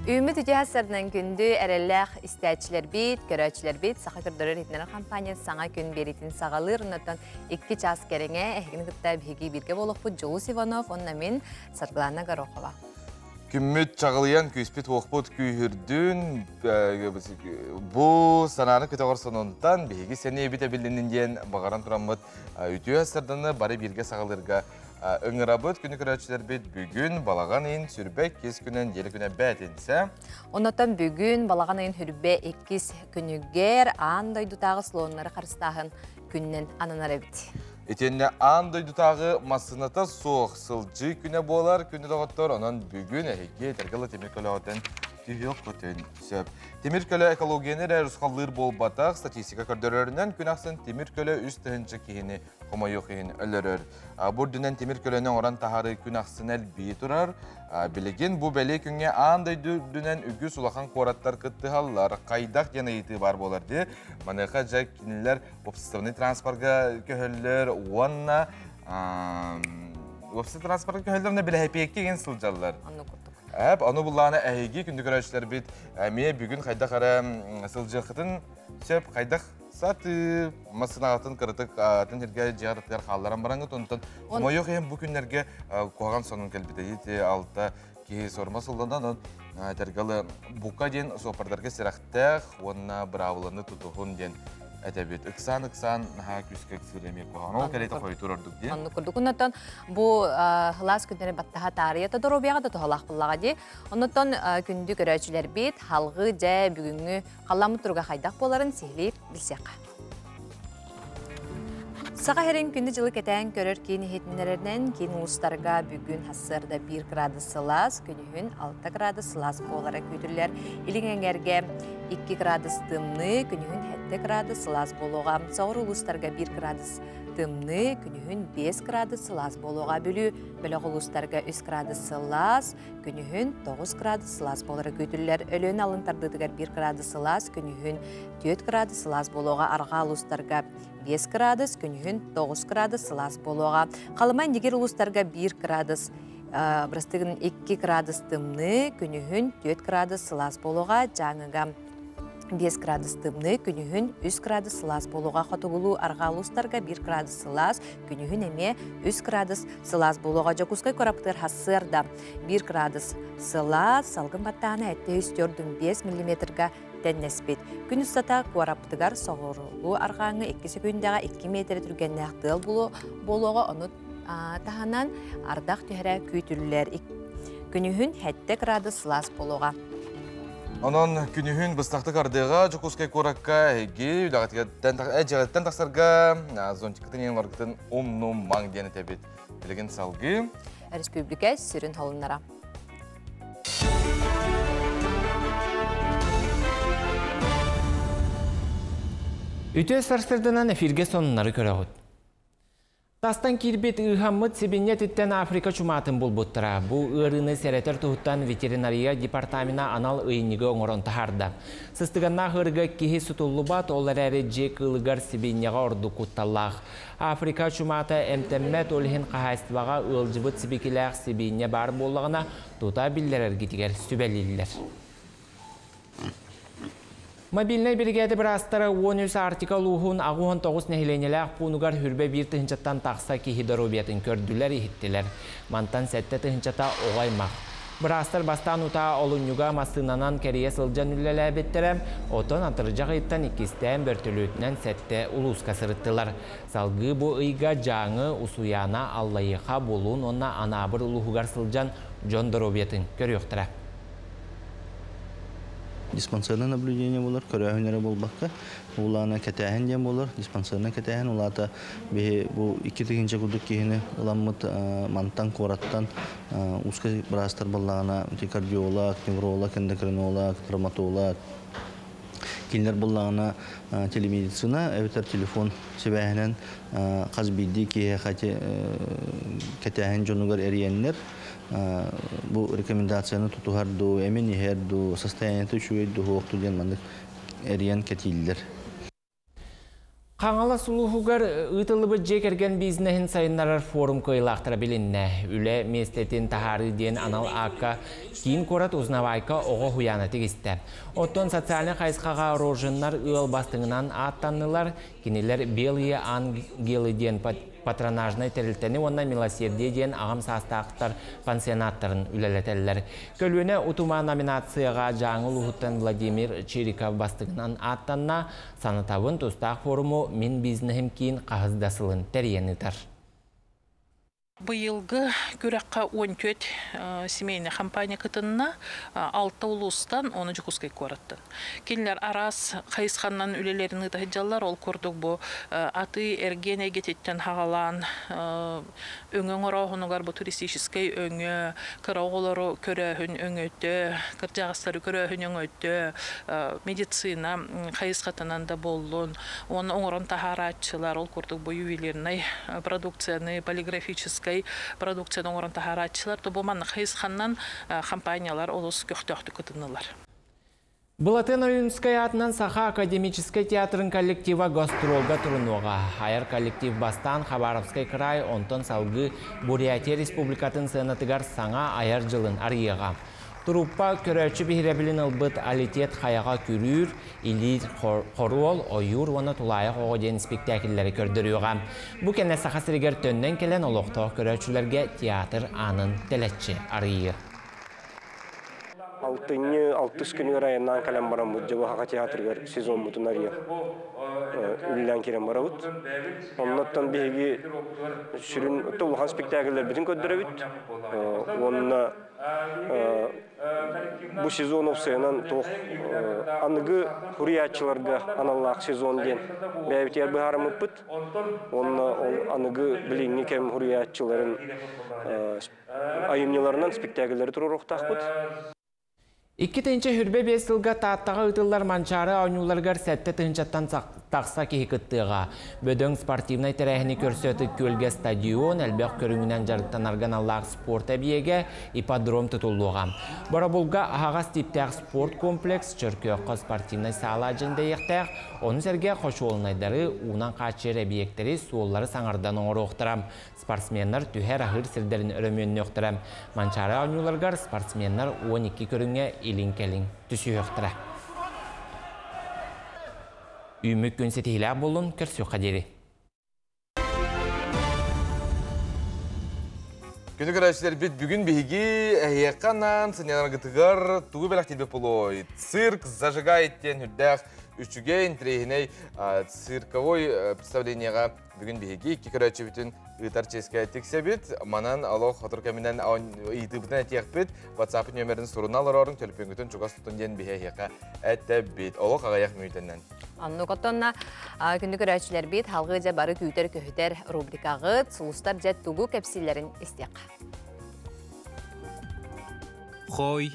Үүммүт үтүө сарынан күндү эрэллээх истээччилэрбит, көрөөччүлэрбит Саха көрдөрөр иһитиннэрэр компания саҥа күн биэриитин саҕалыыр. Оннуттан 2 чаас кэриҥэ эһигини кытта биһиги бииргэ буолуохпут Дьулус Иванов уонна мин Саргылана Горохова. Күммүт чаҕылыйан, күүспүт уохпут күүһүрдүн, бу санааны көтөҕөр сонунтан биһиги сэниэбит эбилиннин диэн баҕаран тураммыт үтүө сарданы бары бииргэ саҕалыырга ыҥырабыт. Күнү көрөөччүлэрбит бүгүн балаҕан ыйын сүрбэ иккис күнүн диэри күнэ бээтинсэ. Оннотон бүгүн балаҕан ыйын сүрбэ иккис күнүгэр аан дойдутааҕы слоннары харыстааһын күнүнэн ананар эбит. Итиэннэ аан дойдутааҕы массыыната суох сылдьыы күнэ буолар күнү доҕоттор, онон бүгүн эһиги этэргэ тимир көлөҕүтэн түһүөххүтүн сөп. Тимир көлө экологияны эрэ урусхаллыыр буолбатах, статистика көрдөрөрүнэн күн ахсын тимир көлө 3000 киһини хомойуох иһин өлөрөр. Бу үрдүнэн тимир көлөнү оҥорон таһаарыы күн ахсын элбии турар. Билигин бу бэлиэ күҥҥэ аан дойду үрдүнэн үгүс улахан куораттар кыттыһаллар. Хайдах диэн ыйытыы баар буолар дии. Маныаха дьэ кинилэр уопсастыбаннай транспорга көһөллөр уонна уопсай транспорга көһөллөр уонна билэһэпиэккэ игин сылдьаллар. Оннук курдук. Эп, ону буллаана эһиги күндү көрөөччүлэрбит эмиэ бүгүн хайдах эрэ сылдьыаххытын сөп, хайдах сатыы массыынаҕытын кыратык атын сиргэ дьиэҕитигэр хаалларан бараҥҥыт, онтон хомойуох иһин бу күннэргэ куһаҕан сонун кэлбитэ. Ити алта киһи суорума сылланан, онон этэргэ бука диэн суоппардарга сэрэхтээх уонна быраабыланы тутуһун диэн этэбит. Ыксаан-ыксаан наһаа күүскэ ыксыыр эмиэ куһаҕан. Ол кэлиитэ хойутуур ордук диэн. Оннук курдук. Оннотон бу хылаас күннэри баттаһа таарыйа доруобуйаҕа да туһалаах буллаҕа дии. Оннотон күндү көрөөччүлэрбит халгы дьэ бүгүҥҥү халламмыт туруга хайдах буоларын сиһилиир билсиэххэ. Саха сирин күнү-дьылы кэтээн көрөр киин иһитиннэрэринэн киин улуустарга бүгүн сарсыарда 1 градус сылаас, күнүһүн 6 градус сылаас буолара күүтүллэр. Илиҥ эҥэргэ 2 градус тымныы, күнүһүн 7 градус сылаас буолуоҕа. Соҕуруу улуустарга 1 градус тымныы, күнүһүн 5 градус сылаас буолуоҕа. Бүлүү бөлөх улуустарга 3 градус сылаас, күнүһүн 9 градус сылаас буолара күүтүллэр. Өлөөн алын тардыытыгар 1 градус сылаас, күнүһүн 4 градус сылаас буолуоҕа. Арҕаа улуустарга 5 градус, күнүһүн 9 градус сылаас буолуоҕа. Халыма Индигир улуустарга 1 градус, бырастыгын 2 градус тымныы, күнүһүн 4 градус сылаас буолуоҕа. Дьааҥыга 5 градус тымныы, күнүһүн 3 градус сылаас буолуоҕа. Хотугулуу арҕаа улуустарга 1 градус сылаас, күнүһүн эмиэ 3 градус сылаас буолуоҕа. Дьокуускай куораппытыгар хассыарда 1 градус сылаас, салгын баттаана 745 миллиметрга тэннэспит. Күн устата куораппытыгар соҕуруу арҕааҥҥы 2 секундаҕа 2 миэтэрэ түргэннээх тыал буолуоҕа, ону таһынан ардах түһэрэ күүтүллэр. Күнүһүн 7 градус сылаас буолуоҕа. Онон күнүһүн быстахтык ардыаҕа Дьокуускай куоракка эһиги үлэҕититтэн тахсарга зонтиккытын иһин олоргутун умнумаҥ диэн этэбит. Билигин салгыы. Республика сүрүн холуннара. Үтүө сарсырданан эфирге сонуннары көрөҕүт. Тастан киирбит ыыһаммыт сибинньэ этиттэн Африка чумаатын булбуттара. Бу ыарыыны сэрэтэр туһуттан ветеринария департамена анал ыйынньыгы оҥорон таһаарда. Сыстыганнаах ыарыыга киһи сутуллубат, ол эрээри дьиэ кыылыгар сибинньэҕэ ордук кутталлаах. Африка чумаата эмтэммэт, ол иһин хаһаайыстыбаҕа ыалдьыбыт сибикилээх сибиинньэ баар буоллаҕына, тута биллэрэргитигэр сүбэлииллэр. Мобильнай биригээдэ быраастара 13 Арктика улууһун 69 нэһилиэнньэлээх пуунугар хүрбэ биир тыһыынчаттан тахса киһи доруобуйатын көрдүлэр-иһиттилэр. Мантан 7 тыһыынчата оҕо аймах. Быраастар бастаан утаа олунньуга массыынанан кэрийэ сылдьан үлэлээбиттэрэ, оттон атырдьах ыйыттан иккистээн бөртөлүөтүнэн 7 улууска сырыттылар. Салгыы бу ыйга Дьааҥы, Усуйаана, Аллайыаха, Булуун уонна Анаабыр улууһугар сылдьан дьон доруобуйатын көрүөхтэрэ. Диспансерное наблюдение буолар, көрөөһүн эрэ буолбакка, улаана кэтээһин диэн буолар. Диспансернай кэтээһин улаата биһи бу 2 тыһыынча курдук киһини ыламмыт мантан куораттан узкай быраастар буоллаҕына кардиолог, невролог, эндокринолог, травматолог кинилэр буоллаҕына телемедицина эбэтэр телефон сибээһинэн хас биирдии киһиэхэ кэтээһин дьонугар эрийэннэр бу рекомендацияны тутуһар дуу, эмин иһэр дуу, состояниета үчүгэй дуу, суох дуу диэн маннык эрийэн кэтииллэр. Хаҥалас улууһугар ыытыллыбыт дьиэ кэргэн бизнеһин сайыннарар форум кыайыылаахтара билиннэ. Үлэ миэстэтин таһаарыы диэн анал аакка киин куорат Узнавайка оҕо уһуйаана тигистэ. Оттон социальнай хайысхаҕа Рожиннар ыал бастыҥынан ааттаннылар. Кинилэр Белые ангелы диэн патронажнай тэрилтэни уонна Милосердие диэн аҕам саастаахтар пансионаттарын үлэлэтэллэр. Көлүөнэ утума номинацияҕа Дьааҥы улууһуттан Владимир Чириков бастыҥынан ааттанна. Санатабын, тустаах форуму Мин бизнеһим киин хаһыс да сылын тэрийэн ыытар. Быйылгы күрэххэ 14 семейный компания кытынна, алта улуустан, уонна Дьокуускай куораттан. Кинилэр араас хайысханнан үлэлэрин ыыта сылдьаллар. Ол курдук бу атыы-эргиэн эйгэтиттэн хаҕалаан өҥө оҥорооһунугар бу туристическай өҥө, кыра оҕолору көрөөһүн өҥөтө, кырдьаҕастары көрөөһүн өҥөтө, медицина хайысхатынан да буоллун, уонна оҥорон таһаарааччылар, ол курдук бу ювелирнай продукцияны, полиграфическай продукцияны оҥорон таһаарааччылар, то бу маннык хайысханнан компаниялар олус көхтөөхтүк кытыннылар. Былатын Ойуунскай аатынан Саха академическай театрын коллектива гастролга турунуоҕа. Айар коллектив бастаан Хабаровскай край, онтон салгыы Бурятия республикатын сыанатыгар саҥа айар дьылын арыйыаҕа. Труппа көрөөччү биһирэбилин ылбыт Алитет хайаҕа күрүүр, Илиир хоруол, Ойуур уонна Тулаайах оҕо диэн спектакльлэри көрдөрүөҕэ. Бу кэннэ Саха сиригэр төннөн кэлэн олохтоох көрөөччүлэргэ театр аанын тэлэччи арыйыа. Алтынньы алтыс күнүгэр айаннаан кэлэн бараммыт дьэ бу Саха театрыгар сезоммутун арыйан үлэлээн киирэн барабыт. Оннуттан биһиги сүрүн улахан спектакльлэрбитин көрдөрөбүт уонна Бу сезон уопсайынан туох аныгы суруйааччыларга аналлаах сезон диэн бэйэбитигэр быһаарыммыппыт. Уонна ол аныгы билиҥҥи кэм суруйааччыларын айымньыларынан спектакльлэри туруоруохтаахпыт. 2025 сылга Тааттаҕа ыытыллар Манчаары оонньууларыгар 7 тыһыынчаттан тахса киһи кыттыаҕа. Бөдөҥ спортивнай тэрээһини көрсө Ытык Күөлгэ стадион, элбэх көрүҥүнэн дьарыктанарга аналлаах спорт эбийиэгэ, ипподром тутуллуоҕа. Боробулга аһаҕас тииптээх спорт комплекс, Чөркөөххө спортивнай саала дьэндэйиэхтээх, ону сэргэ хочуолунайдары, уунан хааччыйар эбийиэктэри, суоллары саҥардан оҥоруохтара. Спортсменнар түһэр аһыыр сирдэрин өрөмүөннүөхтэрэ. Манчаары оонньууларыгар спортсменнар 12 көрүҥҥэ илин-кэлин түсүһүөхтэрэ. Үүммүт күн ситиһиилээх буоллун, көрсүөххэ диэри. Күндү көрөөччүлэрбит, бүгүн биһиги эһиэхэ анаан сынньанаргытыгар тугу бэлэхтиирбит буолуой? Цирк зажигает диэн үрдээх үчүгэй, интэриэһинэй цирковой представлениеҕа бүгүн биһиги икки көрөөччүбүтүн ыытар чиэскэ тиксэбит. Манан олох хотур кэминэн ыйытыыбытын этиэхпит. WhatsApp нөмерин суруна олорорун, төлөпүөнгүтүн чугас тутун диэн биһи эһиэхэ этэбит. Олох аҕыйах мүнүүтэннэн. Оннук оттонна күндү көрөөччүлэрбит халгыы дьэ бары күүтэр көһүтэр рубрикаҕыт сулустар дьэ тугу кэпсииллэрин истиэххэ. Хой,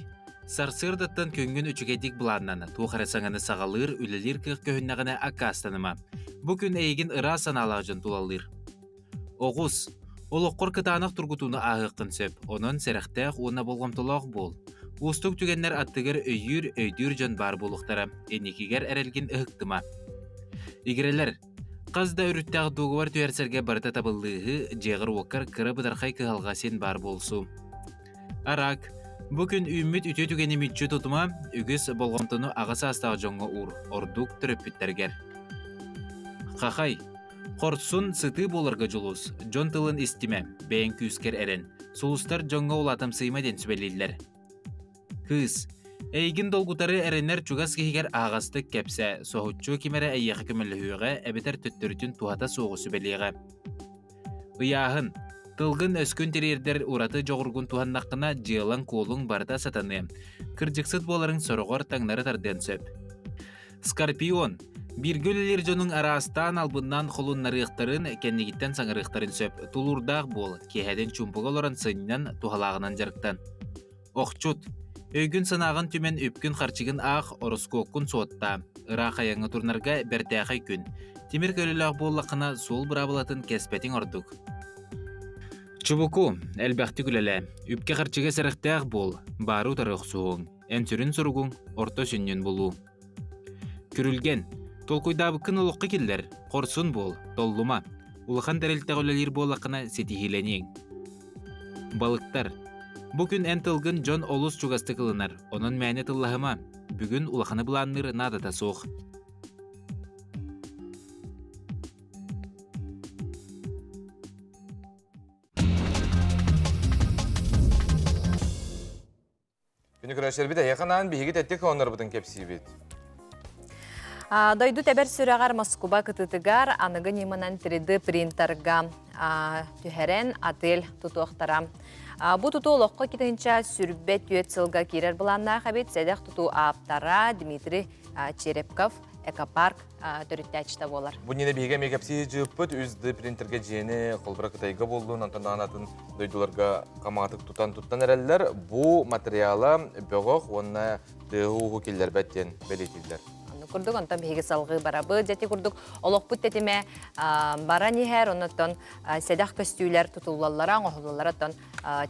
сарсыардаттан күҥҥүн үчүгэйдик былааннан, туох эрэ саҥаны саҕалыыр, үлэлиир кыах көһүннэҕинэ аккаастаныма. Бу күн эйигин ыраас санаалаах дьон тулалыыр. Оҕус, олоххор кытаанах тургутууну ааһыаххын сөп, онон сэрэхтээх уонна болҕомтолоох буол. Уустук түгэннэр аттыгар өйүүр, өйдүүр дьон баар буолуохтара, инникигэр эрэлгин ыһыктыма. Игирэлэр, хас да өрүттээх дуогубар түһэрсэргэ барыта табыллыыһы, дьиэҕэр-уоккар кыра бытархай кыһалҕа син баар буолсу. Арак, бу күн үүммүт үтүө түгэни мүччү тутума, үгүс болҕомтону аҕа саастаах дьоҥҥо уур, ордук төрөппүттэргэр. Хахай, хорсун, сытыы буоларга дьулус, дьон тылын истимэ, бэйэҥ күүскэр эрэн, сулустар дьоҥҥо улаатымсыйма диэн сүбэлииллэр. Кыыс, эйигин долгутары эрэнэр чугас киһигэр аһаҕастык кэпсээ, соһуччу ким эрэ эйиэхэ көмөлөһүөҕэ эбэтэр төттөрүтүн туһата суоҕу сүбэлиэҕэ. Ыйааһын, тылгын-өскүн тириэрдэр ураты дьоҕургун туһаннаххына дьыалаҥ-куолуҥ барыта сатаныа, кырдьыксыт буоларыҥ сороҕор таҥнары тардыан сөп. Скорпион, бииргэ үлэлиир дьонуҥ араастаан албыннаан холуннарыахтарын, кэннигиттэн саҥарыахтарын сөп. Тулуурдаах буол, киэһэтин чуумпуга олорон сынньан, туһалааҕынан дьарыктан. Охчут, өйгүн-санааҕын түмэн үпкүн-харчыгын аах, ороскуоккун суоттаа. Ыраах айаҥҥа турунарга бэртээхэй күн. Тимир көлөлөөх буоллаххына, суол быраабылатын кэспэтиҥ ордук. Чубуку, элбэхтик үлэлээ. Үпкэ-харчыга сэрэхтээх буол, баары утары охсуһуоҥ. Эн сүрүн соругуҥ – орто сүнньүн булуу. Күрүлгэн. Толкуйдаабыккын олоххо киллэр, хорсун буол, толлума. Улахан тэрилтэҕэ үлэлиир буоллаххына ситиһиилэниэҥ. Балыктар. Бу күн эн тылгын дьон олус чугастык ылынар, онон мээнэ тыллаһыма. Бүгүн улаханы былаанныыр наадата суох. Күнү көрөөччүлэрбит эһиэхэ анаан биһиги тэттик хоһооннорбутун кэпсиибит. Дойду тэбэр сүрэҕэр Москуба кытыытыгар аныгы ньыманан 3D принтерга түһэрэн отель тутуохтара. Бу тутуу олоххо 2024 сылга киирэр былааннаах эбит. Сэдэх тутуу ааптара Дмитрий Черепков экопарк төрүттээччитэ буолар. Бу ньине биһиги эмиэ кэпсии дьыыппыт 3D принтергэ дьиэни холбура Кытайга буоллун, онтон атын дойдуларга хамаатык тутан туттан эрэллэр. Бу материала бөҕөх уонна тыаһы-ууһу киллэрбэт диэн бэлиэтииллэр. Оннук курдук, онтон биһиги салҕыы барабыт. Дьэти курдук олохпут тэтимэ баран иһэр, оннуттан сэдэх көстүүлэр тутуллаллара, оҥоһуллаллара оттон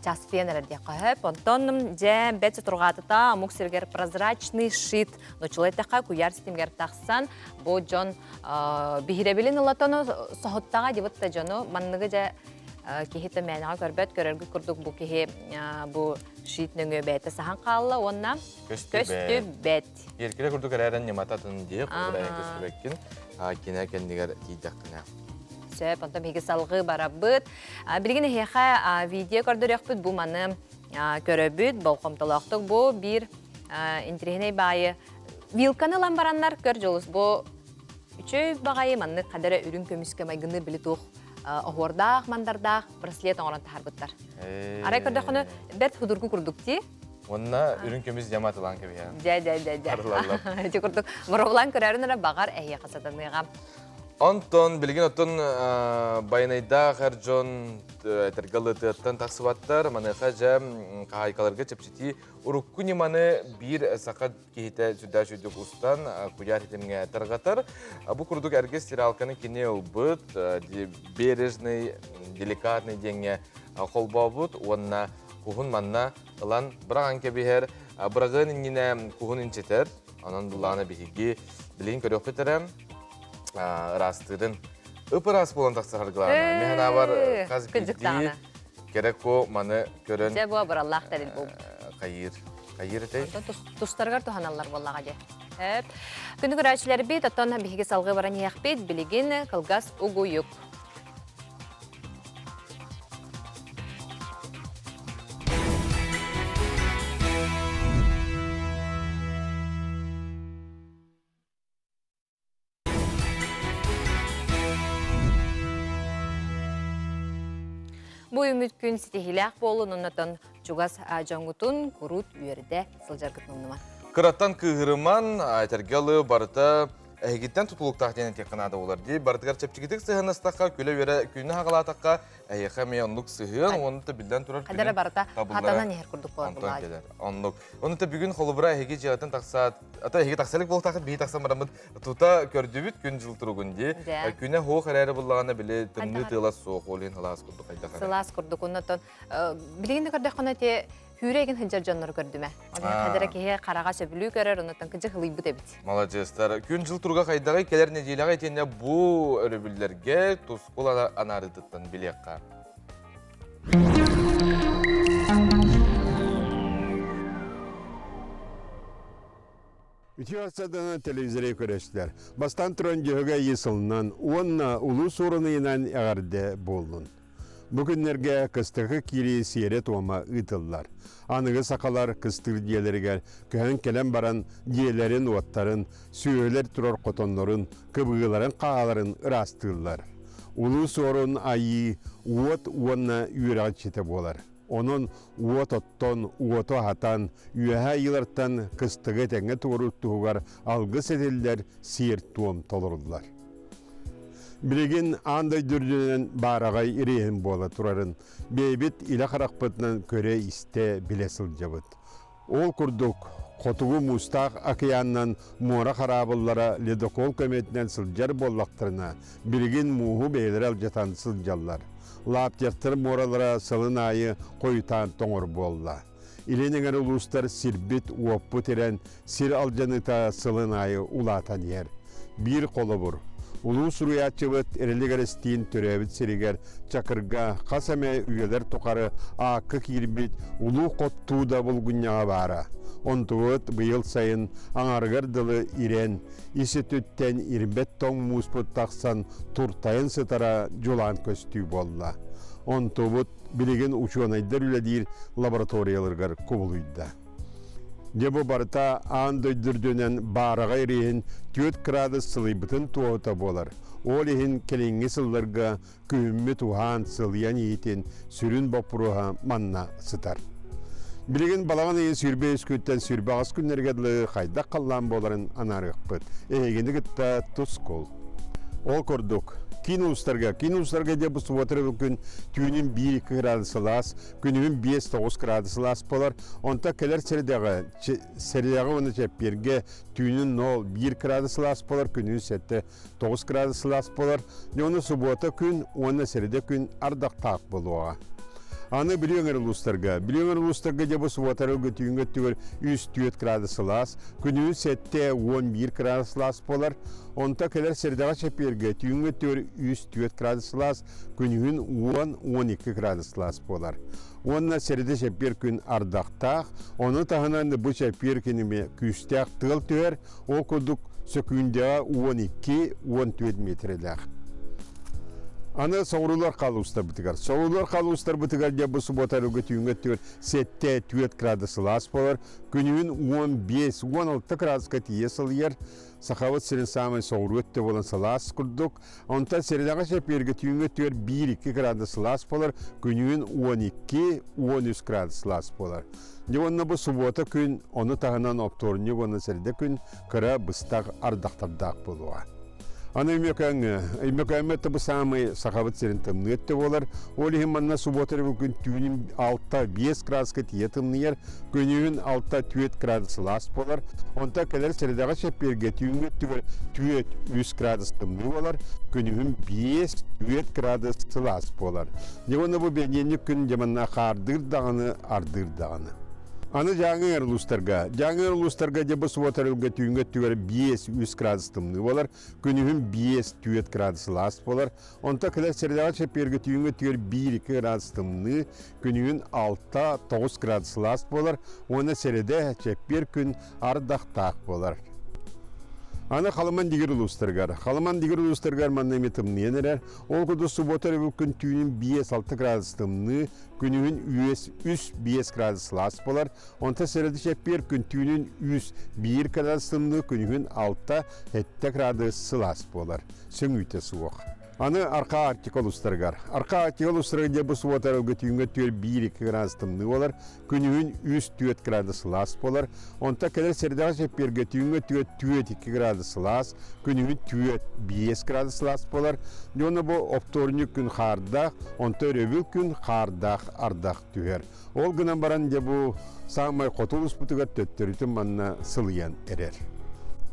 часпыйан эрэр диэххэ сөп. Онтон дьэ бэт сутурҕаатыта омук сиригэр прозрачный шит нучулай эттэххэ куйаар ситимигэр тахсан бу дьон биһирэбилин ылатан соһуттаҕа дибит да дьону манныгы дьэ киһи төмээнэҕэ көрбөт көрөргүт курдук бу киһи бу шит нөҥүө бэйэтэ саһан хаалла уонна көстүбэт. Еркеле курдук эрээрэн ньымата атын диэх, көстүбэккин кинэ кэннигэр тиийдэххинэ. Сөп, онтон биһиги салгыы барабыт. Билигин эһиэхэ видео көрдөрүөхпүт, бу маны көрөбүт, болҕомтолоохтук бу биир интириэһинэй баайы вилканы ылан бараннар көр дьолус бу үчүгэй баҕайы маннык хадара үрүҥ көмүскэ майгынныыр били туох оһуордаах мандардаах браслет оҥорон таһаарбыттар. Арай көрдөххүнэ бэрт худургу курдук дии. Уонна үрүҥ көмүс дьама атылаан кэбиһэ. Дьэ, дьэ, дьэ, дьэ. Ити курдук боруобалаан көрөөрүн эрэ баҕар эһиэхэ сатаныаҕа. Онтон билигин оттон байанайдаах эр дьон этэргэ ылытыаттан тахсыбаттар. Маныаха дьэ хаһаайкаларга чэпчэтии урукку ньыманы биир саха киһитэ сүрдээх үчүгдүк устан куйаар ситимҥэ тарҕатар. Бу курдук эргэ стиралканы кини ылбыт, бережный, деликатный диэҥҥэ холбообут уонна куһун манна ылан быраҕан кэбиһэр. Быраҕыан иннинэ куһун инчэтэр. Онон буллаҕына биһиги билигин көрүөхпүт эрэ ыраастыырын. Ып-ыраас буолан тахсар аргылаана. Мин санаабар хас биирдии кэрэ ко маны көрөн Дьэ бу абыраллаах тэрил буолбут. Хайыыр. Хайыыр этэй? Тустарыгар туһаналлар буоллаҕа дии. Эп. Күнү көрөөччүлэрбит, оттон биһиги салгыы баран иһиэхпит, билигин кылгас угуйук. Бу үмүт күн ситиһиилээх буолун, оннотон чугас дьоҥҥутун куруут үөрдэ сылдьаргытын умнуман. Кыраттан кыыһырыман, этэргэ ылы барыта эһигиттэн тутулуктаах диэн этиэххэ наада буолар дии. Барытыгар чэпчэкитик сыһыаннастахха, күлэ-үөрэ күнү хаҕалаатахха, эһиэхэ эмиэ оннук сыһыан, уонна да биллэн турар Хадара барыта хатанан иһэр курдук буолар. Кэлэр. Оннук. Онно бүгүн холобура эһиги дьиэҕиттэн тахсаат, ата эһиги тахсалык буолтаххыт, биһи тахсан бараммыт тута көрдүбүт күн дьыл туругун дии. Күнэ хоох эрээри буллаҕына били тымныы тыала суох, ол иһин сылаас курдук хайдах. Сылаас курдук. Оннотон билигин да көрдөххүнэ те Хүүрэ эгин сылдьар дьоннору көрдүмэ. Ол хадара киһи хараҕа сөбүлүү көрөр, оннуттан кыдьык ылыйбыт эбит. Маладьыастар. Күн-дьыл туруга хайдаҕый кэлэр нэдиэлэҕэ итиэннэ бу өрөбүллэргэ тускул анаарыытыттан билиэххэ. Үтүө арсаданан телевизоры көрөстүлэр. Бастаан туран дьөһөгө айыы сылынан уонна улуу суорун ыйынан эҕэрдэ буоллун. Бу күннэргэ кыстыкы киирии сиэрэ-туома ыытыллар. Аныгы сахалар кыстыыр дьиэлэригэр көһөн кэлэн баран дьиэлэрин-уоттарын, сүөһүлэр турар хотоннорун, кыбыыларын хааларын ыраастыыллар. Улуу Суорун айыы уот уонна үөрэҕи иччитэ буолар. Онон уот оттон, уоту аһатан, үөһэ айыылартан кыстыгы этэҥҥэ туоруур туһугар алгыс этиллэр, сиэр-туом толоруллар. Билигин аан дойду үрдүнэн баараҕай ириэһин буола турарын бэйэбит илэ харахпытынан көрө-истэ билэ сылдьабыт. Ол курдук, Хотугу Муустаах акыйаанынан муора хараабыллара ледокол көмөтүнэн сылдьар буоллахтарына, билигин мууһу бэйэлэрэ алдьатан сылдьаллар. Лаптевтар муоралара сылын аайы хойутаан тоҥор буолла. Илин эҥэр улуустар сирбит-уоппут ирэн, сир алдьаныыта сылын аайы улаатан иһэр. Биир холобур, улуу суруйааччыбыт Эрилик Эристиин төрөөбүт сиригэр Чакырга хас эмэ үйэлэр тухары аакка киирбит улуу Хоттууда булгунньаҕа баара. Онтубут быйыл сайын аҥарыгар дылы ирэн, ис өттүттэн ирбэт тоҥ мууспут тахсан туртайан сытара дьулаан көстүү буолла. Онтубут билигин учуонайдар үлэлиир лабораторияларыгар кубулуйда. Дьэ бу барыта аан дойду үрдүнэн баараҕай ириһин 4 градус сылыйбытын туоһута буолар. Ол иһин кэлиҥҥи сылларга күһүммүт уһаан сылыйан иһиитин сүрүн боппуруоһа манна сытар. Билигин балаҕан ыйын 23 күнтэн 28 күннэргэ дылы хайдах халлаан буоларын анаарыахпыт. Эһигини кытта тускул. Ол курдук, киин улуустарга, киин улуустарга дьэ бу субуота күн түүнүн 1-2 градус сылаас, күнүһүн 5-9 градус сылаас буолар. Онтон кэлэр сэрэдэҕэ, сэрэдэҕэ уонна чэппиэргэ түүнүн 0-1 градус сылаас буолар, күнүһүн 7-9 градус сылаас буолар. Дьэ, субуота күн уонна сэрэдэ күн ардахтаах буолуоҕа. Аны Бүлүү өҥөр улуустарга. Бүлүү өҥөр улуустарга дьэ бу субуотары түүҥҥэ өттүгэр 3-4 градус сылаас, күнүһүн 7-11 градус сылаас буолар. Онто кэлэр сэрэдэҕэ чэппиэргэ түүҥҥэ өттүгэр 3-4 градус сылаас, күнүһүн 10-12 градус сылаас буолар. Уонна сэрэдэ чэппиэр күн ардахтаах, ону таһынан бу чэппиэр киними күүстээх тыал түһэр, ол курдук сөкүүндэҕэ 12-14 метрэлээх. Аны соҕуруулар халуустарбытыгар. Соҕуруулар халуустарбытыгар дьэ бу субуота түүҥҥэ өттүгэр 7-4 градус сылаас буолар. Күнүһүн 15-16 градуска тиийэ сылыйар. Сахабыт сирин саамай соҕуруу өттө буолан сылаас курдук. Онтон сэрэдэҕэ чэппиэргэ түүҥҥэ өттүгэр 1-2 градус сылаас буолар. Күнүһүн 12-13 градус сылаас буолар. Дьэ уонна бу субуота күн, ону таһынан оптуорунньук уонна сэрэдэ күн кыра быстах ардахтардаах буолуоҕа. Аны Өймөкөөҥҥө, Өймөкөөҥҥө өттө бу саамай Сахабыт сирин тымныы өттө буолар. Ол иһин манна субуота күн түүнүн 6-5 градуска тиийэ тымныйар, күнүһүн 6-4 градус сылаас буолар. Онтон кэлэр сэрэдэҕэ чэппиэргэ түүҥҥү өттүгэр 4-3 градус тымныы буолар, күнүһүн 5-4 градус сылаас буолар. Дьэ уонна бу бэнидиэнньик күн дьэ манна хаардыыр даҕаны, ардыыр даҕаны. Аны Дьааҥы улуустарга. Дьааҥы улуустарга дьэ бу субуота өрүлгэ түүҥҥү өттүгэр 5-3 градус тымныы буолар, күнүһүн 5-4 градус сылаас буолар. Онтон кэлэр сэрэдэҕэ чэппиэргэ түүҥҥү өттүгэр 1-2 градус тымныы, күнүһүн 6-9 градус сылаас буолар уонна сэрэдэ чэппиэр күн ардахтаах буолар. Аны Халыман дигир улуустарыгар. Халыман дигир улуустарыгар манна эмиэ тымныйан эрэр. Ол курдук субуота өрөбүл күн түүнүн 5-6 градус тымныы, күнүһүн 3-5 градус сылаас буолар. Онтон сэрэдэ чэппиэр күн түүнүн 3-1 градус тымныы, күнүһүн 6-7 градус сылаас буолар. Сөҥүүтэ суох. Аны Арка Арктика улуустарыгар. Арка Арктика улуустарыгар дьэ бу субуота өрөбүлгэ түүҥҥэ өттүгэр 1-2 градус тымныы буолар, күнүһүн 3-4 градус сылаас буолар. Онтон кэлэр сэрэдэҕэ чэппиэргэ түүҥҥэ өттүгэр 4-2 градус сылаас, күнүһүн 4-5 градус сылаас буолар. Дьэ уонна бу оптуорунньук күн хаардаах, онтон өрөбүл күн хаардаах ардах түһэр. Ол гынан баран дьэ бу саамай хоту улууспутугар төттөрүтүн манна сылыйан эрэр.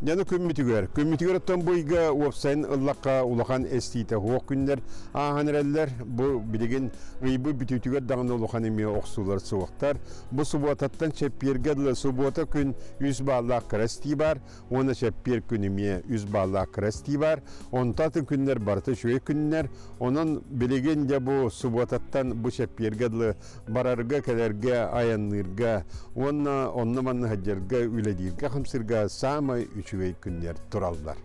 Дьэ күммүтүгэр, күммүтүгэр оттон бу ыйга уопсайын ыллахха улахан эстиитэ суох күннэр ааһан эрэллэр. Бу билигин ыйбыт бүтүүтүгэр даҕаны улахан эмиэ охсуулар суохтар. Бу субуотаттан чэппиэргэ дылы субуота күн 3 бааллаах кыра эстии баар, уонна чэппиэр күн эмиэ 3 бааллаах кыра эстии баар. Онтон атын күннэр барыта үчүгэй күннэр. Онон билигин дьэ бу субуотаттан бу чэппиэргэ дылы барарга, кэлэргэ, айанныырга уонна онно-манна сылдьарга, үлэлииргэ-хамсыырга саамай үчүгэй күннэр тураллар.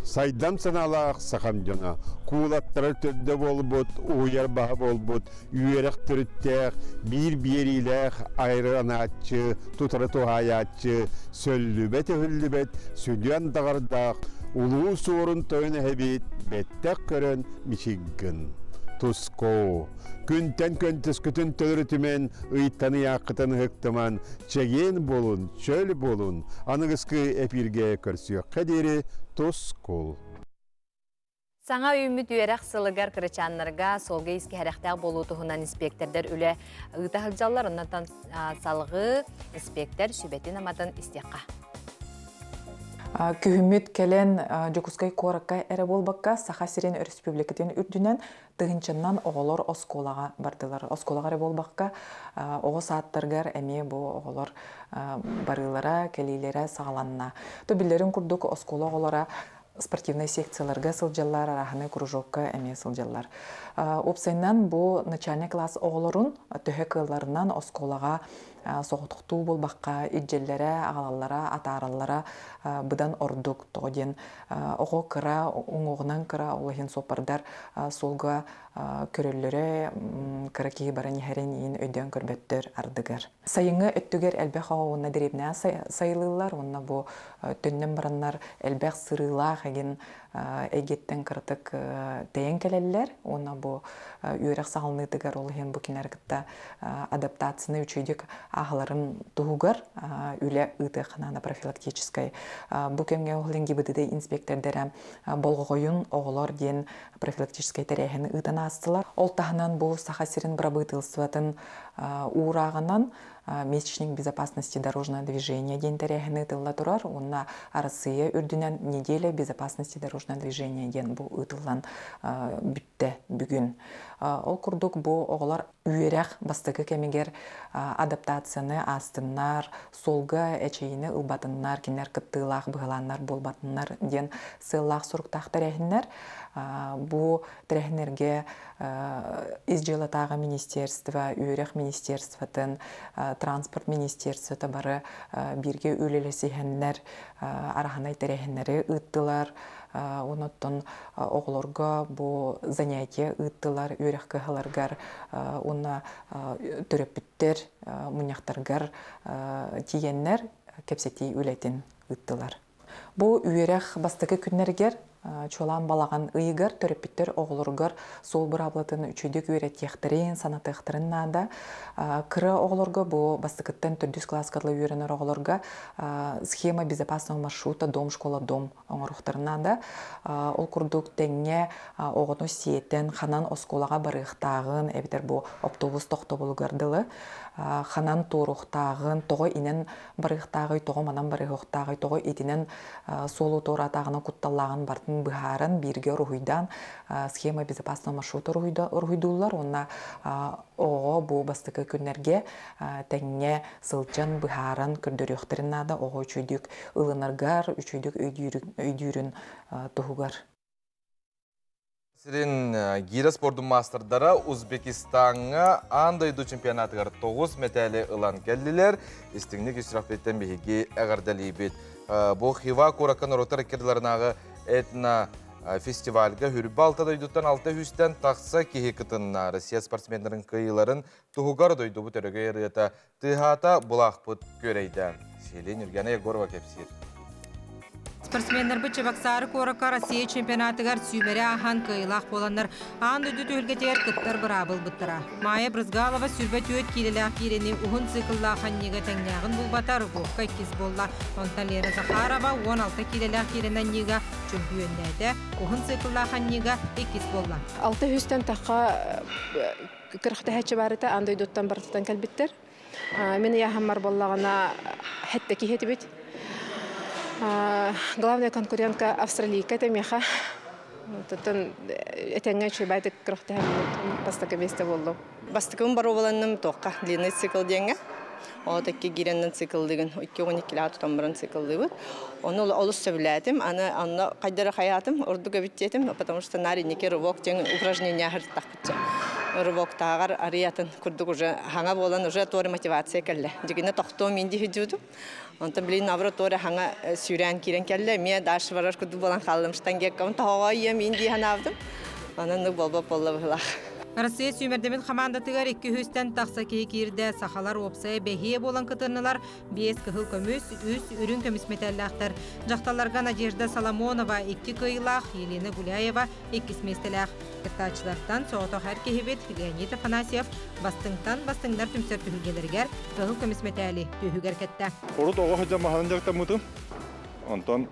Сайдам санаалаах сахам дьоно, куулаттара төрдө буолбут, уһуйар баһа буолбут, үөрэх төрүттээх, биир биэриилээх айранааччы, тутары туһаайааччы, сөллүбэт-өһүллүбэт, сүдү андаҕардаах, улуу суорун тойон эһэбит бэттэх көрөн мичиггин. Тускоо! Күнтэн көнтөскүтүн төлөрүтүмэн, ыйтан ыйааххытын ыһыктыман, чэгиэн буолун, чөл буолун, аныгыскы эпииргэ көрсүөххэ диэри тускул. Саҥа үүммүт үөрэх сылыгар кырачааннарга суолга искэһэрэхтээх буолуу туһунан инспектордар үлэ ыыта сылдьаллар. Оннотон салгыы инспектор сүбэтин-аматын истиэххэ. Күһүммүт кэлэн Дьокуускай куоракка эрэ буолбакка, Саха сирин өрөспүүбүлүкэтин үрдүнэн тыһыынчаннан оҕолор оскуолаҕа бардылар. Оскуолаҕа эрэ буолбакка, оҕо саадтарыгар эмиэ бу оҕолор барыылара, кэлиилэрэ саҕаланна. То биллэрин курдук, оскуола оҕолоро Спортивнай секцияларга сылдьаллар, арааһынай кружокка эмиэ сылдьаллар. Уопсайынан бу начальный класс оҕолорун төһө кыалларынан оскуолаҕа соҕотохтуу буолбакка илдьэллэрэ, аҕалаллара, атаараллара быдан ордук. Тоҕо диэн оҕо кыра, уҥуоҕунан кыра, ол иһин суоппардар суолга көрөллөрө кыра киһи баран иһэрин иин өйдөөн көрбөттөр ардыгар. Сайыҥҥы өттүгэр элбэх оҕо уонна дэриэбинэҕэ сайылыыллар уонна бу төннөн бараннар элбэх сырыылаах эгин эйгэттэн кыратык тэйэн кэлэллэр уонна бу үөрэх саҕаланыытыгар ол иһин бу кинилэри кытта адаптацияны үчүгэйдик ааһаларын туһугар үлэ ыытыахха наада профилактическай. Бу кэмҥэ ол иһин ГИБДД инспектордара болҕойун оҕолор диэн профилактическай тэрээһини ыытан аастылар. Ол таһынан бу Саха сирин бырабыыталыстыбатын уурааҕынан Месячник безопасности дорожного движения диэн тэрээһин ыытылла турар уонна Арассыыйа үрдүнэн Неделя безопасности дорожного движения диэн бу ыытыллан бүттэ бүгүн. Ол курдук бу оҕолор үөрэх бастакы кэмигэр адаптацияны аастыннар, суолга эчэйиини ылбатыннар, кинилэр кыттыылаах быһылааннар буолбатыннар диэн сыаллаах суруктаах тэрээһиннэр. Бу тэрээһиннэргэ ис дьыалатааҕы министерство, үөрэх министерствотын, транспорт министерствота бары бииргэ үлэлэсиһэннэр араһанай тэрээһиннэри ыыттылар. Онуттан оҕолорго бу занятие ыыттылар үөрэх кыһаларгар уонна төрөппүттэр мунньахтаргар тиийэннэр кэпсэтии үлэтин ыыттылар. Бу үөрэх бастакы күннэригэр чуолаан балаҕан ыйыгар төрөппүттэр оҕолоругар суол быраабылатын үчүгэйдик үөрэтиэхтэрин, санатыахтарын наада. Кыра оҕолорго бу бастакыттан төрдүс кылааска дылы үөрэнэр оҕолорго схема безопасного маршрута дом школа дом оҥоруохтарын наада. Ол курдук тэҥҥэ оҕону сиэтэн ханан оскуолаҕа барыахтааҕын эбэтэр бу автобус тохтобулугар дылы ханан туоруохтааҕын, тоҕо инэн барыахтааҕый, тоҕо манан барыахтааҕый, тоҕо итинэн суолу туораатааҕына кутталлааҕын барытын быһааран, бииргэ уруһуйдаан схема безопасного маршрута уруһуйдууллар уонна оҕоҕо бу бастакы күннэргэ тэҥҥэ сылдьан быһааран көрдөрүөхтэрин наада оҕо үчүгэйдик ылынаргар, үчүгэйдик өйдүүрүн туһугар. Сирин гиирэ спордун маастардара Узбекистаҥҥа аан дойду чемпионатыгар 9 мэтээли ылан кэллилэр. Истиҥник исрафиттен биһиги эҕэрдэлиибит. Бу Хива куоракка норуоттар иккирдиларынааҕы этно фестивальга хүрбэ алта дойдуттан алта үстэн тахса киһи кытынна. Россия спортсменнарын кыайыыларын туһугар дойдубут өрөгөй ырыата тыаһаата, булаахпыт күөрэйдэ. Сиэлин Юргена Егорова кэпсиир. Спортсменнарбыт Чебоксары куоракка Россия чемпионатыгар сүүмэри ааһан кыайыылаах буоланнар аан дойду түһүлгэтигэр кыттар быраабы ылбыттара. Майя Брызгалова 24 киилэлээх киирэни уһун цикллаах анньыыга тэҥнээҕин булбата, Рыговка иккис буолла. Онтон Лера Захарова 16 киилэлээх киирэни анньыыга чөмпүйүөннээтэ, уһун цикллаах анньыыга иккис буолла. 600-тэн тахха күрэхтэһээччи баарыта аан дойдуттан барытыттан кэлбиттэр. Мин ыйааһыммар буоллаҕына хэттэ киһи этибит. Главная конкурентка австралийка этэ миэхэ. Оттон этэҥҥэ үчүгэйдик күрэхтэһэн бастакы миэстэ буоллум. Бастакыбын боруобаланным туохха длинный цикл диэҥҥэ. Ол икки гиреннэн цикллыгын, 2-12 тутан баран цикллыыбыт. Ону олус сөбүлээтим. Аны онно хайдара хайаатым, ордук эбит диэтим, потому что наар инники рывок диэн упражнение хартахпытча. Рывоктааҕар арыйатын курдук уже хаҥа буолан уже туора мотивация кэллэ. Дьигинэ тохтуом мин дии Онтон билин наоборот туора хаҥа сүүрэн киирэн кэллэ. Эмиэ дальше барар курдук буолан хааллым. Штангеккам тоһоҕо ийэм мин дии ханаабытым. Онон болбоп болла быһылаах. Россия сүүмэрдэммит хамаандатыгар 200-тэн тахса киһи киирдэ. Сахалар уопсайа бэһиэ буолан кытыннылар. 5 кыһыл көмүс, 3 үрүҥ көмүс мэтээллээхтэр. Дьахталларга Надежда Соломонова 2 кыайыылаах, Елена Гуляева 2 миэстэлээх. Кыттааччылартан соҕотох эр киһибит Леонид Афанасьев бастыҥтан бастыҥнар түмсэр түһүлгэлэригэр кыһыл көмүс мэтээли түһүгэр кэтте. Урут оҕо сылдьан дьарыктаммытым. Онтон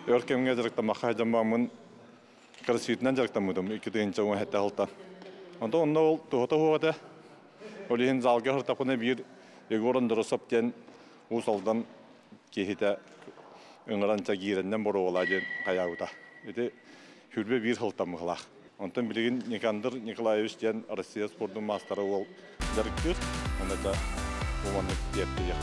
өр кэмҥэ дьарыктаммакка сылдьан кроссфитынан дьарыктаммытым 2017 сылтан. Онтон онно ол туһата хуоҕата. Ол иһин залга хартапына биир Егор Андросов диэн Уус Алдан киһитэ ыҥыран киирэннэн боруобалаа диэн хайаабыта. Ити хүрбэ биир сылтан быһылаах. Онтон билигин Никандр Николаевич диэн Россия спордун маастара уол дьарыктыыр. Онно да бу маннык диэпти.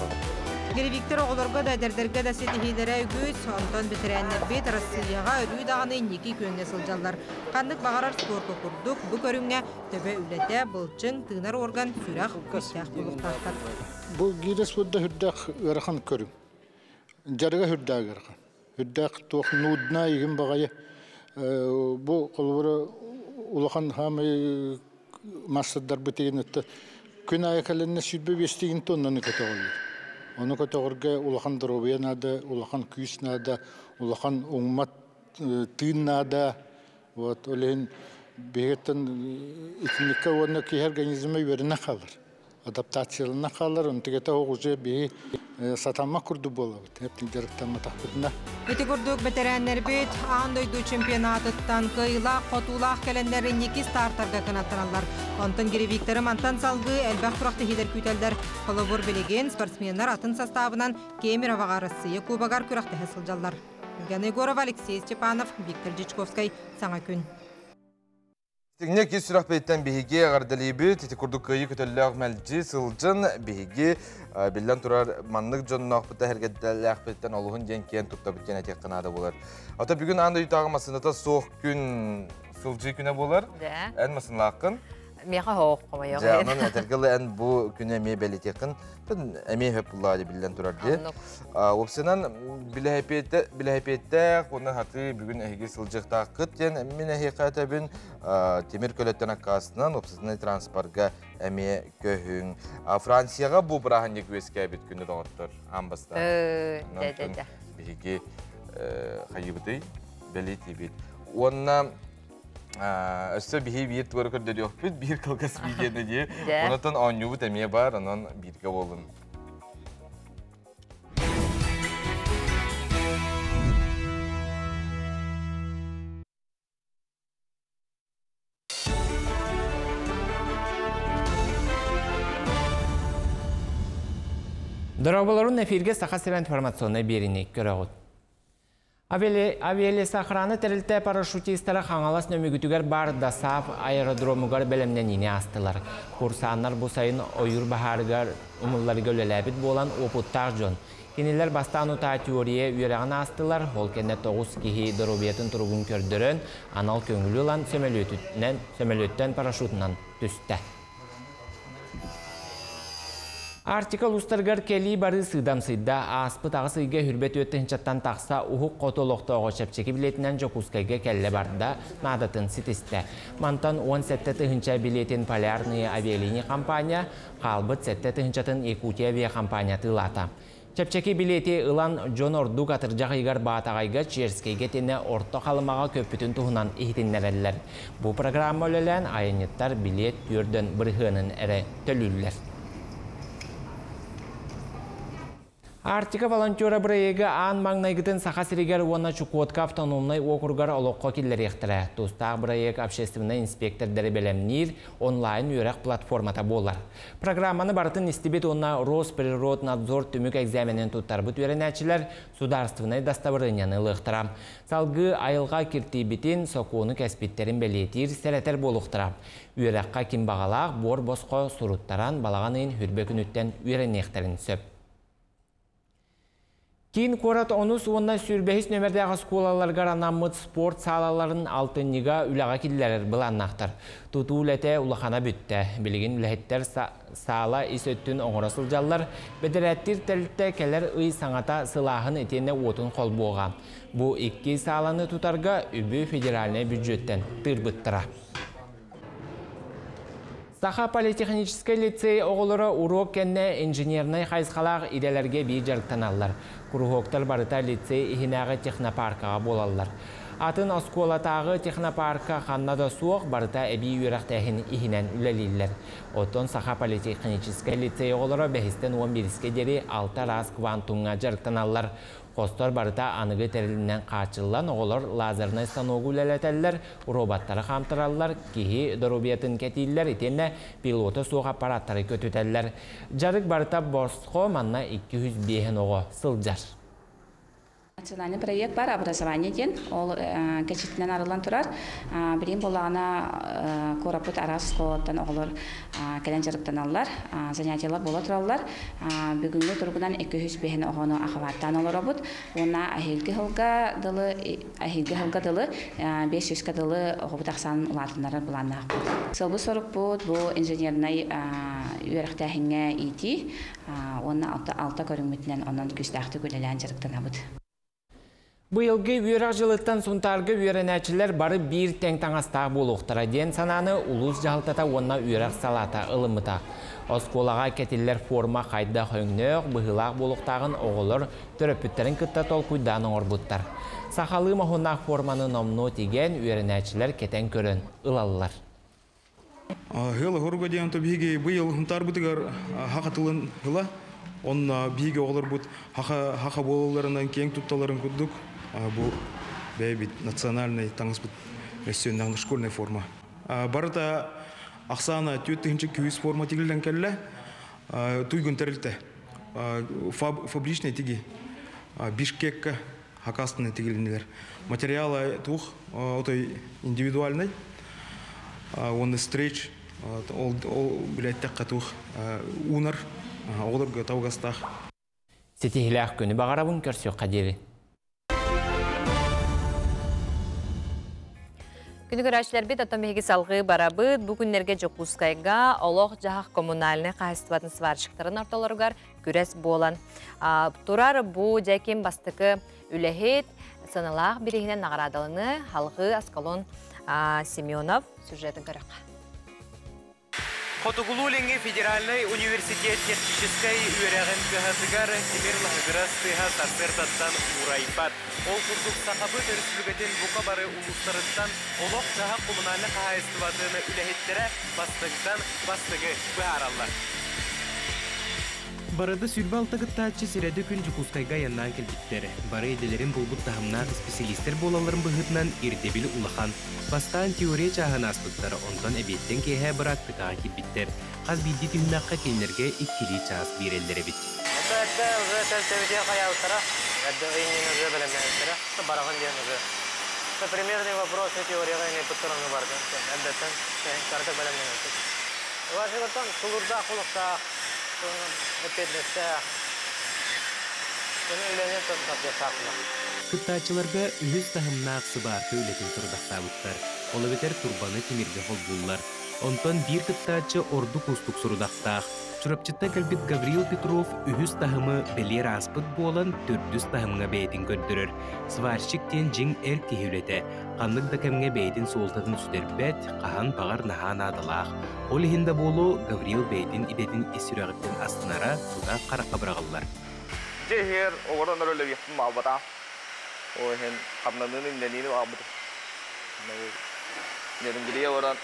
Гиревиктэр оҕолорго да, эдэрдэргэ да ситиһиилэрэ үгүс, онтон бэтэрээннэрбит Арассыыйаҕа өрүү даҕаны инники күөҥҥэ сылдьаллар. Ханнык баҕарар спорка курдук, бу көрүҥҥэ төбө үлэтэ, былчыҥ, тыынар орган, сүрэх күүстээх буолуохтаахтар. Бу гиирэ спорда үрдээх ыарахан көрүҥ. Дьарыга үрдээх ыарахан. Үрдээх туох нудна игин баҕайы. Бу холобура улахан хаамай маастардарбыт игин күн аайы кэлэннэ 25 тигин тоннаны көтөҕөллөр. Ону көтөҕөргө улахан доруобуйа наада, улахан күүс наада, улахан уҥмат тыын наада. Вот ол иһин биһигиттэн итинниккэ уонна киһи организма үөрэнэ хаалар. Адаптациялана хаалар, онтугата уже биһи сатаммат курдук буолабыт. Дьарыктамматахпытына. Ити курдук бэтэрээннэрбит аан дойду чемпионатыттан кыайыылаах, хотуулаах кэлэннэр инники стартарга кынаттаналлар. Онтон гиревиктары мантан салгыы элбэх күрэхтэһиилэр күүтэллэр. Холобур билигин спортсменнар атын составынан Кемеровоҕа Россия Кубогар күрэхтэһэ сылдьаллар. Евгений Егоров, Алексей Степанов, Виктор Дьячковскай. Саҥа күн. Тигне кис сүрэх бэйттэн биһиги эҕэрдэлиибит, ити курдук кыайыы көтөллөөх мэлдьи сылдьын биһиги биллэн турар маннык дьонноохпута эргэдэлээхпиттэн олуһун диэн киэн туттабыт диэн этиэххэ наада буолар. Ата бүгүн аан дойдутааҕы массыыната суох күн сылдьыы күнэ буолар. Эн массыыналааххын. Миэхэ хоох хомойох. Дьэ, онон этэргэ эн бу күнү эмиэ бэлитиэххин эмиэ хөп буллаа биллэн турар дии. Уопсайынан билэһэпиэттээх уонна хатыы бүгүн эһиги сылдьыахтааххыт диэн мин эһиэхэ этэбин тимир көлөттөн аккаастанан уопсастыбаннай транспорга эмиэ көһүҥ. Францияҕа бу бырааһынньык үөскээбит күнү доҕоттор аан бастаан. Биһиги хайыбытый бэлиэтиибит. Уонна өссө биһи биир тугары көрдөрүөхпүт, биир кылгас видеоны дии. Онотон оонньуубут эмиэ бар, онон бииргэ буолун. Дорооболорун эфирге Саха сирэ информационнай биэриини көрөҕүт. Авиалесохрана тэрилтэ парашютистара Хаҥалас Нөмүгүтүгэр баар ДОСААФ аэродромугар бэлэмнэниини аастылар. Курсааннар бу сайын ойуур баһаарыгар умулларыга үлэлээбит буолан уопуттаах дьон. Кинилэр бастаан утаа теория үөрэҕин аастылар, ол кэннэ 9 киһи доруобуйатын туругун көрдөрөн, анал көҥүлү ылан сөмөлүөттэн парашютунан түстэ. Арктика улуустарыгар кэлии барыы сыыдамсыйда. Ааспыт аҕыс ыйга 24 тыһыынчаттан тахса уһук хоту олохтооҕо чэпчэки билиэтинэн Дьокуускайга кэллэ барда, наадатын ситистэ. Мантан 17 тыһыынча билиэтин Полярные авиалинии компания, хаалбыт 7 тыһыынчатын Якутия авиакомпания атыылаата. Чэпчэки билиэти ылан дьон ордук атырдьах ыйыгар Баатаҕайга, Черскэйгэ итиннэ Орто Халымаҕа көппүтүн туһунан иһитиннэрэллэр. Бу программа үлэлээн айанньыттар билиэт түөрдөн бырыһыанын эрэ төлүүллэр. Арктика волонтера бырайыагы аан маҥнайгытын Саха сиригэр уонна Чукотка автономнай уокуругар олоххо киллэриэхтэрэ. Тустаах бырайыак общественнай инспектордары бэлэмниир онлайн үөрэх платформата буолар. Программаны барытын истибит уонна Росприроднадзор түмүк экзаменин туттарбыт үөрэнээччилэр судаарыстыбаннай дастабырыанньаны ылыахтара. Салгыы айылҕа киртийбитин, сокуону кэспиттэрин бэлиэтиир, сэрэтэр буолуохтара. Үөрэххэ ким баҕалаах буор босхо суруттаран балаҕан ыйын хүрбэ күнүттэн үөрэниэхтэрин сөп. Киин куорат онус уонна сүүрбэһис нөмердээх оскуолаларыгар анаммыт спорт саалаларын алтынньыга үлэҕэ киллэрэр былааннаахтар. Тутуу үлэтэ улахана бүттэ. Билигин үлэһиттэр саала ис өттүн оҥоро сылдьаллар. Бэдэрээттиир тэрилтэ кэлэр ый саҥата сылааһын итиэннэ уотун холбуоҕа. Бу икки сааланы тутарга үбү федеральнай бюджеттэн тыырбыттара. Саха политехническай лицей оҕолоро уруок кэннэ инженернай хайысхалаах идэлэргэ биир дьарыктаналлар. Куруһуоктар барыта лицей иһинээҕи технопаркаҕа буолаллар. Атын оскуолатааҕы технопарка ханна да суох, барыта эбии үөрэхтээһин иһинэн үлэлииллэр. Оттон Саха политехническай лицей оҕолоро бэһистэн 11-ке диэри алта араас квантумҥа дьарыктаналлар. Хостор барыта аныгы тэрилинэн хааччыллан, оҕолор лазернай станогу үлэлэтэллэр, роботтары хаамтараллар, киһи доруобуйатын кэтииллэр, итиэннэ пилота суох аппараттары көтүтэллэр. Дьарык барыта босхо, манна 205 оҕо сылдьар. Национальный проект бар образование диэн, ол кэчитинэн арыллан турар. Билигин буоллаҕына куораппыт араас оскуолаттан оҕолор кэлэн дьарыктаналлар, занятиелар буола тураллар. Бүгүҥҥү туругунан 205 оҕону охваттаан олоробут. Уонна эһиилги сылга дылы эһиилги сылга дылы 500-ка дылы оҕобут ахсаанын улаатыннарар былааннаахпыт. Сылбыт-сорукпут бу инженернай үөрэхтээһиҥҥэ иитии уонна алта көрүҥмүтүнэн онон күүстээхтик үлэлээн дьарыктанабыт. Быйылгы үөрэх дьылыттан Сунтаарга үөрэнээччилэр бары биир тэҥ таҥастаах буолуохтара диэн санааны улуус дьаһалтата уонна үөрэх салаата ылыммыта. Оскуолаҕа кэтиллэр форма хайдах өҥнөөх, быһыылаах буолуохтааҕын оҕолор төрөппүттэрин кытта толкуйдаан оҥорбуттар. Сахалыы моһуннаах форманы номнуо тигэн, үөрэнээччилэр кэтэн көрөн ылаллар. Ыһыал оһоруга диэн биһиги быйыл Сунтаарбытыгар хаха тылын ыла, онно биһиги оҕолорбут хаха хаха буолалларынан киэҥ тутталарын курдук бу бэйэбит национальный таҥаспыт өссө школьная форма. Барыта ахсаана 4 күүс форма тигиллэн кэллэ, туйгун тэрилтэ. Фабричный тиги Бишкекка хакастыны тигилинилер. Материалы тух отой индивидуальный, он стрейч, ол билеттекка тух унар, оҕолорго табыгастаах. Ситиһилээх күнү баҕарабын, көрсүөххэ диэри. Күнү көрөөччүлэрбит, оттон биһиги салгыы барабыт. Бу күннэргэ Дьокуускайга олох-дьаһах коммунальнай хаһайыстыбатын сварщиктарын ортолоругар күрэс буолан турар. Бу дьэким бастакы үлэһит сыаналаах бирииһинэн наҕараадаланыай, халгыы Аскалон Семенов сюжетын көрөххө. Хотугулуу-Илиҥҥи федеральнай университет техническэй үөрэҕин кыһатыгар тимир лаһыгырас тыаһа сарсыардаттан уурайбат. Ол курдук Сахабыт Өрөспүүбүлүкэтин бука бары улуустарыттан олох-дьаһах коммунальнай хаһаайыстыбатын үлэһиттэрэ бастыҥтан бастыҥы быһаараллар. Барыта 26 кыттааччы сэрэдэ күн Дьокуускайга айаннаан кэлбиттэр. Бары идэлэрин булбут таһымнаах исписэлиистэр буолалларын быһыытынан ирдэбил улахан. Бастаан теория чааһын ааспыттар, онтон эбиэттэн киэһэ быраактыкаҕа киирбиттэр. Хас биирдии түһүмэххэ кинилэргэ иккилии чаас биэрэллэр эбит. Это уже тәлтәбитиэ хайаабыттара, эрдэ ыйынньын уже бэлэмнээбиттэрэ, бараҕын диэн уже. Примерный вопрос теорияҕа ыйыппыттар, ону барды. Эрдэттэн карта бэлэмнэнэбит. Вашингтон тулуурдаах буолуохтаах, эппиэтинэстээх, үлэни таппыахтаахпына. Кыттааччыларга үһүс таһымнаах сыбаарка үлэтин сорудахтаабыттар. Ол эбэтэр турбаны тимиргэ холбууллар. Онтон биир кыттааччы ордук уустук сорудахтаах. Чурапчыттан кэлбит Гаврил Петров үһүс таһымы бэлиэр ааспыт буолан, төрдүс таһымҥа бэйэтин көрдөрөр. Сварщик диэн дьиҥ эр киһи үлэтэ. Ханнык да кэмҥэ бэйэтин суолтатын сүтэрбэт, хаһан баҕар наһаа наадалаах. Ол иһин да буолуо, Гаврил бэйэтин идэтин ис сүрэҕиттэн астынара тута харахха быраҕыллар. Дьиэ оҕорон өрөлөбүөхпүн баалбата. Ол иһин хамнаныын имнэниини баалбытым. Нерюнгрия баран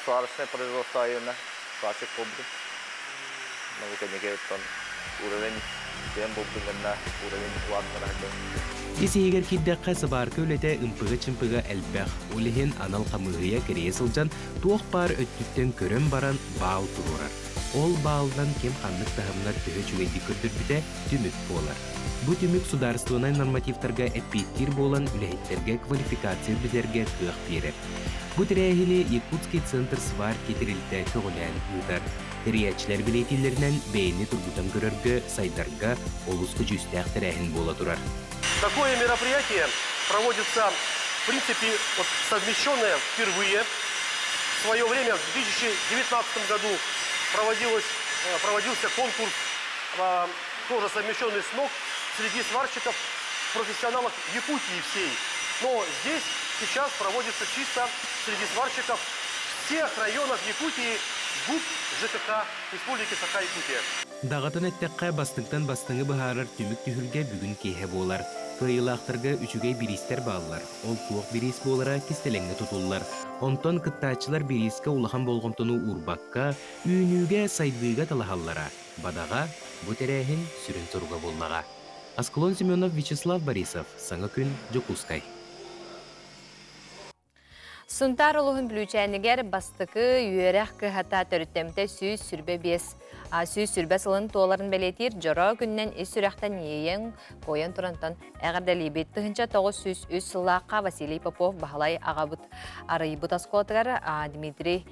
сварочное производство айына сварщик буолбутум. Маны кэнники оттон уровень тем бултун гэннэ уровень улаатыннара сылдьар. Ис иһигэр киирдэххэ, сыбаарка үлэтэ ымпыга-чымпыга элбэх. Ол иһин анал хамыыһыйа кэрийэ сылдьан туох баар өттүттэн көрөн баран баал туруорар. Ол баалдан ким ханнык таһымҥа төһө үчүгэйдик көрдөрбүтэ түмүк буолар. Бу түмүк судаарыстыбаннай нормативтарга эппиэттиир буолан үлэһиттэргэ квалификация үрдэтэргэ кыах биэрэр. Бу тэрээһини Якутский центр сварки тэрилтэ көҕүлээн ыытар. Тэрийээччилэр бэлиэтииллэринэн, бэйэни тургутан көрөргө, сайдарга олус көдьүүстээх тэрээһин буола турар. Такое мероприятие проводится, в принципе, вот, совмещенное впервые. В свое время, в 2019 году, проводился конкурс, тоже совмещенный с НОК, среди сварщиков, профессионалов Якутии всей. Но здесь сейчас проводится чисто среди сварщиков всех районов Якутии ГУП ЖКХ Республики Саха-Якутия. Даҕатан эттэххэ, бастыҥтан бастыҥы быһаарар түмүк түһүлгэ бүгүн киэһэ буолар. Кыайыылаахтарга үчүгэй бириистэр бааллар. Ол туох бириис буолара кистэлэҥҥэ тутуллар. Онтон кыттааччылар бириискэ улахан болҕомтону уурбакка, үүнүүгэ, сайдыыга талаһаллара. Бадаҕа, бу тэрээһин сүрүн соруга буоллаҕа. Аскалон Семенов, Вячеслав Борисов. Саҥа күн, Дьокуускай. Сунтаар улууһун Бүлүүчээнигэр бастакы үөрэх кыһата төрүттэммитэ 125. 120 сылын туоларын бэлиэтиир дьоро күнүнэн ис сүрэхтэн иэйэн, куойан турантан эҕэрдэлиибит. 1903 сыллаахха Василий Попов Баһылай аҕабыт арыйбыт оскуолатыгар Дмитрий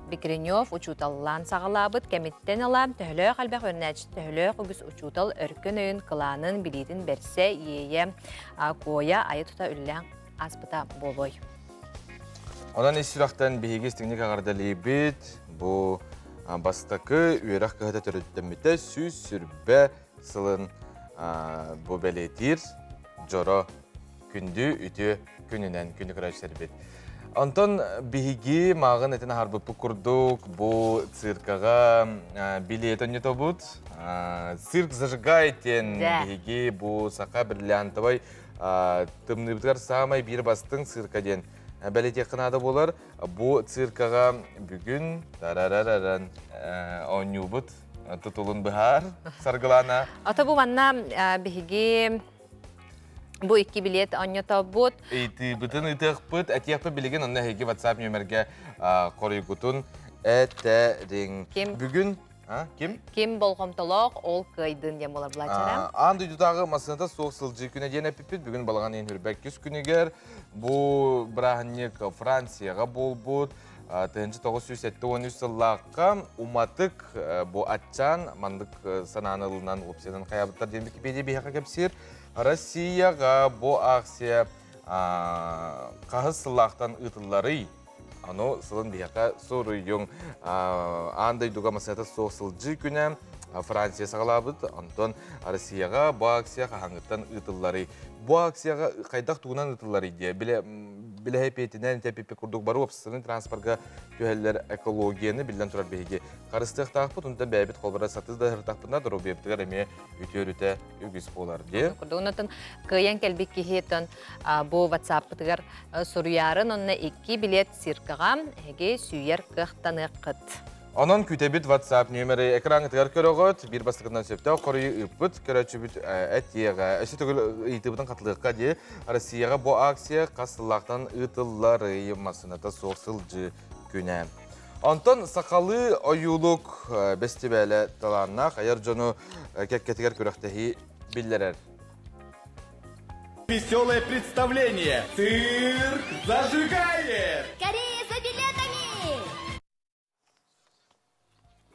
Бекренев учууталлаан саҕалаабыт кэмиттэн ыла төһөлөөх элбэх үөрэнээччи төһөлөөх үгүс учуутал өркөн өйүн кылаанын билиитин бэрсэ иэйэ куойа айа тута үллээн ааспыта буолуой. Онон ис сүрэхтэн биһиги истиҥник эҕэрдэлиибит. Бу бастакы үөрэх кыһата төрүттэммитэ 120 сылын бу бэлиэтиир дьоро күндү үтүө күнүнэн күнү көрөөччүлэрбит. Онтон биһиги мааҕын этин аһарбыппыт курдук бу циркаҕа билиэт онньотобут. Цирк зажигай диэн биһиги бу саха бриллиантовай тымныыбытыгар саамай биир бастыҥ цирка диэн бэлиэтиэххэ наада буолар. Бу циркаҕа бүгүн тарарараран оонньуубут тутулун быһаар Саргылана. Ата бу манна биһиги бу икки билиэт оонньотобут. Ыйтыыбытын ыытыахпыт, этиэхпит билигин онно эһиги WhatsApp нүөмэргэ хоруйгутун этэриҥ. Ким? Бүгүн ким? Ким болҕомтолоох, ол кыайдын диэн буолар булааччара. Аан дойдутааҕы массыыната суох сылдьыы күнэ диэн эппиппит. Бүгүн балаҕан ыйын хүрбэккис күнүгэр бу бырааһынньык Францияҕа буолбут. 1973 сыллаахха уматык бу аччаан маннык санааны ылынан уопсайынан хайаабыттар диэн Википедия биһиэхэ кэпсиир. Россияҕа бу акция хаһыс сыллаахтан ыытылларый? Аны сылын биһиэхэ суруйуҥ. Аан дойдуга массыыната суох сылдьыы күнэ Франция саҕалаабыт. Онтон Россияҕа бу акция хаһааҥҥыттан ыытылларый? Бу акцияҕа хайдах тугунан ыытылларый диye билэ билэһэпиэтинэн тэпиппит курдук бары уопсастыбаннай транспорга түһэллэр экологияны биллэн турар биһиги харыстыахтаахпыт. Онтон бэйэбит холбора сатыы да ыһыртахпытына доруобуйабытыгар эмиэ үтүөрүтэ үгүс буолар диye. Онтон кыайан кэлбит киһи бу WhatsApp-пытыгар суруйарын онно икки билет циркаҕа эһиги сүүйэр кыахтаныаххыт. Онон күтэбит WhatsApp нүөмэри экраҥытыгар көрөҕүт, биир бастакынан сөптөөх хоруйу ыыппыт көрөөччүбүт этиэҕэ. Өссө төгүл ыйытыыбытын хатылыахха дии. Россияҕа бу акция хас сыллаахтан ыытылларый массыыната суох сылдьыы күнэ. Онтон сахалыы ойуулук бэстибээлэ талааннаах айар дьону кэккэтигэр күрэхтэһии биллэрэр. Веселое представление. Цирк зажигает! Скорее за билетами!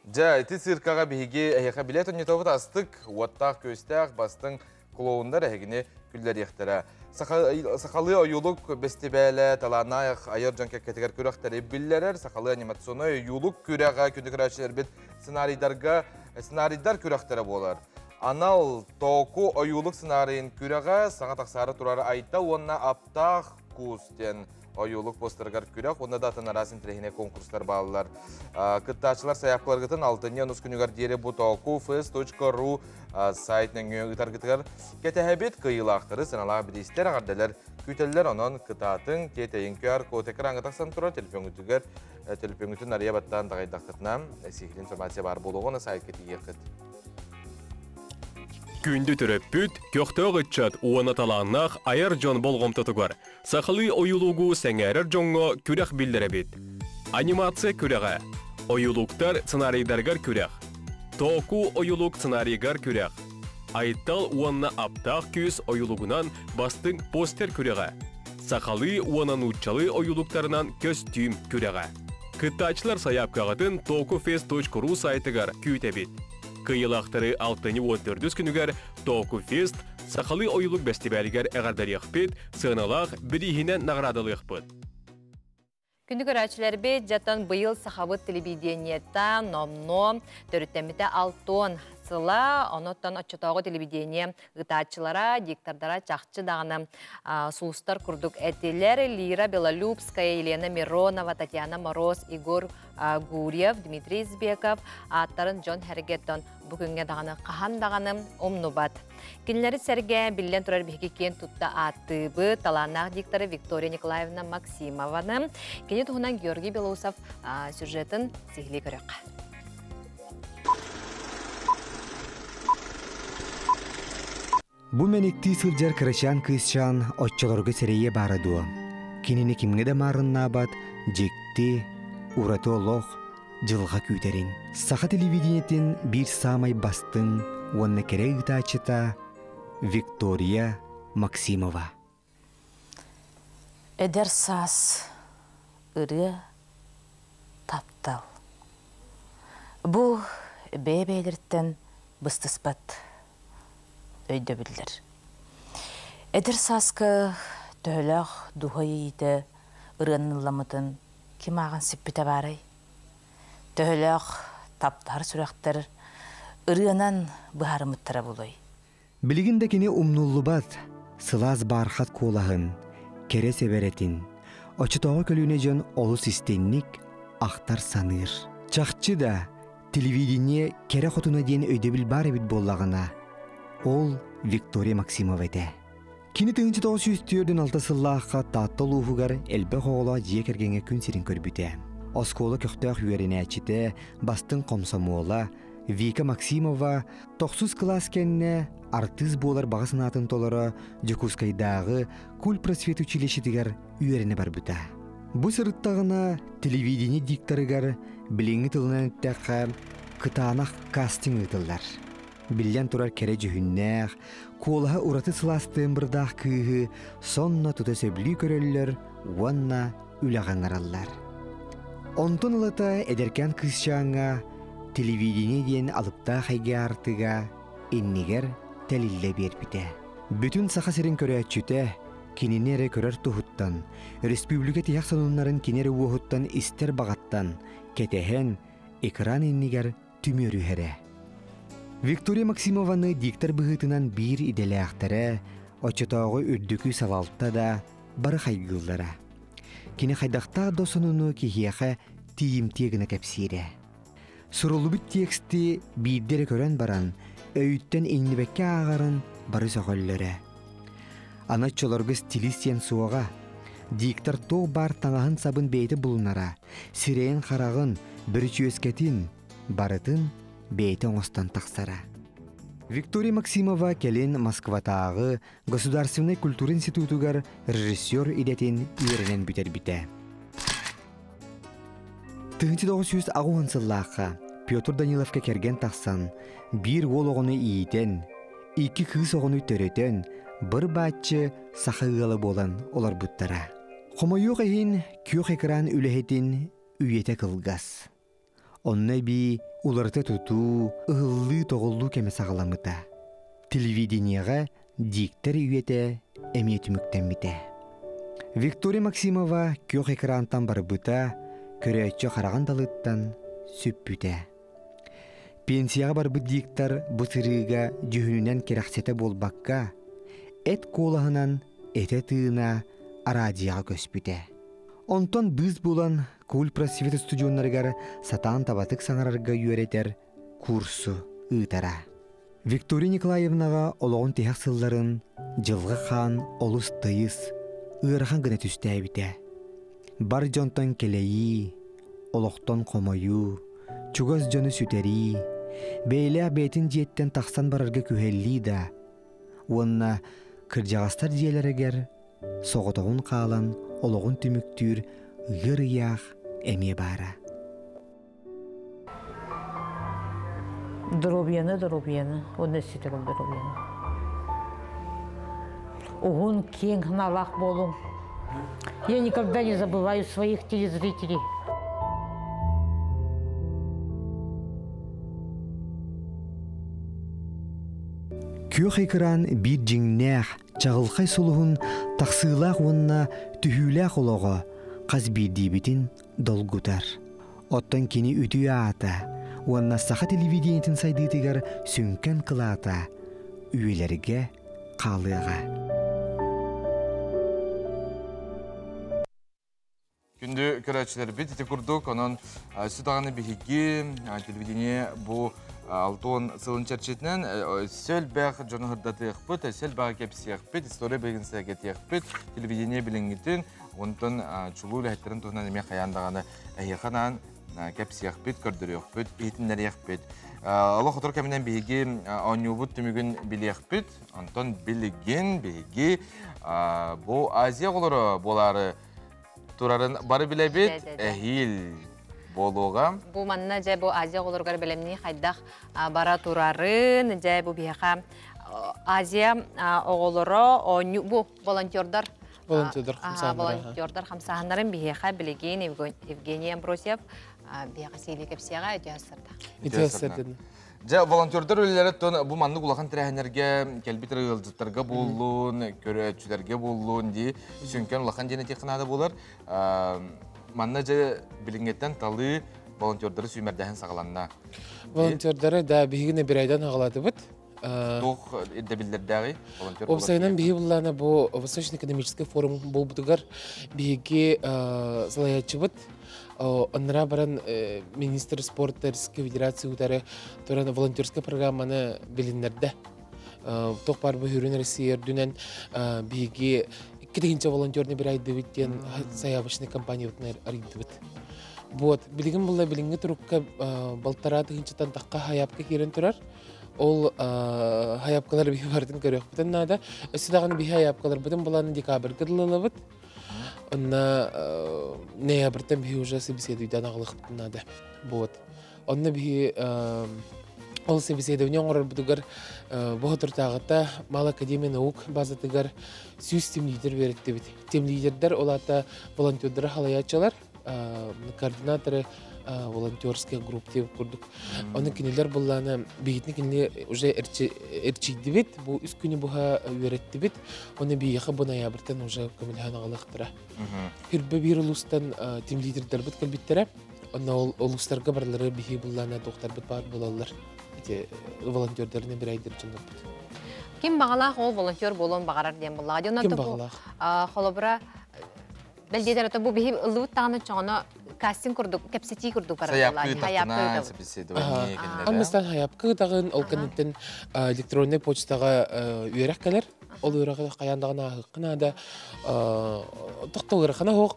Дьэ, ити циркаҕа биһиги эһиэхэ билет онньотобут астык, уоттаах-күөстээх бастыҥ клоуннар эһигини күллэриэхтэрэ. Сахалыы ойуулук бэстибээлэ талааннаах айар дьон кэккэтигэр күрэхтэри биллэрэр. Сахалыы анимационнай ойуулук күрэҕэ күндү көрөөччүлэрбит сценарийдарга сценарийдар күрэхтэрэ буолар. Анал Тооку ойуулук сценарийын күрэҕэ саҥа тахсаары турар Айта уонна Аптаах куус диэн ойуулук постарыгар күрэх уонна да атын араас интэриэһинэй конкурстар бааллар. Кыттааччылар сайаапкаларгытын алтынньы онус күнүгэр диэри бу tookufest.ru сайт нөҥүө ыытаргытыгар кэтэһэбит. Кыайыылаахтары сыаналаах бириистэр эҕэрдэлэр күүтэллэр. Онон кытаатыҥ, тиэтэйиҥ QR код экраҥҥа тахсан турар телефоҥҥутугар төлөпүөҥҥүтүн арыйа баттаан даҕайдаххытына сиһилии информация баар буолуоҕун сайтка тиийиэххит. Күндү төрөппүт, көхтөөх ыччат уонна талааннаах айар дьон болҕомтотугар сахалыы ойуулугу сэҥээрэр дьоҥҥо күрэх биллэрэбит. Анимация күрэҕэ, ойуулуктар сценарийдарыгар күрэх, Тооку ойуулук сценарийыгар күрэх, Айтал уонна Аптаах күүс ойуулугунан бастыҥ постер күрэҕэ, сахалыы уонна нууччалыы ойуулуктарынан көстүүм күрэҕэ. Кыттааччылар сайаапкаҕытын tokufest.ru сайтыгар күүтэбит. Кыайыылаахтары алтынньы уон төрдүс күнүгэр Токуфест сахалыы ойуулук бэстибээлигэр эҕэрдэлиэхпит, сыаналаах бирииһинэн наҕараадалыахпыт. Күндү көрөөччүлэрбит, дьатан быйыл сахабыт телевидениета номнуо төрүттэммитэ алтон сыла, онуттан оччотооҕу телевидение ытааччылара, диктордара чахчы даҕаны сулустар курдук этилэр. Лира Белолюбская, Елена Миронова, Татьяна Мороз, Егор Гурьев, Дмитрий Избеков ааттарын дьон сэргэттэн бу күҥҥэ даҕаны хаһан даҕаны умнубат. Кинилэри сэргэ биллэн турар биһиги киэн тутта ааттыыбыт талааннаах дикторы Виктория Николаевна Максимованы. Кини туһунан Георгий Белоусов сюжетын сиһилии көрүөххэ. Бу мэниктии сылдьар кырачаан кыысчаан оччолорго сэрэйиэ баара дуо? Кинини кимҥэ да маарыннаабат дьикти, ураты олох, дьылҕа күүтэрин. Саха телевидениетин биир саамай бастыҥ уонна кэрэ ыытааччыта Виктория Максимова. Эдэр саас ырыа таптал. Бу бэйэ-бэйэлэриттэн быстыспат өйдөбүллэр. Эдэр сааска төһөлөөх дууһа иэйиитэ ырыанан ылламмытын ким ааҕан сиппитэ баарай? Төһөлөөх таптаһар сүрэхтэр ырыанан быһаарыммыттара буолуой? Билигин да кини умнуллубат сылаас баархат куолаһын, кэрэ сэбэрэтин, оччотооҕу көлүөнэ дьон олус истинник ахтар-саныыр. Чахчы да, телевидение кэрэ хотуна диэн өйдөбүл баар эбит буоллаҕына, ол Виктория Максимова этэ. Кини 1946 сыллаахха Таатта улууһугар элбэх оҕолоох дьиэ кэргэҥҥэ күн сирин көрбүтэ. Оскуола көхтөөх үөрэнээччитэ, бастыҥ хомсомуола Вика Максимова тохсус кылаас кэннэ артыыс буолар баҕа санаатын толоро Дьокуускайдааҕы кульпросвет училищетыгар үөрэнэ барбыта. Бу сырыттаҕына телевидение дикторыгар билиҥҥи тылынан эттэххэ кытаанах кастинг ыытыллар. Биллэн турар кэрэ дьүһүннээх, куолаһа ураты сылаас тыамбырдаах кыыһы сонно тута сөбүлүү көрөллөр уонна үлэҕэ ыҥыраллар. Онтон ылата эдэркээн кыысчааҥҥа телевидение диэн алыптаах эйгэ аартыга иннигэр тэлиллэ биэрбитэ. Бүтүн Саха сирин көрөөччүтэ кинини эрэ көрөр туһуттан, республика тиһэх сонуннарын кини эрэ уоһуттан истэр баҕаттан кэтэһэн, экран иннигэр түмүөрүһэрэ. Виктория Максимованы диктор быһыытынан биир идэлээхтэрэ, оччотооҕу үрдүкү салалта да бары хайгыыллара. Кини хайдахтаах да сонуну киһиэхэ тиийимтиэ гына кэпсиирэ. Суруллубут тексти биирдэ эрэ көрөн баран, өйүттэн иҥнибэккэ ааҕарын бары сөҕөллөрө. Аны оччолорго стилист диэн суоҕа. Диктор туох баар таҥаһын-сабын бэйэтэ булунара, сирэйин-хараҕын, бүрүчүөскэтин, барытын бэйэтэ оҥостон тахсара. Виктория Максимова кэлин Москватааҕы Государственнай культура институтугар режиссер идэтин үөрэнэн бүтэрбитэ. 1980 сыллаахха Петр Даниловка кэргэн тахсан, биир уол оҕону иитэн, икки кыыс оҕону төрөтөн, быр-бааччы саха ыала буолан олорбуттара. Хомойуох иһин, күөх экран үлэһитин үйэтэ кылгас. Онно эбии уларыта тутуу, ыһыллыы-тоҕуллуу кэмэ саҕаламмыта. Телевидениеҕэ диктор үйэтэ эмиэ түмүктэммитэ. Виктория Максимова күөх экрантан барбыта, көрөөччү хараҕын далыттан сүппүтэ. Пенсияҕа барбыт диктор бу сырыыга дьүһүнүнэн кэрэхсэтэ буолбакка, эт куолаһынан этэ-тыына араадьыйаҕа көспүтэ. Онтон быыс булан Куль просвет устудьуоннарыгар сатаан табатык саҥарарга үөрэтэр курсу ыытара. Виктория Николаевнаҕа олоҕун тиһэх сылларын дьылҕа хаан олус тыйыс, ыарахан гына түстээбитэ. Бар дьонтон кэлэйии, олохтон хомойуу, чугас дьону сүтэрии, бэйэлээх бэйэтин дьиэттэн тахсан барарга күһэллии да уонна кырдьаҕастар дьиэлэригэр соҕотоҕун хаалан олоҕун түмүктүүр ыар ыйаах эмиэ баара. Доруобуйаны, доруобуйаны, уонна өссө доруобуйаны. Уһун, киэҥ санаалаах буолуҥ. Я никогда не забываю своих телезрителей. Күөх экран биир дьиҥнээх, чаҕылхай сулуһун тахсыылаах уонна түһүүлээх олоҕо хас биирдиибитин долгутар. Оттон кини үтүө аата уонна саха телевидениетин сайдыытыгар сүҥкэн кылаата үйэлэргэ хаалыаҕа. Күндү көрөөччүлэрбит ити курдук, онон өссө даҕаны биһиги телевидение бу алтон сылын чэрчитинэн өссө элбэх дьону сырдатыахпыт, өссө элбэҕи кэпсиэхпит, история билигин сэргэтиэхпит, телевидение билиҥҥитин, онтон чулуу үлэһиттэрин туһунан эмиэ хайаан даҕаны эһиэхэ анаан кэпсиэхпит, көрдөрүөхпүт, иһитиннэриэхпит. Олох сотору кэминэн биһиги оонньуубут түмүгүн билиэхпит. Онтон билигин биһиги бу Азия оҕолоро буолаары турарын бары билэбит. Эһиил Буолуоҕа. Бу манна дьэ бу Азия оҕолоругар бэлэмнии хайдах бара турарын, дьэ бу биһиэхэ Азия оҕолоро оонньуу бу волонтердар волонтердар хамсааһыннара. Волонтердар хамсааһыннарын биһиэхэ билигин Евгений Амбросьев биһиэхэ сиили кэпсиэҕэ үтүө сырда. Үтүө сырда. Дьэ, волонтердар үлэлэрэ тон бу маннык улахан тэрээһиннэргэ кэлбит ыалдьыттарга буоллун, көрөөччүлэргэ буоллун дии сүҥкэн улахан диэн этиэххэ наада буолар. Манна дьэ билиҥҥиттэн талыы волонтердары сүүмэрдээһин саҕаланна. Волонтердары да биһигини бирайдан аҕалатыбыт. Туох ирдэбиллэрдээҕий волонтер? Уопсайынан биһи буллаана бу Восточный экономический форум буолбутугар биһиги салайааччыбыт оннара баран министр спорта Российской Федерации утары туран волонтерскай программаны билиннэрдэ. Туох баар бу Хүрүн Россия үрдүнэн биһиги 2 тыһыынча волонтерны бирайдыбыт диэн заявочный компаниябытын арыйдыбыт. Вот, билигин булла билиҥҥи турукка 1,5 тыһыынчаттан тахха хайаапка киирэн турар. Ол хайаапкалар биһи барытын көрүөхпүтүн наада. Өссө даҕаны биһи хайаапкаларбытын булан декабрьга дылылабыт. Онно ноябрьтан биһи уже собеседуйдан аҕалыахпытын наада. Вот. Онно биһи ол собеседование оҥорорбутугар бу соторутааҕыта Мал Академия наук базатыгар 100 тимлидер үөрэттибит. Тимлидердер ол аата волонтердары халайааччылар, координаторы волонтерских групп деп курдук. Оны кинилер булланы бигитни кинили уже эрчийдибит, бу үс күнү буха үөрэттибит. Оны бийэхэ бу ноябрьтан уже көмөлөһөн аҕалыахтара. Хүрбэ биир улуустан тимлидердербит кэлбиттэрэ. Онно ол улуустарга барлары биһи буллана туохтарбыт баар буолаллар. Ити волонтердарына бирайдыр дьоннорбут. Ким баҕалаах ол волонтер буолуон баҕарар диэн буллаҕа. Ким баҕалаах? Холобура, бэл диэтэр бу биһи ыллыбыт даҕаны чоҕоно кастинг курдук, кэпсэтии курдук барар. Сайаапка собеседование. Аммастан хайаапка тағын, ол кэнниттэн электронный почтаҕа үөрэх кэлэр. Ол үөрэҕи хайаан даҕаны ааһыахха наада. Тохто ыарахана суох,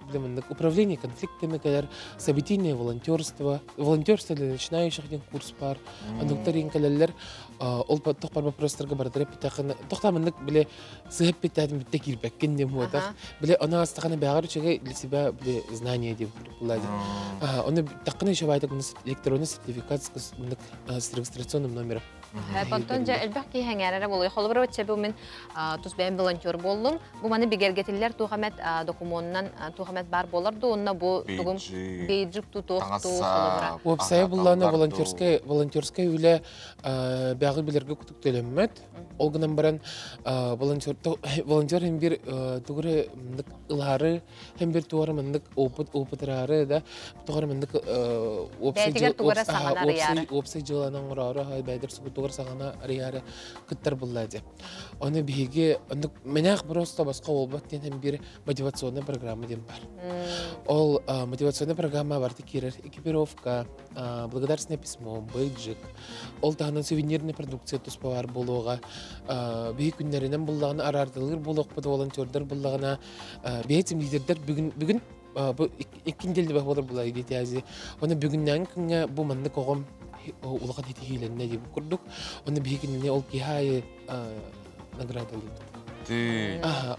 управление конфликтами кэлэр, событийное волонтерство, волонтерство для начинающих диэн курс бар. Оннуктар иин кэлэллэр. Ол тох бар вопростарга барытара питахына, тохтамыннык биле сыһып питтаатын битте киирбэккин диэн буотах. Биле оны астахана бэҕэр үчүгэй для себя биле знание диэн булади. Оны таххына еще байтак электронный сертификат с регистрационным номером. Онтон дьэ элбэх киһи эҥээрэрэ буолуо. Холобура, бу мин тус бэйэм волонтер буоллум. Бу маны бигэргэтиллэр туох эмэт докумуонунан туох эмэт баар буолар ду, онно бу тугум бейджик тутуох ту холобура. Уопсайа буллаана волонтерскай волонтерскай үлэ бэҕи билэргэ кутук төлөммөт. Ол гынан баран волонтер волонтер hem бир тугуре ылаары hem бир тугары маннык опыт опытыраары да тугары маннык уопсай уопсай дьыаланан оҥороору бэйдер сугу тугар саҕана арыйаары кыттар булла дии. Оны биһиги оннук мэнээх просто босхо буолбат диэн hem бир мотивационная программа диэн бар. Ол мотивационная программа барты киирэр экипировка, благодарственное письмо, бейджик, ол таһынан сувенирный продукция туспа бар буолуоҕа. Биһи күннэринэн буллаҕына араардылыыр буолуохпут волонтердар буллаҕына биһи лидердер бүгүн бүгүн бу икки неделя буолар була идеязи. Оны бүгүннән күнгә бу маннык оҕом улахан хитиһиилэннэ дип курдук. Оны биһи кинини ол киһи наградалыыбыт.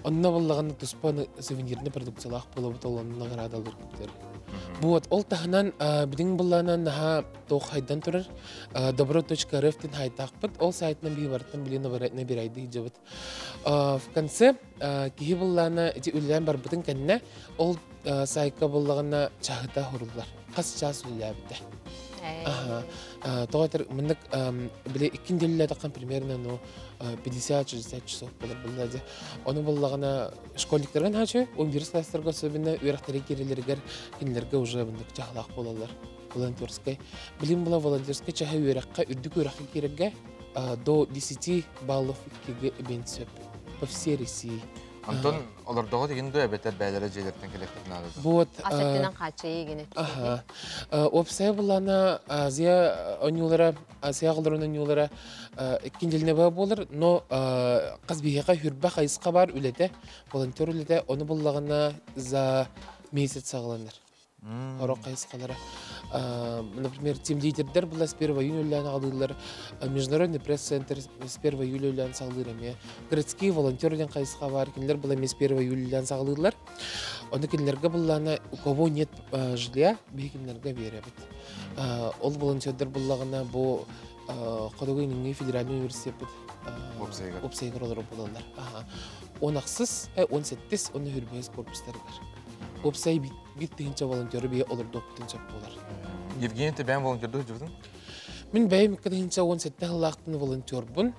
Онно боллагана туспа сувенирный продукциялаах буолабыт, ол онно наградалыр күптер. Вот, ол таһынан бидиң буллаана наха тоох хайдан турар добро.рф тин хайтаахпыт. Ол сайтынан биһи барыттан билин набирайды хиджабыт. В конце киһи буллаана ити үллээн барбытын кэннэ ол сайка буллагана чаһыта хуруллар. Хас час үллээбитэ. Тоҕо мыннык биле иккин делле примерно ну 50-60 часов болар булла. Оны буллагана школьниктерген хачы, 11 класстарга особенно үөрахтары кирелергер кинилерге уже мындык чахлаах болалар. Волонтерскай. Билим була волонтерскай чаһы үөрахка үрдүк үөрахка кирерге до 10 баллов иккиге эбен сөп по всей России. Антон олордоҕо деген ду эбэтэр бээлere жээлертен келектер надо. Вот. Асеттинен качы гене. Аха. Уопсай булана Азия онюлара, Азия голорун онюлара иккинделине ба болар, но каз биһиэхэ хүрбэ хайысха бар үлэтэ, волонтер үлэтэ, ону буллагана за месяц саҕаланар. Орок хайысхалара. Например, тим-лидердер была с 1 июня үллән алылар, Международный пресс-центр с 1 июля үллән сағылыр эме. Городские волонтеры ден қайсыға бар, кинилер была с 1 июля үллән сағылырлар. Оны кинилерге булланы, у кого нет жилья, бии кинилерге беребит. Ол волонтердер буллагына бу Хотугу Илиҥҥи федеральный университет уопсайыгар олорор буолаллар. 16, 18, оны хүрбэс корпустарыгар. Уопсай биир тыһыынча волонтеры бие олордуохпутун сөп буолар. Евгений, ты бэйэм волонтердуу сылдьыбытыҥ? Мин бэйэм 2017 сыллаахтан волонтербун.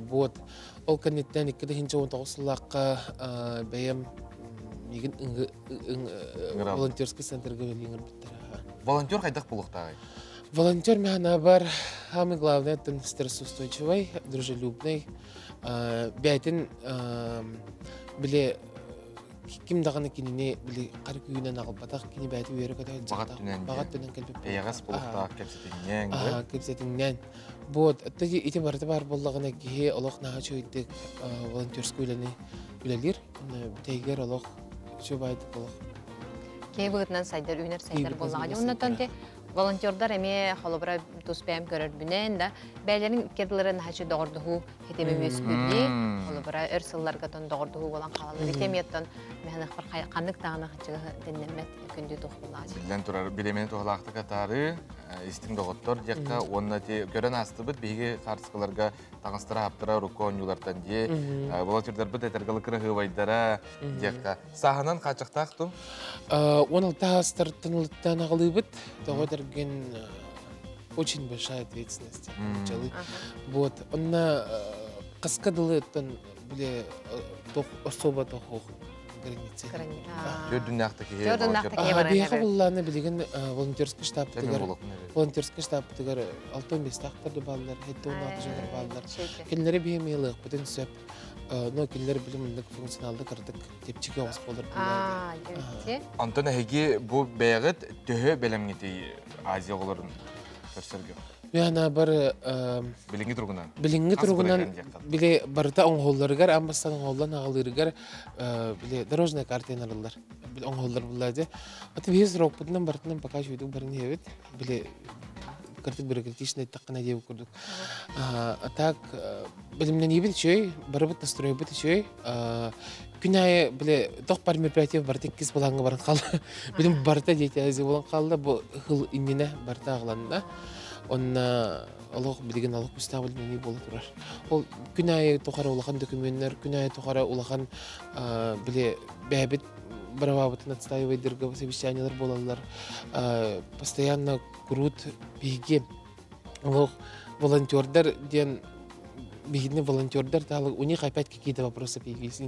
Вот. Ол кэнниттэн 2019 сыллаахха бэйэм миигин волонтерский центрга үлэлии ыҥырбыттара. Волонтер хайдах буолуохтааҕый? Волонтер миэхэ самый главный это стрессоустойчивый, дружелюбный. Бэйэтин били ким даҕаны кинини били хара күүнэн аҕалбатах, кини бэйэтэ үөрэ-көтө сылдьыбатах. Баҕа өттүнэн кэлбит. Эйэҕэс буолуохтаах кэпсэтиҥнээн. Кэпсэтиҥнээн. Вот, ити барыта баар буоллаҕына киһи олох наһаа үчүгэйдик волонтерскай үлэни үлэлиир. Бүтэйгэр олох үчүгэй олох. Киһи быһыытынан сайдар, үүнэр сайдар буоллаҕа. Оннотон волонтердар эмиэ холобура тус бэйэм көрөрбүнэн да бэйэлэрин икки наһачы доҕордоһуу хитими үөскүүрдии холобура өр сылларга тон доҕордоһуу буолан хаалаллар ити эмиэттэн мэхэнэхпар ханнык даҕаны хаччыга тэннэммэт күндү туох буоллаҕа. Биллэн турар, бириэмэни туһалаахтык атаарыы, истиҥ доҕоттор диэххэ уонна ти көрөн аастыбыт биһиги хаартыскаларга таҥастара хаптара урукку оонньуулартан дии волонтердарбыт этэргалы кыраһыабайдара диэххэ сааһынан хааччахтаах тум 16 аастартан ылыттан аҕалыыбыт тоҕо дэргин очень большая ответственность. Вот онна қысқа дылыттан биле особо тохох граница. Төрдүннәхтә киһи. Биһиэхэ буллааны билигин волонтерский штабтыгар волонтерский штабтыгар 65 тахтар да бааллар, 76 дьонор бааллар. Кинилэри биһи мыйлыахпытын сөп. Но кинилэр билим функционалды кырдык тепчики оҕус болар. Антон эһиги бу бэйэҕит төһө бэлэмҥитий Азия оҕолорун көрсөргө? Мен бар билиҥҥи туругунан. Билиҥҥи туругунан били барыта оҥоһулларыгар, аммастан оҥоһуллан аҕалыырыгар били дорожная карта арыллар. Оҥоһуллар булла. Аты биһи срокпутунан барытынан пока үчүгүйдүк барын иһэбит. Били кыртык бюрократичный таххана диэбит курдук. А так билимнэниибит үчүгэй, барыбыт настройбут үчүгэй. Күн аайы биле тох бар мероприятие барыта иккис балаҥҥа баран хаалла. Билим барыта деятельность болан хаалла, бу хыл иннинэ барыта аҕаланна. Онна олох билигин олох кустаах билимнэнии буола турар. Ол күн аайы тухары улахан документнар, күн аайы тухары улахан биле бэйэбит правабытын отстаивайдырга совещаниялар буолаллар. Постоянно курут биһиги олох волонтердар диэн биһигини волонтердар таалык у них опять какие-то вопросы появились.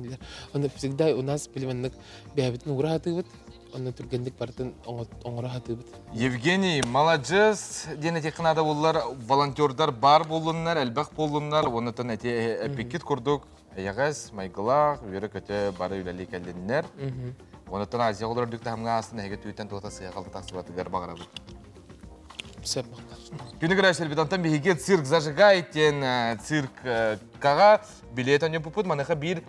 Онно всегда у нас билиманнык бэйэбитин угура хатыыбыт, онно түргэнник бартын оҥоро хатыыбыт. Евгений, маладьыс диэн этиэххэ наада буоллар, волонтердар бар буоллуннар, элбэх буоллуннар, оннотон эти эппиккит курдук эйэҕэс, майгылаах, үөрэ-көтө бары үлэлии кэллиннэр. Оннотон Азия оҕолор үрдүк таһымҥа астын эһиги түүтэн туота сыһа тахсыбатыгар баҕарабыт. Сөп. Күнү көрөөччүлэрбит, онтон биһиги «Цирк зажигай» диэн циркаҕа билиэт оонньоппуппут. Маныаха биир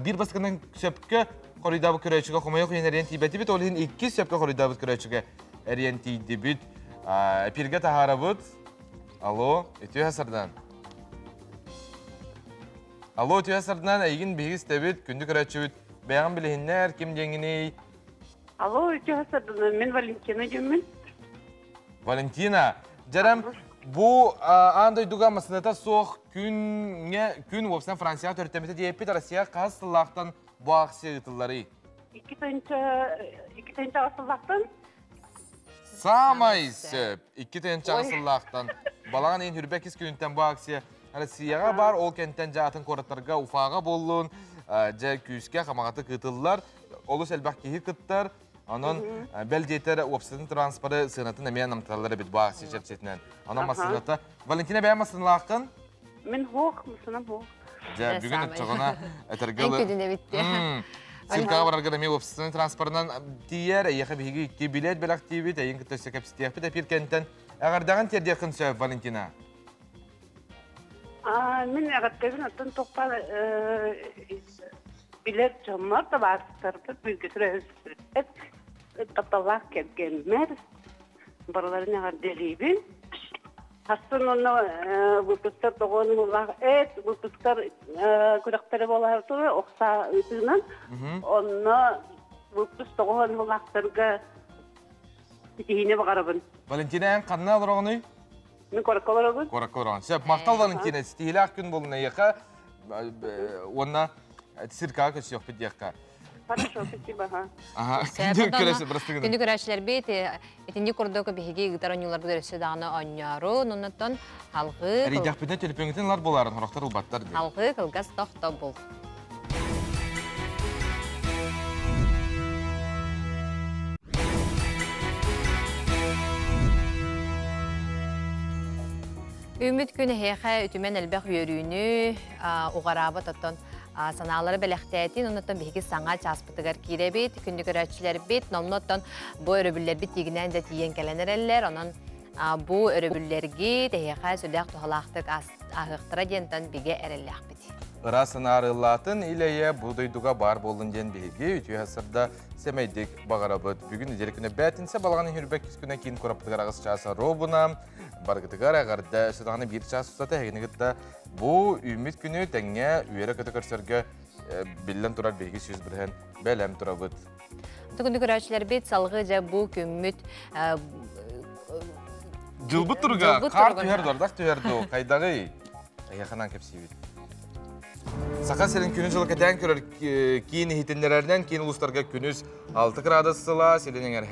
биир бастакынан сөпкө хоруйдаабыт көрөөччүгэ хомойуох иһин эрийэн тиийбэтибит. Ол иһин иккис сөпкө хоруйдаабыт көрөөччүгэ эрийэн тиийдибит. Эпиргэ таһаарабыт. Алло, үтүө сардан. Алло, үтүө сардан, эйигин биһиги истэбит, күндү көрөөччүбүт. Бэйэҕин билиһиннэр, ким диэҥҥиний? Алло, үтүө сардан, мин Валентина диэммин. Валентина, дьэрем, бу аан дойдуга массыыната суох күҥҥэ күн уопсайынан Францияҕа төрүттэммитэ диэппит Россия хас сыллаахтан бу акция ыытылларый? 2000 сыллаахтан. Саамай сөп. 2000 сыллаахтан. Балаҕан ыйын хүрбэкис күнүнтэн бу акция Россияҕа бар, ол кэнтэн дьэ атын куораттарга Уфаҕа буоллун, дьэ күүскэ хамаҕатык ыытыллар. Олус элбэх киһи кыттар. Онон бэл диэтэр уопсатын транспоры сыанатын эмиэ намтаталлар эбит бу акция чэрчитинэн. Онон массыыната Валентина бэйэ массыыналааххын? Мин хуох, массыынам хуох. Дьэ, бүгүн оччоҕуна этэргэ Циркаҕа барарга эмиэ уопсастыбаннай транспорынан тиийэр. Эйиэхэ биһиги икки билиэт бэлэхтиибит, эйин кытта өссө кэпсэтиэхпит эпир кэнтэн. Эҕэрдэҕин тиэрдиэххин сөп, Валентина. Мин эҕэрдэбин оттон тохпар билэр дьоммор, табаарыстарбыт, бииргэ төрөөбүт тапталлаах кэргэммэр. Барыларын эҕэрдэлиибин. Хассын онно выпустар тоҕон улаах эт выпустар күрэхтэрэ буолар тура охса ыытыынан онно выпуск тоҕон улаахтарга ситиһиини баҕарабын. Валентина, эн ханна олороҕунуй? Мин куоракка олоробун. Куоракка олороҕун. Сөп, махтал Валентина, ситиһиилээх күн буолун эйиэхэ уонна циркаҕа көрсүөхпүт диэххэ. Хорошо, спасибо. Ага. Күндү көрөөччүлэрбит, итинник курдук биһиги ыытар оонньууларбыт өссө даҕаны оонньоору, оннуттан алгыы... Эрийдэхпитинэ төлөпүөҥҥүтүн ылар буоларын, сорохтор ылбаттар дии. Алгыы кылгас тохтобул. Үүммүт күн эһиэхэ үтүмэн элбэх үөрүүнү уҕараабат оттон санаалары бэлэхтээтин, оннуттан биһиги саҥа чааспытыгар киирэбит, күндү көрөөччүлэрбит, номнуоттан бу өрөбүллэрбит тиигинээн да тиийэн кэлэн эрэллэр, онон бу өрөбүллэргит эһиэхэ сүрдээх туһалаахтык ааһыахтара диэнтэн бигэ эрэллээхпит. Ыраас санаарылаатын ил-эйэ бу дойдуга баар буоллун диэн биһиги үтүө сырда сэмэйдик баҕарабыт. Бүгүн нэдиэлэ күнэ бээтинсэ балаҕан иһирбэк күнэ киин куораппытыгар аҕыс чааса робуна баргытыгар эҕэрдэ өссө даҕаны биир чаас устата эһигини кытта бу үүммүт күнү тэҥҥэ үөрэ-көтө көрсөргө биллэн турар биһиги 100% бэлэм турабыт. Күндү көрөөччүлэрбит салгыы дьэ бу күммүт Дьылбыт туруга хаар түһэр дордах түһэр дуу хайдаҕый? Эйиэхэ кэпсиибит. Саха сирин күнү дьылы кэтээн көрөр киин иһитиннэрэринэн киин улуустарга күнүс 6 градус сылаас, илин эҥэр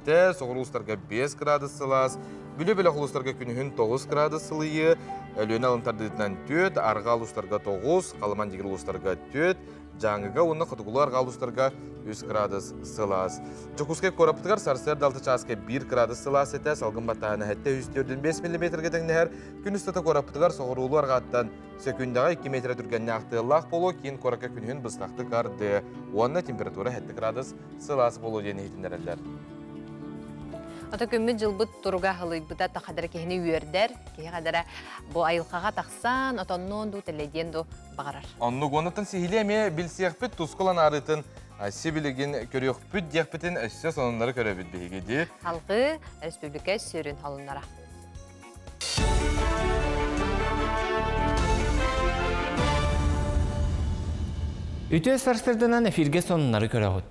7, соҕуруу улуустарга 5 градус сылаас, Бүлүү бөлөх улуустарга күнүһүн 9 градус сылыйыы, Өлүөнэ алын тардыытынан 4, арҕаа улуустарга 9, Халыман дигир улуустарга 4, Дьааҥыга уонна хотугулуу арҕаа улуустарга 3 градус сылаас. Дьокуускай куораппытыгар сарсыарда 6 чааска 1 градус сылаас этэ, салгын баттааһына 745 миллиметргэ тэҥнэһэр. Күн устата куораппытыгар соҕуруулуу арҕааттан сөкүүндэҕэ 2 метрэ түргэннээх тыаллаах буолуо, киин куоракка күнүһүн быстахтык ардыа уонна температура 7 градус сылаас буолуо диэн иһитиннэрэллэр. Ото күммүт дьылбыт туруга халыйбыта тахадара киһини үөрдэр, киһи хадара бу айылҕаҕа тахсан, отоннуон дуу, тэлэйдиэн дуу баҕарар. Оннук оннуттан сиһилии эмиэ билсиэхпит, тускул анаарыытын сибилигин көрүөхпүт диэхпитин өссө сонуннары көрөбүт биһиги дии. Халгыы республика сүрүн холуннара. Үтүө сарсырданан эфирге сонуннары көрөҕүт.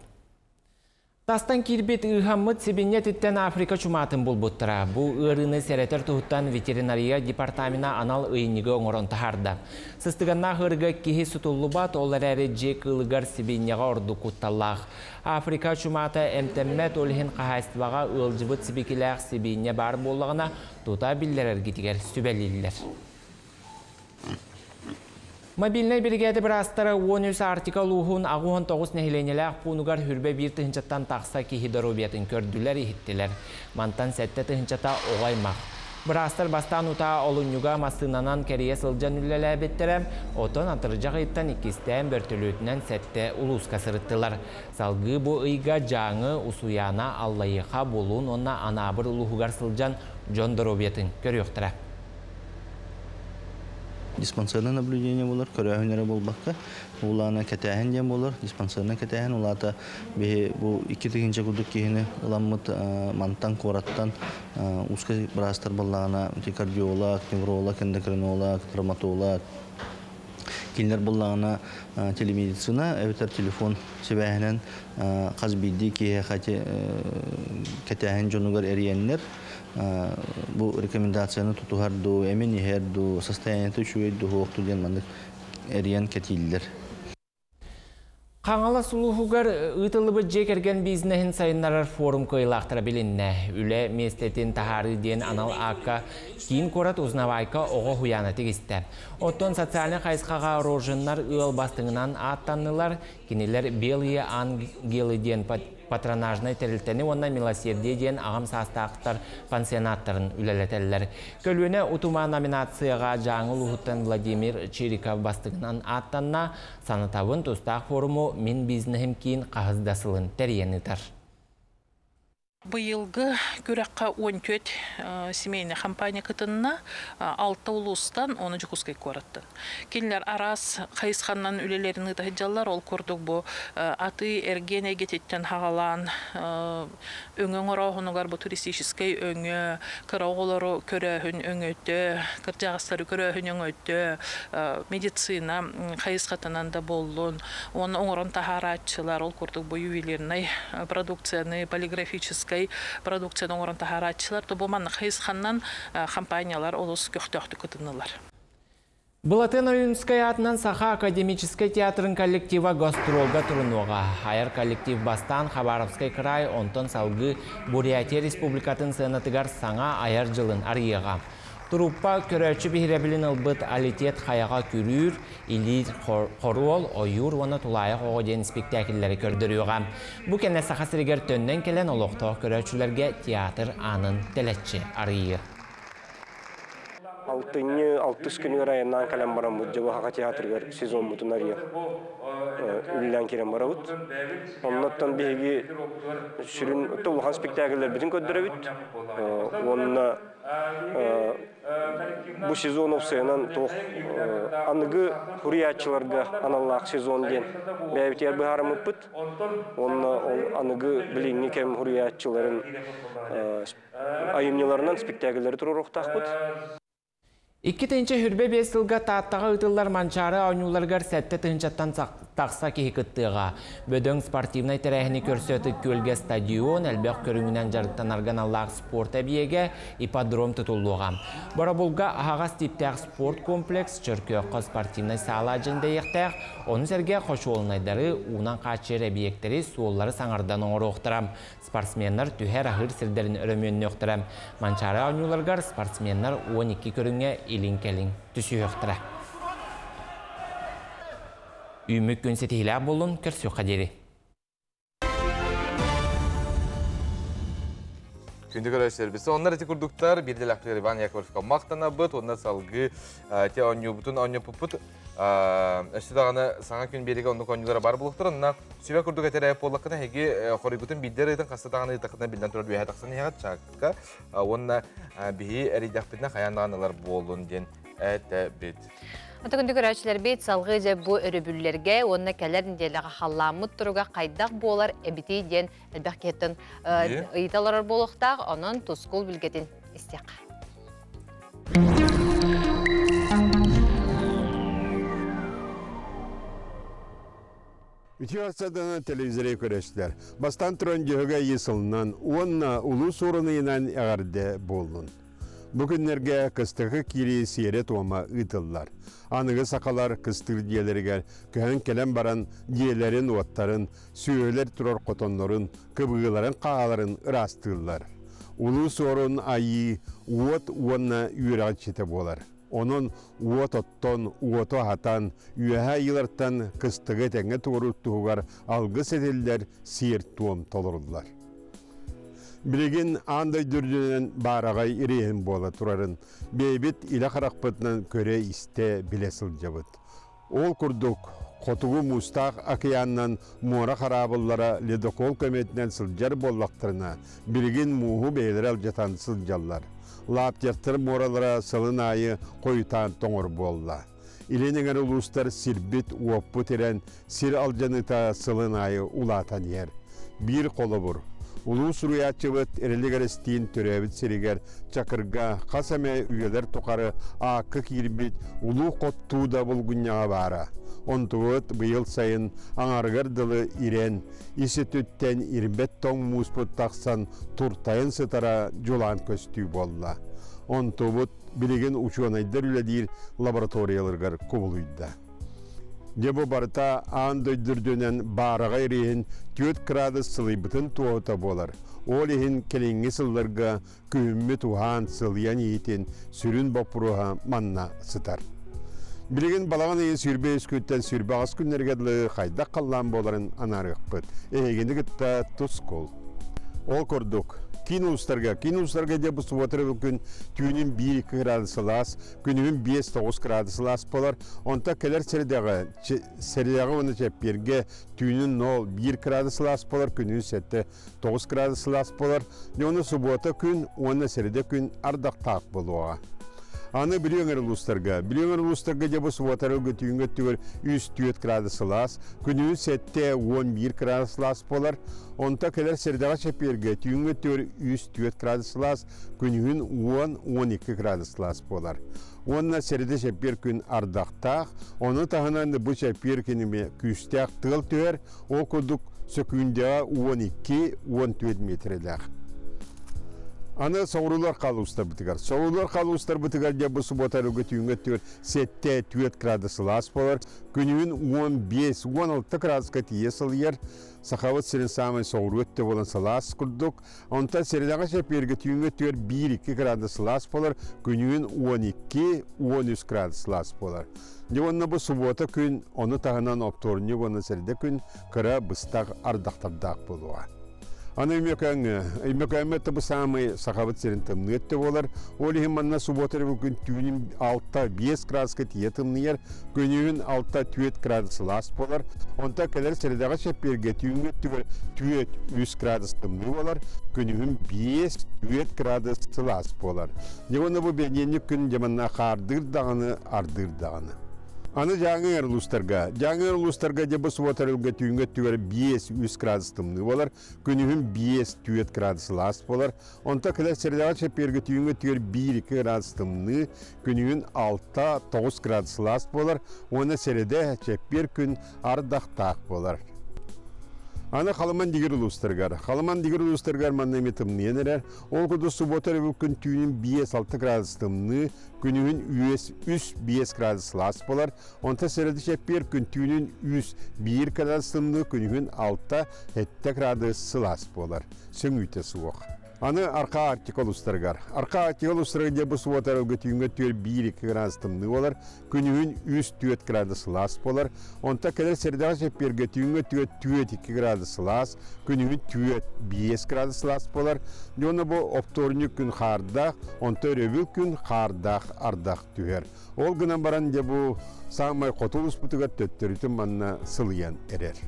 Тастан киирбит ыыһаммыт сибинньэ этиттэн Африка чумаатын булбуттара. Бу ыарыыны сэрэтэр туһуттан ветеринария департамена анал ыйынньыгы оҥорон таһаарда. Сыстыганнаах ыарыыга киһи сутуллубат, ол эрээри дьиэ кыылыгар сибинньэҕэ ордук кутталлаах. Африка чумаата эмтэммэт, ол иһин хаһаайыстыбаҕа ыалдьыбыт сибикилээх сибиинньэ баар буоллаҕына, тута биллэрэргитигэр сүбэлииллэр. Мобильнай биригээдэ быраастара 13 Арктика улууһун 69 нэһилиэнньэлээх пуунугар хүрбэ биир тыһыынчаттан тахса киһи доруобуйатын көрдүлэр-иһиттилэр. Мантан сэттэ тыһыынчата оҕо аймах. Быраастар бастаан утаа олунньуга массыынанан кэрийэ сылдьан үлэлээбиттэрэ, оттон атырдьах ыйыттан иккистээн бөртөлүөтүнэн сэттэ улууска сырыттылар. Салгыы бу ыйга Дьааҥы, Усуйаана, Аллайыаха, Булуун уонна Анаабыр улууһугар сылдьан дьон доруобуйатын көрүөхтэрэ. Диспансерное наблюдение болар, көрөөһүн эрэ буолбакка, улаана кэтээһин диэн болар. Диспансернай кэтээһин улаата биһи бу 2 тыһыынча курдук киһини ыламмыт мантан куораттан узкай быраастар буоллаҕына кардиолог, невролог, эндокринолог, травматолог кинилэр буоллаҕына телемедицина эбэтэр телефон сибээһинэн хас биирдии киһиэхэ кэтээһин дьонугар эрийэннэр бу рекомендацияны тутуһар дуу, эмин иһэр дуу, состояниета үчүгэй дуу, суох дуу диэн маннык эрийэн кэтииллэр. Хаҥалас улууһугар ыытыллыбыт дьиэ кэргэн бизнеһин сайыннарар форум кыайыылаахтара билиннэ. Үлэ миэстэтин таһаарыы диэн анал аакка киин куорат Узнавайка оҕо уһуйаана тигистэ. Оттон социальнай хайысхаҕа Рожиннар ыал бастыҥынан ааттаннылар. Кинилэр Белые ангелы диэн патронажнай тэрилтэни уонна Милосердие диэн аҕам саастаахтар пансионаттарын үлэлэтэллэр. Көлүөнэ утума номинацияҕа Дьааҥы улууһуттан Владимир Чириков бастыҥынан ааттанна. Санатабын, тустаах форуму Мин бизнеһим киин хаһыс да сылын тэрийэн ыытар. Быйылгы күрэххэ 14 семейный компания кытынна, 6 улуустан, оны Дьокуускай куораттан. Кинилэр араас хайысханнан үлэлэрин ыыта сылдьаллар, ол курдук бу атыы эргиэн эйгэтиттэн хаҕалаан өҥө оҥорооһунугар бу туристическай өҥө, кыра оҕолору көрөөһүн өҥөтө, кырдьаҕастары көрөөһүн өҥөтө, медицина хайысхатынан да буоллун, уонна оҥорон таһаарааччылар, ол курдук бу ювелирнай продукцияны, полиграфическай продукцияны оҥорон таһаарааччылар, то бу маннык хайысханнан компаниялар олус көхтөөхтүк кытыннылар. Былатын Ойуунскай аатынан Саха академическай театрын коллектива гастролга турунуоҕа. Айар коллектив бастаан Хабаровскай край, онтон салгыы Бурятия республикатын сыанатыгар саҥа айар дьылын арыйыаҕа. Труппа көрөөччү биһирэбилин ылбыт Алитет хайаҕа күрүүр, Илиир хоруол, Ойуур уонна Тулаайах оҕо диэн спектакльлэри көрдөрүөҕэ. Бу кэннэ Саха сиригэр төннөн кэлэн олохтоох көрөөччүлэргэ театр аанын тэлэччи арыйыа. Алтынньы алтыс күнүгэр айаннаан кэлэн бараммыт Дьабаһаҕа театрыгар сезоммутун арыйан үлэлээн киирэн барабыт. Оннуттан биһиги сүрүн улахан спектакльлэрбитин көрдөрөбүт. Уонна бу сезон опсайынан туох аныгы хуруйааччыларга аналлаах сезон диэн бэйэбитигэр быһаарыммыппыт. Уонна ол аныгы билиҥҥи кэм хуруйааччыларын айымньыларынан спектакльлэри туруоруохтаахпыт. 2025 сылга Тааттаҕа ыытыллар Манчаары оонньууларыгар 7 тыһыынчаттан тахса киһи кыттыаҕа. Бөдөҥ спортивнай тэрээһини көрсө Ытык Күөлгэ стадион, элбэх көрүҥүнэн дьарыктанарга аналлаах спорт эбийиэгэ, ипподром тутуллуоҕа. Боробулга аһаҕас тииптээх спорт комплекс, Чөркөөххө спортивнай саала дьэндэйиэхтээх, ону сэргэ хочуолунайдары, уунан хааччыйар эбийиэктэри, суоллары саҥардан оҥоруохтара. Спортсменнар түһэр аһыыр сирдэрин өрөмүөннүөхтэрэ. Манчаары оонньууларыгар спортсменнар 12 көрүҥҥэ илин-кэлин түсүһүөхтэрэ. Үүммүт күн ситиһиилээх буоллун, көрсүөххэ диэри. Күндү көрөөччүлэрбит. Оннор ити курдуктар биир идэлээхпитигэр Иван Яковлевка махтанабыт, уонна салгыы те оонньуубутун оонньоппуппут. Өссө даҕаны саҥа күн биэригэ оннук оонньуулара бар буолуохтар. Онно сүбэ курдук этэрэ буоллаххына, эһиги хоруйгутун биирдэ ыытын, хаста даҕаны ыытаххытына биллэн турар үөһэ тахсан иһэҕит чаакка. Уонна биһи эрийдэхпитинэ хайаан даҕаны ылар буоллун диэн этэбит. Ата күндү көрөөччүлэрбит, салгыы дьэ бу өрөбүллэргэ уонна кэлэр нэдиэлэҕэ халлааммыт туруга хайдах буолар эбитий диэн элбэх киһиттэн ыйыта олорор буолуохтаах, онон Тускул билгэтин истиэххэ. Үтүө сарсыарданан телевизоры көрөөччүлэр. Бастаан туран Дьөһөгөй Айыы сылынан уонна Улуу Суорун ыйынан эҕэрдэ буоллун. Бу күннэргэ кыстыкка киирии сиэрэ-туома ыытыллар. Аныгы сахалар кыстыыр дьиэлэригэр көһөн кэлэн баран дьиэлэрин-уоттарын, сүөһүлэр турар хотоннорун, кыбыыларын хааларын ыраастыыллар. Улуу Суорун Айыы уот уонна үөрэх иччитэ буолар. Онон уот оттон, уоту аһатан, үөһэ айыылартан кыстыгы этэҥҥэ туоруур туһугар алгыс этиллэр, сиэр-туом толоруллар. Билигин аан дойду үрдүнэн баараҕай ириэһин буола турарын бэйэбит илэ харахпытынан көрө-истэ билэ сылдьабыт. Ол курдук, Хотугу Муустаах океанынан муора хараабыллара ледокол көмөтүнэн сылдьар буоллахтарына, билигин мууһу бэйэлэрэ алдьатан сылдьаллар. Лаптевтар муоралара сылын аайы хойутаан тоҥор буолла. Илин эҥэр улуустар сирбит, уоппут ирэн, сир алдьаныыта сылын аайы улаатан иһэр. Биир холобур, улуу суруйааччыбыт Эрилик Эрэстиин төрөөбүт сиригэр Чакырга хас эмэ үйэлэр тухары аакка киирбит улуу Хоттуу да булгунньаҕа баара. Онтубут быйыл сайын аҥарыгар дылы ирэн, ис өттүттэн ирбэт тоҥ мууспут тахсан туртайан сытара дьулаан көстүү буолла. Онтубут билигин учуонайдар үлэлиир лабораторияларыгар кубулуйда. Дьэ бу барыта аан дойду үрдүнэн баараҕай ириэһин 4 градус сылыйбытын туоһута буолар. Ол иһин кэлиҥҥи сылларга күһүммүт уһаан сылыйан иһиитин сүрүн боппуруоһа манна сытар. Билигин балаҕан ыйын 23 күттэн 28 күннэргэ дылы хайдах халлаан буоларын анаарыахпыт. Эһигини кытта Тускул. Ол курдук, киин улуустарга, киин улуустарга дьэ бу субуота күн түүнүн 1-2 градус сылаас, күнүһүн 5-9 градус сылаас болар. Онто кэлэр сэрдэҕэ, сэрдэҕэ уонна чэппиэргэ түүнүн 0-1 градус сылаас болар, күнүһүн 7-9 градус сылаас болар. Дьэ субуота күн уонна сэрдэ күн ардахтаах болуоҕа. Аны Бүлүү өҥөр улуустарга. Бүлүү өҥөр улуустарга дьэ бу субуотарылга түүҥҥэ өттүгэр 3-4 градус сылаас, күнүһүн 7-11 градус сылаас болар. Онто кэлэр сэрдэҕэ чэппиэргэ түүҥҥэ өттүгэр 3-4 градус сылаас, күнүһүн 10-12 градус сылаас болар. Уонна сэрдэ чэппиэр күн ардахтаах, ону таһынан бу чэппиэр киниме күүстээх тыал түһэр, ол курдук сөкүүндэҕэ 12-14 метрэлээх. Аны соҕуруулар халуустарбытыгар. Соҕуруулар халуустарбытыгар дьэ бу субуотарыгы түүҥҥэ өттүгэр 7-4 градус сылаас болар. Күнүһүн 15-16 градуска тиийэ сылыйар. Сахабыт сирин саамай соҕуруу өттө буолан сылаас курдук. Онтон сэрдэҕэ чэппиэргэ түүҥҥэ өттүгэр 1-2 градус сылаас болар. Күнүһүн 12-13 градус сылаас болар. Дьэ уонна бу субуота күн, ону таһынан оптуорунньук уонна сэрдэ күн кыра быстах ардахтардаах буолуоҕа. Аны Өймөкөөҥҥө, Өймөкөөммө тобу саамай Сахабыт сирин тымныы өттө буолар. Ол иһин манна субуота күн түүнүн 6-5 градуска тиийэ тымныйар, күнүһүн 6-4 градус сылаас буолар. Онтон кэлэр сэрэдэҕэ чэппиэргэ түүҥҥү өттүгэр 4-3 градус тымныы буолар, күнүһүн 5-4 градус сылаас буолар. Дьэ уонна бу бэнидиэнньик күн дьэ манна хаардыыр даҕаны, ардыыр даҕаны. Аны Дьааҥы улуустарга. Дьааҥы улуустарга дьэ бу субуотарылга түүҥҥү өттүгэр 5-3 градус тымныы буолар, күнүһүн 5-4 градус сылаас буолар. Онто кэлэр сэрдэҕэ чэппиэргэ түүҥҥү өттүгэр 1-2 градус тымныы, күнүһүн 6-9 градус сылаас буолар уонна сэрэдэ чэппиэр күн ардахтаах буолар. Аны Халыман дигир улуустарыгар. Халыман дигир улуустарыгар манна эмиэ тымныйан эрэр. Ол курдук субуота өрөбүл күн түүнүн 5-6 градус тымныы, күнүһүн үөс 3-5 градус сылаас болар. Онто сэрэди чэппиэр күн түүнүн 3-1 градус тымныы, күнүһүн 6-7 градус сылаас болар. Сөҥүүтэ суох. Аны Арка Арктика улуустарыгар. Арка Арктика улуустарыгар дьэ бу субуотарылга түүҥҥэ түөр 1-2 градус тымныы болар, күнүһүн 3-4 градус сылаас болар. Онто кэлэр сэрдэҕэ чэппиэргэ түүҥҥэ түөр 4-2 градус сылаас, күнүһүн 4-5 градус сылаас болар. Дьоно бу оптуорунньук күн хаардаах, онто өрөбүл күн хаардаах ардах түһэр. Ол гынан баран дьэ бу саамай хоту улууспутугар төттөрүтүн манна сылыйан эрэр.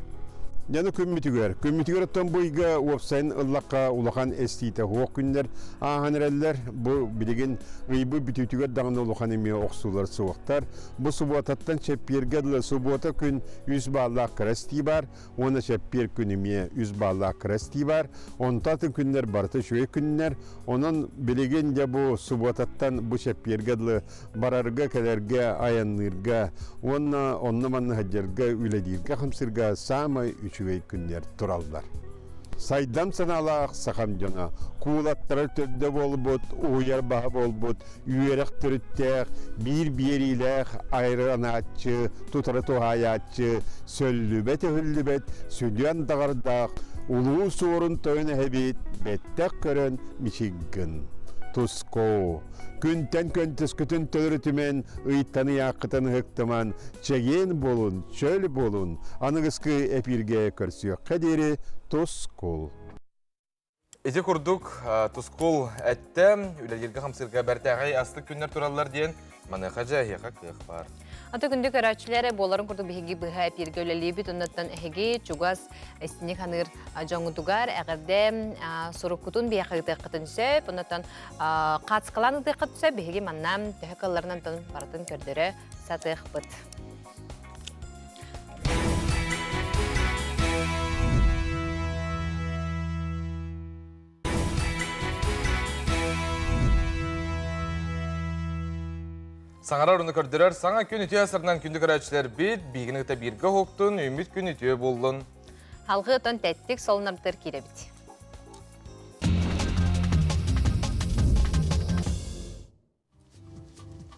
Дьаны күммүтүгэр, күммүтүгэр оттон бу ыйга уопсайын ыллахха улахан эстиитэ суох күннэр ааһан эрэллэр. Бу билигин ыйбыт бүтүүтүгэр даҕаны улахан эмиэ охсуулар суохтар. Бу субуотаттан чэппиэргэ дылы субуота күн үс бааллаах кыра эстии баар уонна чэппиэр күн эмиэ үс бааллаах кыра эстии баар. Онтон атын күннэр барыта үчүгэй күннэр. Онон билигин дьэ бу субуотаттан бу чэппиэргэ дылы барарга, кэлэргэ, айанныырга уонна онно-манна сылдьарга, үлэлииргэ-хамсыырга саамай үчүгэй күннэр тураллар. Сайдам санаалаах сахам дьоно, куулаттара төрдө буолбут, уһуйар баһа буолбут, үөрэх төрүттээх, биир биэриилээх айранааччы, тутары туһаайааччы, сөллүбэт-өһүллүбэт, сүдүөн даҕардаах, улуу суорун тойон эһэбит бэттэх көрөн мичиггин. Тускоо! Күнтэн көнтөскүтүн төлөрүтүмэн, ыйтан ыйааххытын ыһыктыман, чэгиэн буолун, чөл буолун, аныгыскы эпииргэ көрсүөххэ диэри тускул. Ити курдук тускул эттэ, үлэлииргэ хамсыырга бэртээхэй астык күннэр тураллар диэн маныаха дьэ эһиэхэ кыах баар. Аты күндү көрөөччүлэр буоларын курдук биһиги быһа эпииргэ үлэлиибит, оннуттан эһиги чугас истиник ханыыр дьоҥҥутугар эҕэрдэ суруккутун биһиэхэ ыытыаххытын сөп, оннуттан хаацкалаан ыытыаххытын сөп, биһиги манна төһө кылларынан тон барытын көрдөрө сатыахпыт. Саҥарар уну көрдөрөр саҥа күн үтүө сырынан күндү көрөөччүлэр бит, биигин ыта бииргэ уһуктун, үүммүт күн үтүө буоллун. Халгы отон тэттик солунамтыр киирэбит.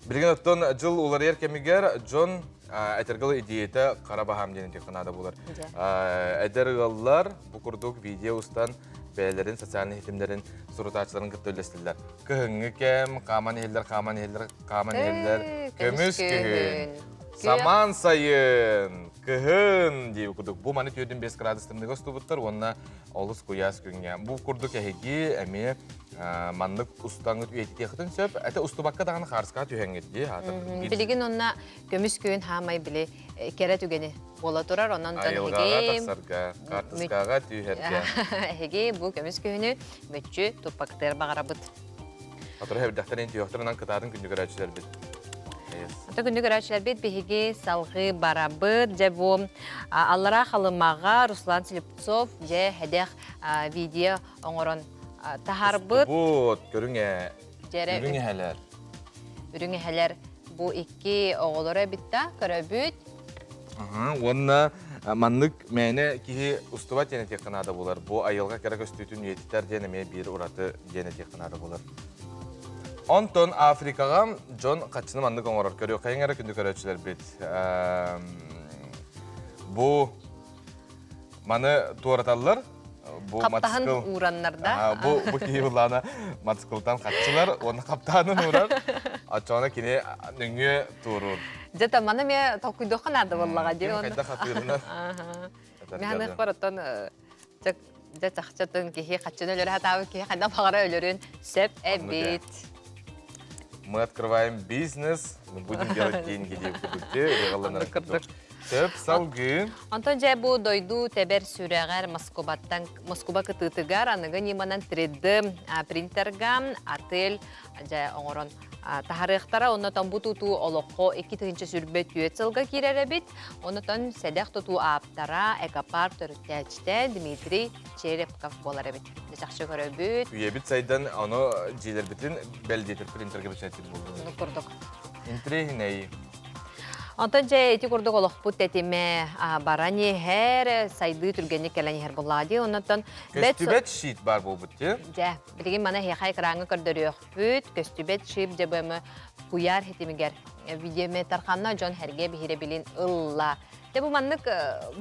Билигин оттон дьыл уларыйар кэмигэр дьон этэргэл идеята хара баһаам диэн этиэххэ буолар. Эдэр ыаллар бу курдук видео устан бэйэлэрин социальный хитимнэрин сурутааччыларын кытта үллэстиллэр. Кыһыҥҥы кэм, хааман иһиллэр, хааман иһиллэр, хааман иһиллэр, көмүс күһүн. Самаан сайын, кыһын дии курдук. Бу маны 4-5 градус тымныыга устубуттар уонна олус куйаас күҥҥэ. Бу курдук эһиги эмиэ маннык устаҥыт үйэтитиэххитин сөп. Это устубакка даҕаны хаарыскаҕа түһэҥҥит дии. Билигин онно көмүс күн хаамай били кэрэ түгэни буола турар. Онон Айылҕаҕа тахсарга, хаартыскаҕа түһэргэ. Эһиги бу көмүс күһүнү мүччү туппактыар баҕарабыт. Отору хэбдэхтэрин түйөхтөрүнэн кытаатын күндү көрөөччүлэрбит. Ата күндү көрөөччүлэрбит биһиги салҕыы барабыт. Дьэ бу Аллараа Халымаҕа Руслан Слепцов дьэ хэдэх видео оҥорон таһаарбыт. Бут көрүҥ ээ. Үрүҥ эһэлэр. Үрүҥ эһэлэр бу икки оҕолоро эбит да көрөбүт. Уонна маннык мээнэ киһи устубат диэн этиэххэ наада буолар. Бу айылҕа кэрэ көстүүтүн үйэтитэр диэн эмиэ биир ураты диэн этиэххэ наада буолар. Онтон Африкаҕа дьон хаччыны маннык оҥорор. Көрүөххэйиҥ эрэ күндү көрөөччүлэрбит. Бу маны туораталлар. Бу Хаптаһын уураннар да. Бу бу киһи буллаана мотоциклтан хаччылар, уонна хаптаанын уурар. Оччоҕуна кини нөҥүө туоруур. Дьэ, та маны ме толкуйдуохха наада буоллаҕа дии. Ким хайдах хатыырынан. Мин бар оттон дьэ чахчытын киһи хаччыны өлөрө хатаабыт киһи хайдах баҕара өлөрүн сөп эбит. Мы открываем бизнес, мы будем делать деньги деп курдук. Сөп, салгыы. Онтон дьэ бу дойду тэбэр сүрэҕэр Москубаттан Москуба кытыытыгар аныгы ньыманан 3D принтерга отель дьэ оҥорон таһарыахтара. Оннотон бу тутуу олоххо 2024 сылга киирэр эбит. Оннотон сэдэх тутуу ааптара экопарк төрүттээччитэ Дмитрий Черепков буолар эбит. Чахчы көрөбүт. Үйэбит сайдан, ону дьиэлэрбитин бэл диэтэр принтерге бэчээттир буолду. Курдук. Интриэһинэй. Онтон дьэ ити курдук олохпут тэтимэ баран иһэр, сайдыы түргэнник кэлэн иһэр буоллаҕа дии. Оннотон Көстүбэт щит бар буолбут дии. Дьэ, билигин маны эһиэхэ экраҥҥа көрдөрүөхпүт. Көстүбэт шип дьбм куйаар хитимигэр видеометарханна дьон хэргэ биһирэбилин ылла. Дьэ бу маннык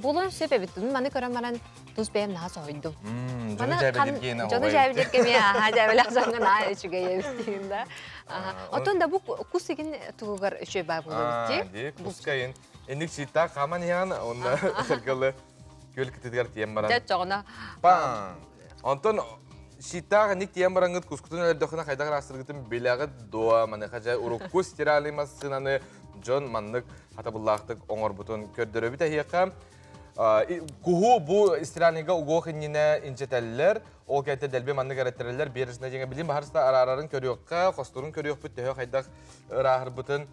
булун сөп эбит. Маны көрөн баран тус бэйэм наһаа соһуйдум. Дьону дьээбэлиргиэн Дьону дьээбэлиргэ эмиэ аха дьээбэлэх дьоҥҥо наһаа үчүгэй эбит диин да. Отон да бу кус игин тугугар үчүгэй баа буолуо дии. Дии кускайын. Инник сииттаах хааман иһэн онно сыргылы күөл кытытыгар тиийэн баран. Дьэ чоҕуна. Паң. Онтон сииттаах инник тиийэн бараҥҥыт кускутун өлөрдөххүнэ хайдах ыраастыргытын билэҕит дуо? Маныаха дьэ урукку стиральный массыынаны дьон маннык хатабыллаахтык оҥорбутун көрдөрөбүт эһиэхэ. Куһу бу стиральныйга угуох иннинэ инчэтэллэр, ол кэнтэ дэлби маннык эрэттэрэллэр, бережно диэҥэ билим баһарыста араарарын көрүөххэ, хосторун көрүөхпүт төһө хайдах ырааһырбытын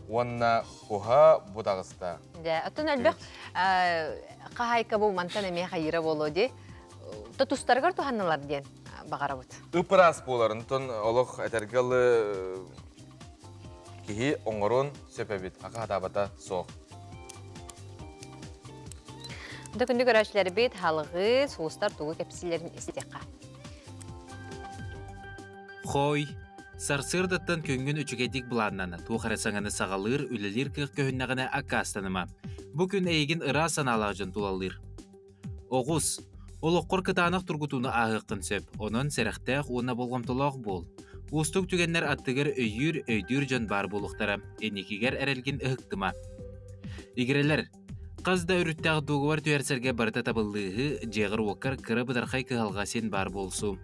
уонна куһа бу таҕыста. Дьэ, оттон элбэх хаһаайка бу мантан эмиэ хайыра буолуо дии. Тутустарыгар туһанналар диэн баҕарабыт. Ыпыраас буоларын, тон олох этэргэ ылы киһи оҥорун сөп эбит, аха хатаабата суох. Да күндү көрөөччүлэрбит халҕыы сулустар тугу кэпсиилэрин истиэххэ. Хой, сарсыардаттан күҥҥүн үчүгэйдик былааннан, туох эрэ саҥаны саҕалыыр, үлэлиир кыах көһүннэҕинэ аккаастаныма. Бу күн эйигин ыраас санаалаах дьон тулалыыр. Оҕус, олоххор кытаанах тургутууну ааһыаххын сөп, онон сэрэхтээх уонна болҕомтолоох буол. Уустук түгэннэр аттыгар өйүүр, өйдүүр дьон баар буолуохтара, инникигэр эрэлгин ыһыктыма. Игирэлэр, хас да өрүттээх дуогубар түһэрсэргэ барыта табыллыыһы, дьиэҕэр-уоккар кыра бытархай кыһалҕа син баар буолсу.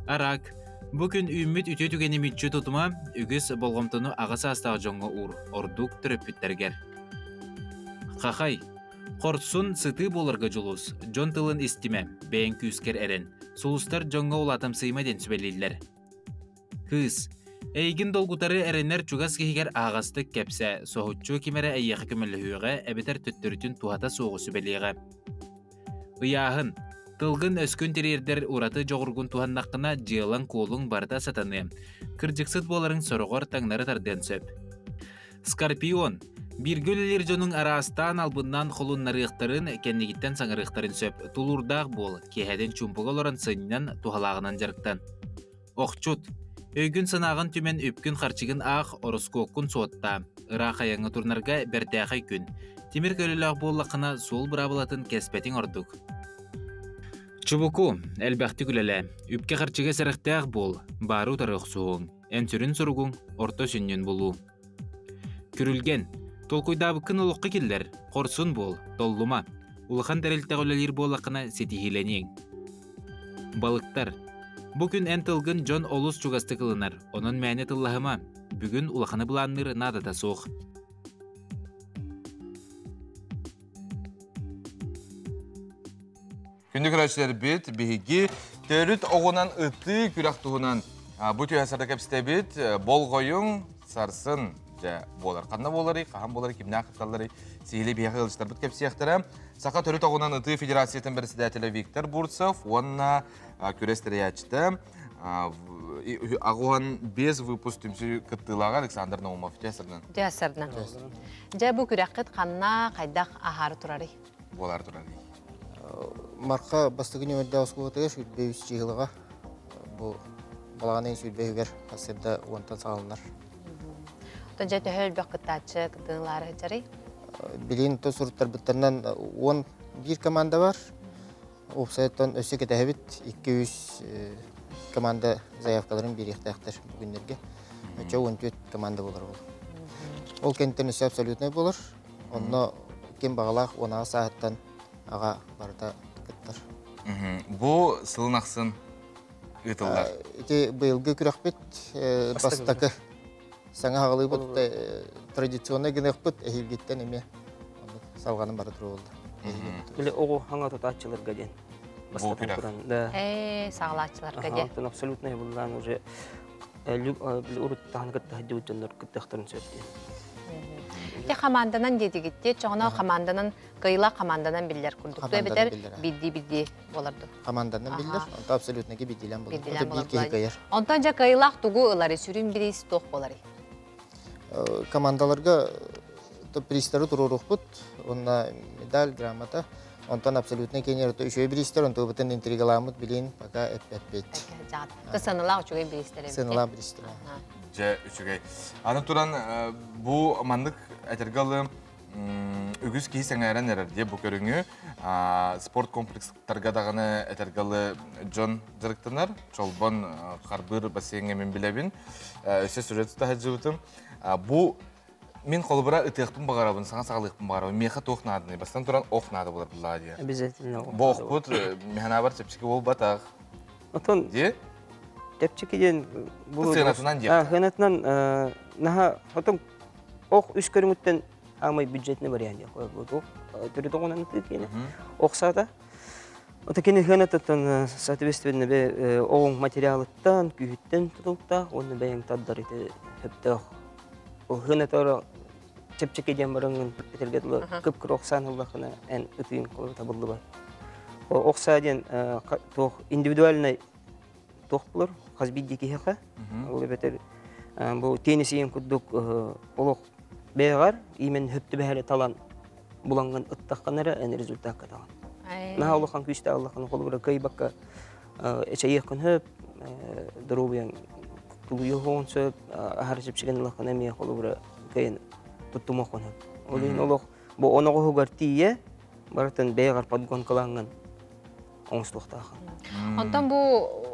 Арак, бу күн үүммүт үтүө түгэни мүччү тутума, үгүс болҕомтону аҕа саастаах дьоҥҥо уур, ордук төрөппүттэргэр. Хахай, Хорсун, сытыы буоларга дьулус, дьон тылын истимэ, бэйэҥ күүскэр эрэн, сулустар дьоҥҥо улаатымсыйма диэн сүбэлииллэр. Кыыс, эйигин долгутары эрэнэр чугас киһигэр аһаҕастык кэпсээ, соһуччу ким эрэ эйиэхэ көмөлөһүөҕэ эбэтэр төттөрүтүн туһата суоҕу сүбэлиэҕэ. Ыйааһын, тылгын-өскүн тириэрдэр ураты дьоҕургун туһаннаххына дьыалаҥ-куолуҥ барыта сатаныа, кырдьыксыт буоларыҥ сороҕор таҥнары тардыан сөп. Скорпион, бииргэ үлэлиир дьонуҥ араастаан албыннаан холуннарыахтарын, кэннигиттэн саҥарыахтарын сөп. Тулуурдаах буол, киэһэтин чуумпуга олорон сынньан, туһалааҕынан дьарыктан. Охчут, өйгүн-санааҕын түмэн үпкүн-харчыгын аах, ороскуоккун суоттаа. Ыраах айаҥҥа турунарга бэртээхэй күн. Тимир көлөлөөх буоллаххына, суол быраабылатын кэспэтиҥ ордук. Чубуку, элбэхтик үлэлээ. Үпкэ-харчыга сэрэхтээх буол, баары утары охсуһуоҥ. Эн сүрүн суругуҥ орто сүнньүн булуу. Күрүлгэн. Толкуйдаабыккын олоххо киллэр, хорсун буол, толлума. Улахан тэрилтэҕэ үлэлиир буоллаххына ситиһиилэниэҥ. Балыктар. Бу күн эн тылгын дьон олус чугастык ылынар, онон мээнэ тыллаһыма. Бүгүн улаханы былаанныыр наадата суох. Күндү көрөөччүлэрбит, биһиги төрүт оҕунан ытыы күрэх туһунан бу түһэ сарда кэпсэтэбит. Болҕойуҥ сарсын дьэ буолар. Ханна буоларый, хаһан буоларый, кимнээх кытталларый сиһилии биһиэхэ ыалдьыттарбыт кэпсиэхтэрэ. Саха төрүт оҕунан ытыы федерациятын председателэ Виктор Бурцев уонна күрэс тэрийээччитэ аҕуһан 5 выпуск түмсүү кыттыылааҕа Александр Наумов. Дьэ сарынан. Дьэ сарынан. Дьэ бу күрэххит ханна, хайдах аһаары турарый? Буолар турарый. Марха бастакы нүөмэрдээх оскуолатыгар 23 чыһылаҕа бу балаҕан ыйын сүүрбэһигэр сарсыарда уонтан саҕаланар. Оттон дьэ төһө элбэх кыттааччы кыттыылаары сылдьарый? Билигин то суруттарбыттарынан 11 команда бар. Уопсайыттан өссө кэтэһэбит 2-3 команда заявкаларын биэриэхтээхтэр бүгүннэргэ. Өчө 14 команда болар ол. Ол кэнниттэн өссө абсолютнай болар. Онно ким баҕалаах 16 сааһыттан аҕа барыта кыттар. Бу сылын ахсын ыытыллар. Ити быйылгы күрэхпит бастакы саҥа хаҕалыыбыт традиционнай гыныахпыт эһиилгиттэн эмиэ салҕанан бара туруолла. Били оҕо хаҥа тутааччыларга диэн бастатан туран да. Ээ, саҕалааччыларга диэн. Ага, абсолютно буллаан уже урут таһан кытта сылдьыбыт дьоннор кыттыахтарын сөп диэн. Те хамаанданан диэтигит те чоҕоно хамаанданан кыйла хамаанданан биллэр курдук. Эбэтэр бидди-бидди болорду. Хамаанданан биллэр, онто абсолютно биддилэн болар. Биир киһи кыайар. Онтон дьэ кыайлаах тугу ылары, сүрүн бириис туох болары? Командаларга призтары туруорухпут, онна медаль, грамота, онтон абсолютно кенер үчүгэй бириистэр, онтубутун интригаламмыт билин пока эппэппит. Сыаналаах үчүгэй бириистэр. Сыаналаах бириистэр. Дьэ, үчүгэй. Аны туран, бу маннык этэргэ ылы үгүс киһи сэҥээрэн эрэр дии бу көрүҥү. Спорт комплекстарга даҕаны этэргэ ылы дьон дьарыктанар. Чолбон харбыыр бассейҥҥа мин билэбин. Өссө сүрүт тута Бу мин холобура ытыахпын баҕарабын, саҥа саҕалыахпын баҕарабын. Миэхэ туох нааданы? Бастан туран ох наада буолар буллаа дии. Обязательно. Бу охпут механабар чэпчэки буолбатах. Отон Дии? Чэпчэки диэн бу сыанатынан диэх. Сыанатынан наха отон ох үс көрүҥүттэн аамай бюджетный вариант диэх бу төрүт оҕунан ытыы киэнэ. Ох саата. Ото кини хыанатыттан соответственно бе оҕуҥ материалыттан, күүһүттэн тутулуктаах уонна бэйэҥ тардар ити сөптөөх. Ол хыанатара чэпчэки диэн бараҥҥын этэргэ дылы кып-кыра охсаан ыллаххына эн ытыыҥ табыллыбат. Охсаа диэн туох индивидуальный туох булар хас биирдии киһиэхэ. Ол эбэтэр бу теннис ийэн курдук олох бэйэҕэр иимэн хөптүбэһэри талан булаҥҥын ыттаххына эрэ эн результакка таҕан. Наһаа улахан күүстээх улахан холобура кыайбакка эчэйиэххин сөп, доруобуйаҥ тулуйуоҕун сөп, аһары чэпчэкин ылаххына эмиэ холобура кыайан туттумуоххун сөп. Ол иһин олох бу оноҕоһугар тиийэ барытын бэйэҕэр подгонкалааҥҥын оҥостуохтааххын. Онтон бу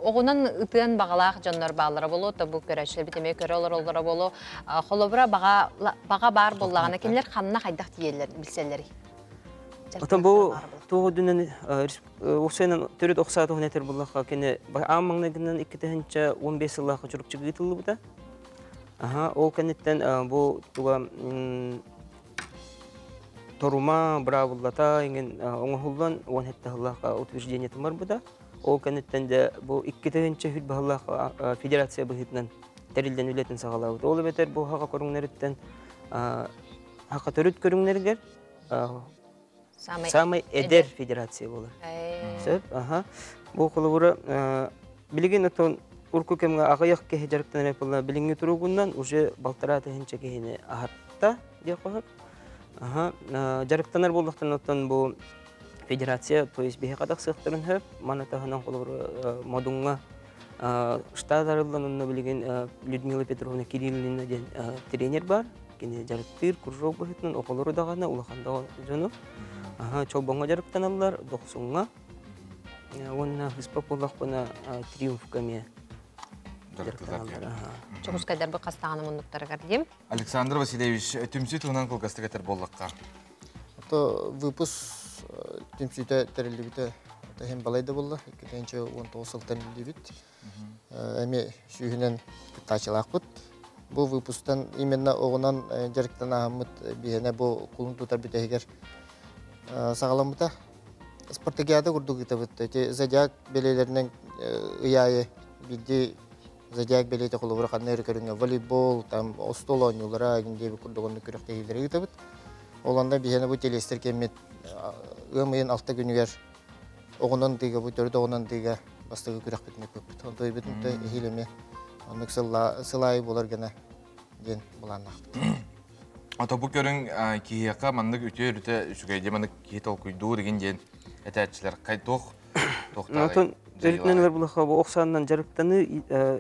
оҕунан ытыан баҕалаах дьоннор бааллара буолуо, то бу көрөөччүлэрбит эмиэ көрө олороллоро буолуо. Холобура баҕа баҕа баар буоллаҕына кинилэр ханна хайдах тиийэллэр билсэллэрий? Отон бу туох үрдүнэн уопсайынан төрүт ох саа туһунан этэр буоллахха кини аан маҥнайгынан 2015 сыллаахха Чурапчыга ыытыллыбыта. Аха, ол кэнниттэн бу туга торума, быраабыллата иҥин оҥоһуллан 17 сыллаахха утверждениетын барбыта. Ол кэнниттэн дьэ бу 2000 баһыллаах федерация быһыытынан тэриллэн үлэтин саҕалаабыт. Ол эбэтэр бу хаха көрүҥнэриттэн хаха төрүт көрүҥнэригэр самай эдэр федерация буолар. Сөп, аха. Бу холобура билигин отон урку кэмҥэ аҕыйах киһи дьарыктанар буолла билиҥҥи туругунан уже балтараа тыһыынча киһини аһатта диэх хоһор. Аха, дьарыктанар буоллахтарына оттон бу федерация, то есть биһиэхэ тахсыахтарын сөп. Маны таһынан холобура Модуҥҥа штат арыллан онно билигин Людмила Петровна Кириллина диэн тренер бар. Кини дьарыктыыр кружок быһыытынан оҕолору даҕаны, улахан да дьону. Аха, Чолбоҥҥо дьарыктаналлар, Дохсуҥҥа. Уонна ыспа буоллахпына Триумфка эмиэ. Дьарыктыыллар. Чокускайдар бу хастаҕаны муннуктарыгар дим. Александр Васильевич, түмсүү туһунан кылгастык этэр буоллахха. Ото выпуск түмсүүтэ тэриллибитэ иһин балай да буолла. 2019 сылтан үллүбүт. Эми сүүһүнэн кыттааччылаахпыт. Бу выпусктан именно оҕунан дьарыктанаһаммыт биһиэнэ бу кулун тутар бүтэһигэр саҕаламмыта. Спартакиада курдук ыытабыт. Эти зодиак бэлиэлэринэн ый аайы биирдии зодиак бэлиэтэ холобура ханна эрэ көрүҥҥэ волейбол, там остуол оонньуулара диэби курдук оннук күрэхтэһиилэри ыытабыт. Ол онно биһиэнэ бу телестер кэммит ыам ыйын 6 күнүгэр оҕунан тыыга бу төрүт оҕунан тыыга бастакы күрэхпитин ыппыппыт. Онто ыйбытын эһиил эмиэ оннук сыл аайы буолар гына диэн былааннаахпыт. Ото бу көрүҥ киһиэхэ маннык үтүө өрүтэ үчүгэй диэн маннык киһи толкуйдуур игин диэн этээччилэр кай туох Отон өрүтүнэн ылар булаха бу охсааннан дьарыктаныы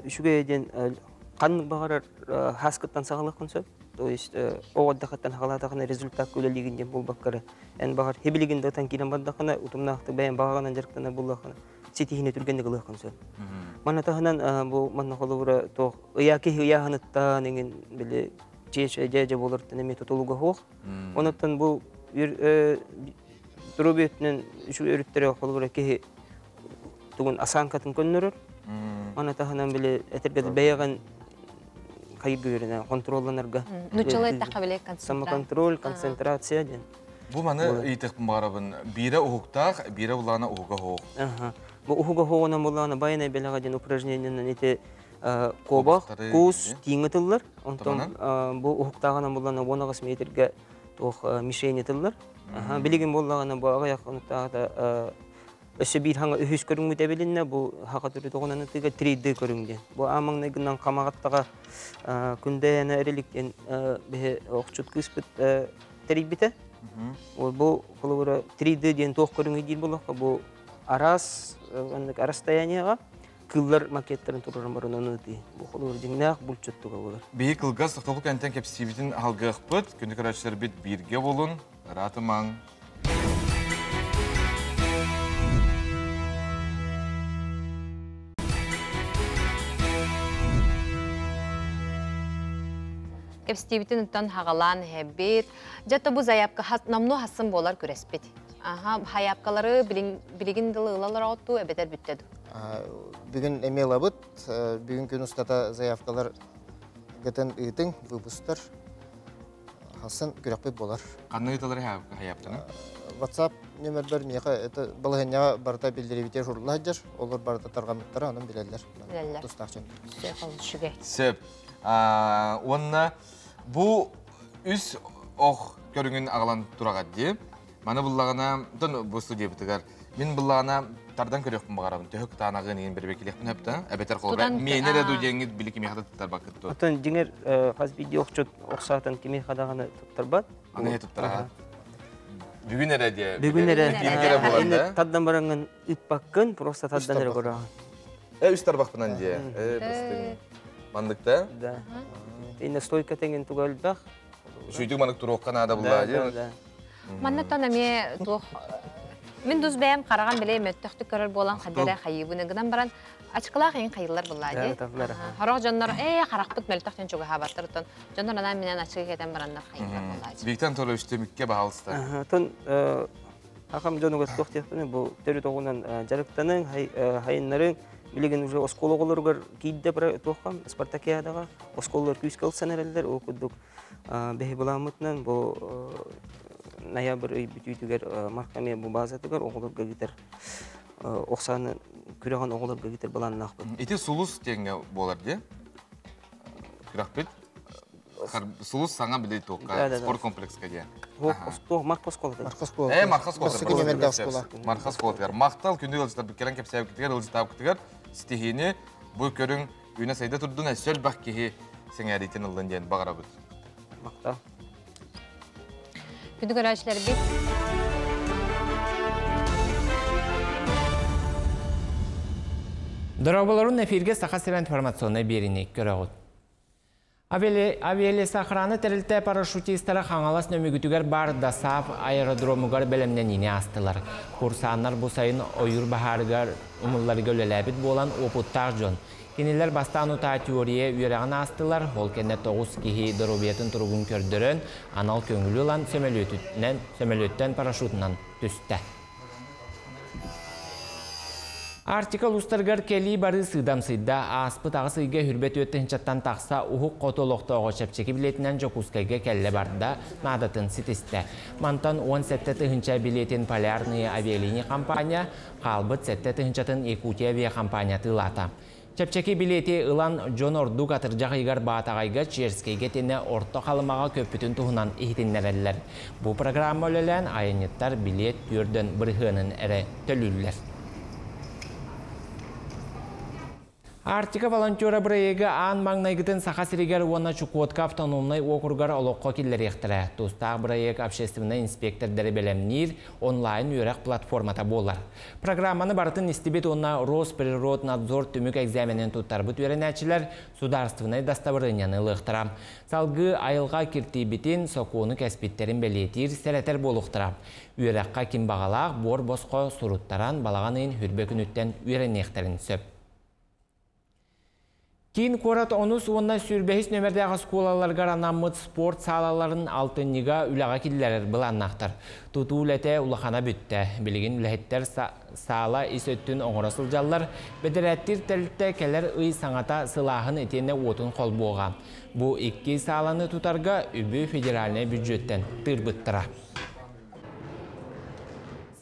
үчүгэй диэн ханнык баҕарар хааскыттан саҕалыаххын сөп. То есть оҕо дахаттан хаҕалаатахына результат үлэлиигин диэн буолбаккары эн баҕар хибилигин да ытан киирэн бардахына утумнаахтык бэйэн баҕаҕынан дьарыктанар буоллаххына ситиһиини түргэнник ылыаххын сөп. Манна таһынан бу манна холобура туох ыйаа киһи ыйааһыныттан иҥин били чиэчэ дьээдьэ буолартан эмиэ тутулуга суох. Онуттан бу здоровье өттүнэн үчүгэй өрүттэрэ холобура киһи тугун осанкатын көннөрөр. Маны таһынан били этэргэ бэйэҕин хайырга үөрэнэ контролланарга. Нуччалай эттэххэ били концентрация. Самоконтроль, концентрация диэн. Бу маны ыйытык баарабын. Биирэ уһуктаах, биирэ булаана уһуга хоох. Бу уһуга хоҕунан булаана байанай белэҕэ диэн упражнениенан ити кобах, кус, тииҥ ытыллар. Онтон бу уһуктааҕынан буллаана 18 метргэ туох мишень ытыллар. Билигин буоллаҕына бу аҕыйах хонуктааҕыта өссө биир хаҥа үһүс көрүҥмүт эбилиннэ бу хака төрүт оҕунан ытыыга 3D көрүҥ диэн. Бу аамаҥнайгынан хамаҕаттаҕа күндэйэна эрилик диэн биһи охчут кыыспыт тэрийбитэ. Бу холобура 3D диэн туох көрүҥүй диир буоллахха бу араас расстояниеҕа кыыллар макеттарын тураран баран ону ытыы. Бу холобур дьиҥнээх булчуттуга буолар. Биһи кылгас тохтобул кэнтэн кэпсиибитин алгыахпыт. Күндү көрөөччүлэрбит бииргэ болун. Ыраатымаҥ. Кэпсэтиибитин оттон хаҕалаан иһэбит. Дьэ бу заявка номнуо хассын буолар күрэспит. Аха, хайаапкалары билигин дылы ылалар оттуу эбэтэр бүттэ ду? Бүгүн эмиэ ылабыт. Бүгүн күн устата заявкалар гытын ыытыҥ, выпустар. Хассын күрэхпит буолар. Ханна ыыталар хайаптаны? WhatsApp нөмербер миэхэ это балаһынньаҕа барыта биллэрибитэ сурулла сылдьар. Олор барыта тарҕаммыттара, онон билэллэр. Билэллэр. Тустаах дьон. Сөп, ол үчүгэй. Сөп. Уонна бу үс ох көрүҥүн аҕалан тураҕат дии. Маны буллаҕына, тон бу студиябытыгар мин буллаҕына тардан көрүөхпүн баҕарабын. Төһө кытаанаҕын иин бэрбекилиэхпин хөптө. Эбэтэр холобура миэнэ эрэ ду диэҥҥит били кимиэхэ да туттарбаккыт дуо? Оттон дьиҥэр хас биирдии охчут охсаатан кимиэхэ даҕаны туттарбат. Аны туттара. Бүгүн эрэ диэ. Бүгүн эрэ. Бүгүн эрэ буолар да. Тардан бараҥҥын ыппаккын, просто тардан эрэ көрөҕүн. Үс тарбахпынан диэ. Бастыҥ. Маннык да? Да. Инне стойка тэҥин туга элбэх. Сүйдүк маннык туруохха наада буллаа диэ. Манна тон эмиэ туох мин дус бэйэм хараҕам билэ мөттөхтүк көрөр буолан хадара хайыыбыны гынан баран ачкылаах иҥ хайыллар буллаа дии. Хорох дьоннор ээ харахпыт мөлтөх дьон чугаһаабаттар оттон дьоннор анаан минэн ачыгы кэтэн бараннар хайыллар буллаа дии. Виктор Анатольевич түмүккэ баһалыста. Тон ахам дьонугар туох диэхпиний бу төрүт оҕунан дьарыктаныҥ, хайыннарыҥ билигин уже оскуола оҕолоругар киирдэ туохха спартакиадаҕа оскуолалар күүскэ ылсан эрэллэр ол курдук бэһи былааммытынан бу ноябрь ый бүтүүтүгэр Маркаме бу базатыгар оҕолорго ыытар охсааны күрэҕин оҕолорго ыытар былааннаахпыт. Ити сулус диэҥҥэ буолар дии. Күрэхпит Сулус саҥа били туохха спорт комплекска диэн. Марха оскуолатыгар. Марха оскуолатыгар. Марха оскуолатыгар. Марха оскуолатыгар. Махтал күндү ыалдьыттарбыт кэлэн кэпсээбиккитигэр, ыалдьыттаабыккытыгар ситиһиини бу көрүҥ үүнэ сайда турдун, өссө элбэх киһи сэҥээриитин ыллын диэн баҕарабыт. Махтал. Күндү көрөөччүлэрбит Дорооболорун эфирге Саха сирэ информационнай биэриини көрөҕүт. Авиалесохрана тэрилтэ парашютистара Хаҥалас Нөмүгүтүгэр баар ДОСААФ аэродромугар бэлэмнэниини аастылар. Курсааннар бу сайын ойуур баһаарыгар умулларыга үлэлээбит буолан уопуттаах дьон. Кинилэр бастаан утаа теория үөрэҕин аастылар, ол кэннэ 9 киһи доруобуйатын туругун көрдөрөн, анал көҥүлү ылан сөмөлүөттэн парашютунан түстэ. Арктика улуустарыгар кэлии барыы сыыдамсыйда. Ааспыт аҕыс ыйга 24 тыһыынчаттан тахса уһук хоту олохтооҕо чэпчэки билиэтинэн Дьокуускайга кэллэ барда, наадатын ситистэ. Мантан 17 тыһыынча билиэтин Полярные авиалинии компания, хаалбыт 7 тыһыынчатын Якутия авиакомпания атыылаата. Чэпчэки билиэти ылан дьон ордук атырдьах ыйыгар Баатаҕайга, Черскэйгэ итиэннэ Орто Халымаҕа көппүтүн туһунан иһитиннэрэллэр. Бу программа үлэлээн айанньыттар билиэт 40 бырыһыанын эрэ төлүүллэр. Арктика волонтера бырайыагы аан маҥнайгытын Саха сиригэр уонна Чукотка автономнай уокуругар олоххо киллэриэхтэрэ. Тустаах бырайыак общественнай инспектордары бэлэмниир онлайн үөрэх платформата буолар. Программаны барытын истибит уонна Росприроднадзор түмүк экзаменин туттарбыт үөрэнээччилэр судаарыстыбаннай дастабырыанньаны ылыахтара. Салгыы айылҕа киртийбитин, сокуону кэспиттерин бэлиэтиир, сэрэтэр буолуохтара. Үөрэххэ ким баҕалаах буор босхо суруттаран балаҕан ыйын 20 күнүттэн үөрэниэхтэрин сөп. Киин куорат 10 уонна 25 нөмердээх оскуолаларыгар анаммыт спорт саалаларын алтынньыга үлэҕэ киллэрэр былааннаахтар. Тутуу үлэтэ улахана бүттэ. Билигин үлэһиттэр саала ис өттүн оҥоро сылдьаллар. Бэдэрээттиир тэрилтэ кэлэр ый саҥата сылааһын итиэннэ уотун холбуоҕа. Бу икки сааланы тутарга үбү федеральнай бюджеттен тыырбыттара.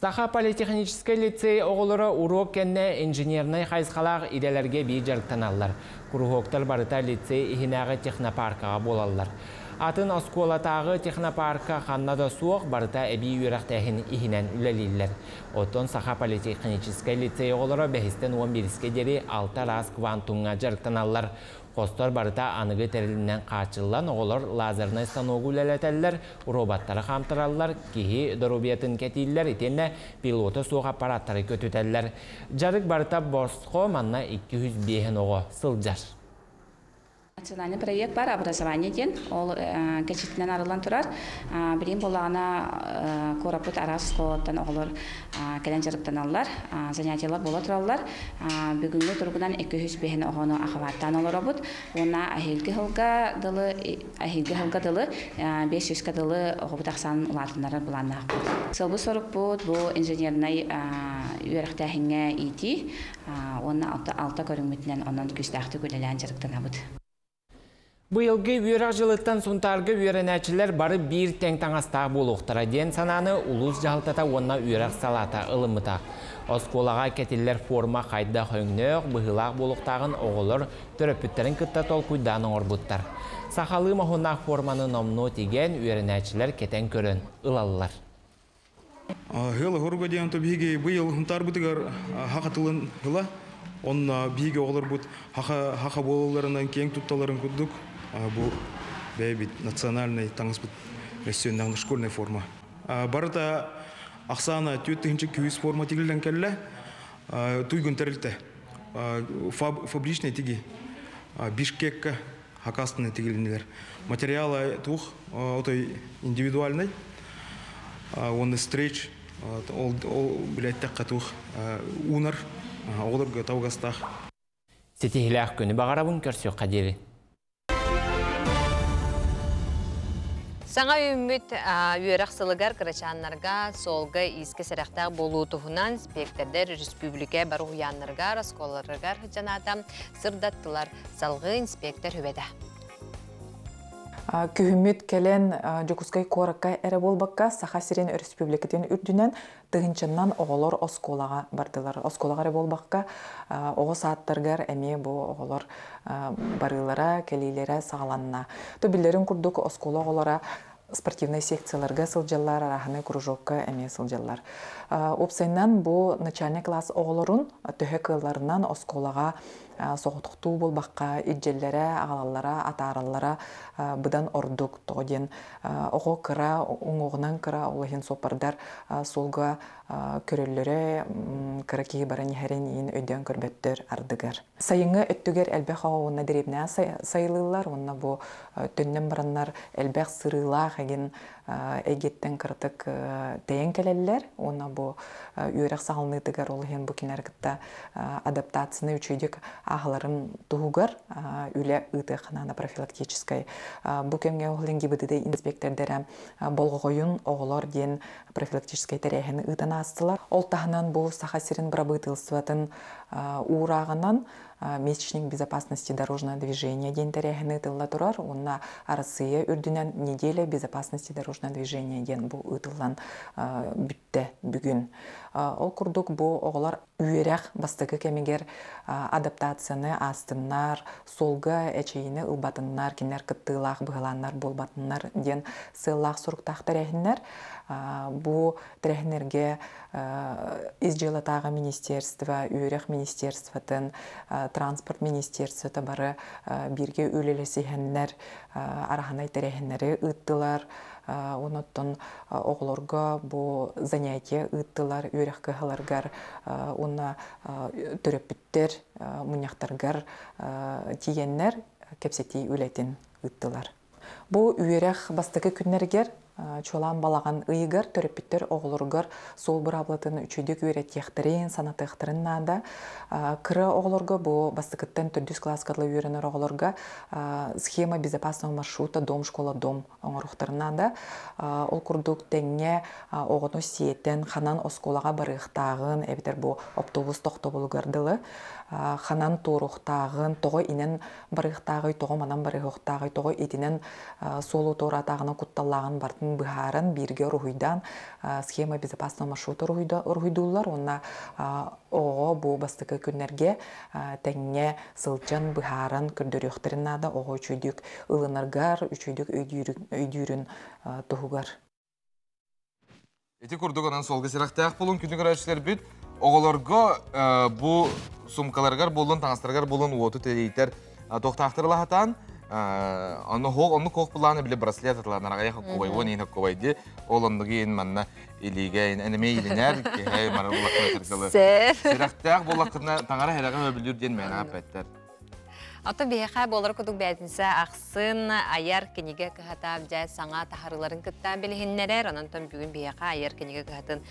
Саха политехническай лицей оҕолоро уруок кэннэ инженернай хайысхалаах идэлэргэ эбии дьарыктаналлар. Куруһуоктар барыта лицей иһинээҕи технопаркаҕа буолаллар. Атын оскуолатааҕы технопарка ханна да суох, барыта эбии үөрэхтээһин иһинэн үлэлииллэр. Оттон Саха политехническай лицей оҕолоро бэһистэн 11-скэ диэри алта араас квантумҥа дьарыктаналлар. Хостор барыта аныгы тэрилинэн хааччыллан, оҕолор лазернай станогу үлэлэтэллэр, роботтары хаамтараллар, киһи доруобуйатын кэтииллэр, итиэннэ пилота суох аппараттары көтүтэллэр. Дьарык барыта босхо, манна 205 оҕо сылдьар. Национальный проект бар образование диэн, ол кэчитинэн арыллан турар. Билигин буоллаҕына куораппыт араас оскуолаттан оҕолор кэлэн дьарыктаналлар, занятиялар буола тураллар. Бүгүҥҥү туругунан 205 оҕону охваттаан олоробут. Уонна эһиилги сылга дылы 500-ка дылы оҕобут ахсаанын улаатыннарар былааннаахпыт. Сыалбыт сорукпут бу инженернай үөрэхтээһиҥҥэ иитии уонна алта көрүҥмүтүнэн онон күүстээхтик үлэлээн дьарыктанабыт. Быйылгы үөрэх дьылыттан Сунтаарга үөрэнээччилэр бары биир тэҥ таҥастаах буолуохтара диэн санааны улуус дьаһалтата уонна үөрэх салаата ылыммыта. Оскуолаҕа кэтиллэр форма хайдах өҥнөөх, быһыылаах буолуохтааҕын оҕолор төрөппүттэрин кытта толкуйдаан оҥорбуттар. Сахалыы моһуоннаах форманы номнуо тигэн, үөрэнээччилэр кэтэн көрөн ылаллар. Сыала-соруга диэн то биһиги быйыл Һунтаарбытыгар саха тылын сыла, онно биһиги оҕолорбут саха буолалларынан киэҥ тутталларын курдук бу бэйэбит национальнай таҥаспыт өссө школьная форма. Барыта ахсаана 4200 форма тигиллэн кэллэ, Туйгун тэрилтэ. Фабричный тиги. Бишкекка сакаастанан тигилиннилэр. Материала туох отой индивидуальный. Уонна стрейч ол билэттэх туох уунар оҕолорго табыгастаах. Ситиһиилээх күнү баҕарабын, көрсүөххэ диэри. Саҥа үүммүт үөрэх сылыгар кырачааннарга суолга-иискэ сэрэхтээх буолуу туһунан инспектордар республика бары уһуйааннарыгар, оскуолаларыгар сылдьан сырдаттылар. Салгыы инспектор сүбэтэ. Күһүммүт кэлэн Дьокуускай куоракка эрэ буолбакка, Саха сирин республикатын үрдүнэн тыһыынчаннан оҕолор оскуолаҕа бардылар. Оскуолаҕа эрэ буолбакка, оҕо саадтарыгар эмиэ бу оҕолор барыылара, кэлиилэрэ саҕаланна. То биллэрин курдук, оскуола оҕолоро спортивнай секцияларга сылдьаллар, арааһынай кружокка эмиэ сылдьаллар. Уопсайынан бу начальный класс оҕолорун төһө кыалларынан оскуолаҕа соҕотохтуу буолбакка илдьэллэрэ, аҕалаллара, атаараллара быдан ордук. Тоҕо диэн оҕо кыра, уҥуоҕунан кыра, ол иһин суоппардар суолга көрөллөрө, кыра киһи баран иһэрин иин өйдөөн көрбөттөр ардыгар. Сайыҥҥы өттүгэр элбэх оҕо уонна дэриэбинэҕэ сайылыыллар, уонна бу төннөн бараннар элбэх сырыылаах эгин. эйгиттэн кыратык тэйэн кэлэллэр уонна бу үөрэх саҕаланыытыгар ол иһин бу кинилэр кытта адаптацияны үчүгэйдик ааһаларын туһугар үлэ ыытыахха наада профилактическай. Бу кэмҥэ ол иһин ГИБДД инспектордара болҕойун оҕолор диэн профилактическай тэрээһини ыытан аастылар. Ол таһынан бу Саха сирин бырабыыталыстыбатын уурааҕынан Месячник безопасности дорожного движения диэн тэрээһин ыытылла турар уонна Арассыыйа үрдүнэн Неделя безопасности дорожного движения диэн бу ыытыллан бүттэ бүгүн. Ол курдук бу оҕолор үөрэх бастакы кэмигэр адаптацияны аастыннар, суолга эчэйиини ылбатыннар, кинилэр кыттыылаах быһылааннар буолбатыннар диэн сыаллаах-соруктаах тэрээһиннэр. Бу тэрээһиннэргэ Ис дьыалатааҕы министерство, үөрэх министерствотын, транспорт министерствота бары бииргэ үлэлэсиһэннэр араһанай тэрээһиннэри ыыттылар. Онон оҕолорго бу занятие ыыттылар үөрэх кыһаларыгар уонна төрөппүттэр мунньахтарыгар тиийэннэр кэпсэтии үлэтин ыыттылар. Бу үөрэх бастакы күннэригэр чуолаан балаҕан ыйыгар төрөппүттэр оҕолоругар суол быраабылатын үчүгэйдик үөрэтиэхтэрин, санатыахтарын наада. Кыра оҕолорго бу бастакыттан төрдүс кылааска дылы үөрэнэр оҕолорго схема безопасного маршрута дом школа дом оҥоруохтарын наада. Ол курдук тэҥҥэ оҕону сиэтэн ханан оскуолаҕа барыахтааҕын эбэтэр бу автобус тохтобулугар дылы ханан туоруохтааҕын, тоҕо инэн барыахтааҕый, тоҕо манан барыахтааҕый, тоҕо итинэн суолу туораатааҕынан кутталлааҕын барытын быһааран, бииргэ уруһуйдаан схема безопасного маршрута уруһуйдууллар уонна оҕоҕо бу бастакы күннэргэ тэҥҥэ сылдьан быһааран көрдөрүөхтэрин наада оҕо үчүгдүк ылынаргар, үчүгдүк өйдүүрүн туһугар. Ити курдук онон суолга сирэхтээх булун күнү көрөөччүлэрбит оҕолорго бу сумкаларыгар буоллун, таҥастарыгар буоллун уоту тэрийтэр туохтаахтары лаһатаан онно хоох оннук хоох булааны били браслет атыланар аҕайах хоккубай уон иин хоккубай ди ол оннук иин манна илиигэ энэмиэ илинэр киһи мары булаккына тыргылы сирэхтээх буоллаххына таҥара хэрэҕэ өбүлүүр диэн мээнэ аппэттэр. Ото биһиэхэ буолар курдук бээтинсэ ахсын айар кинигэ кыһата дьэ саҥа таһарыыларын кытта билиһиннэрэр. Онон бүгүн биһиэхэ айар кинигэ кыһатын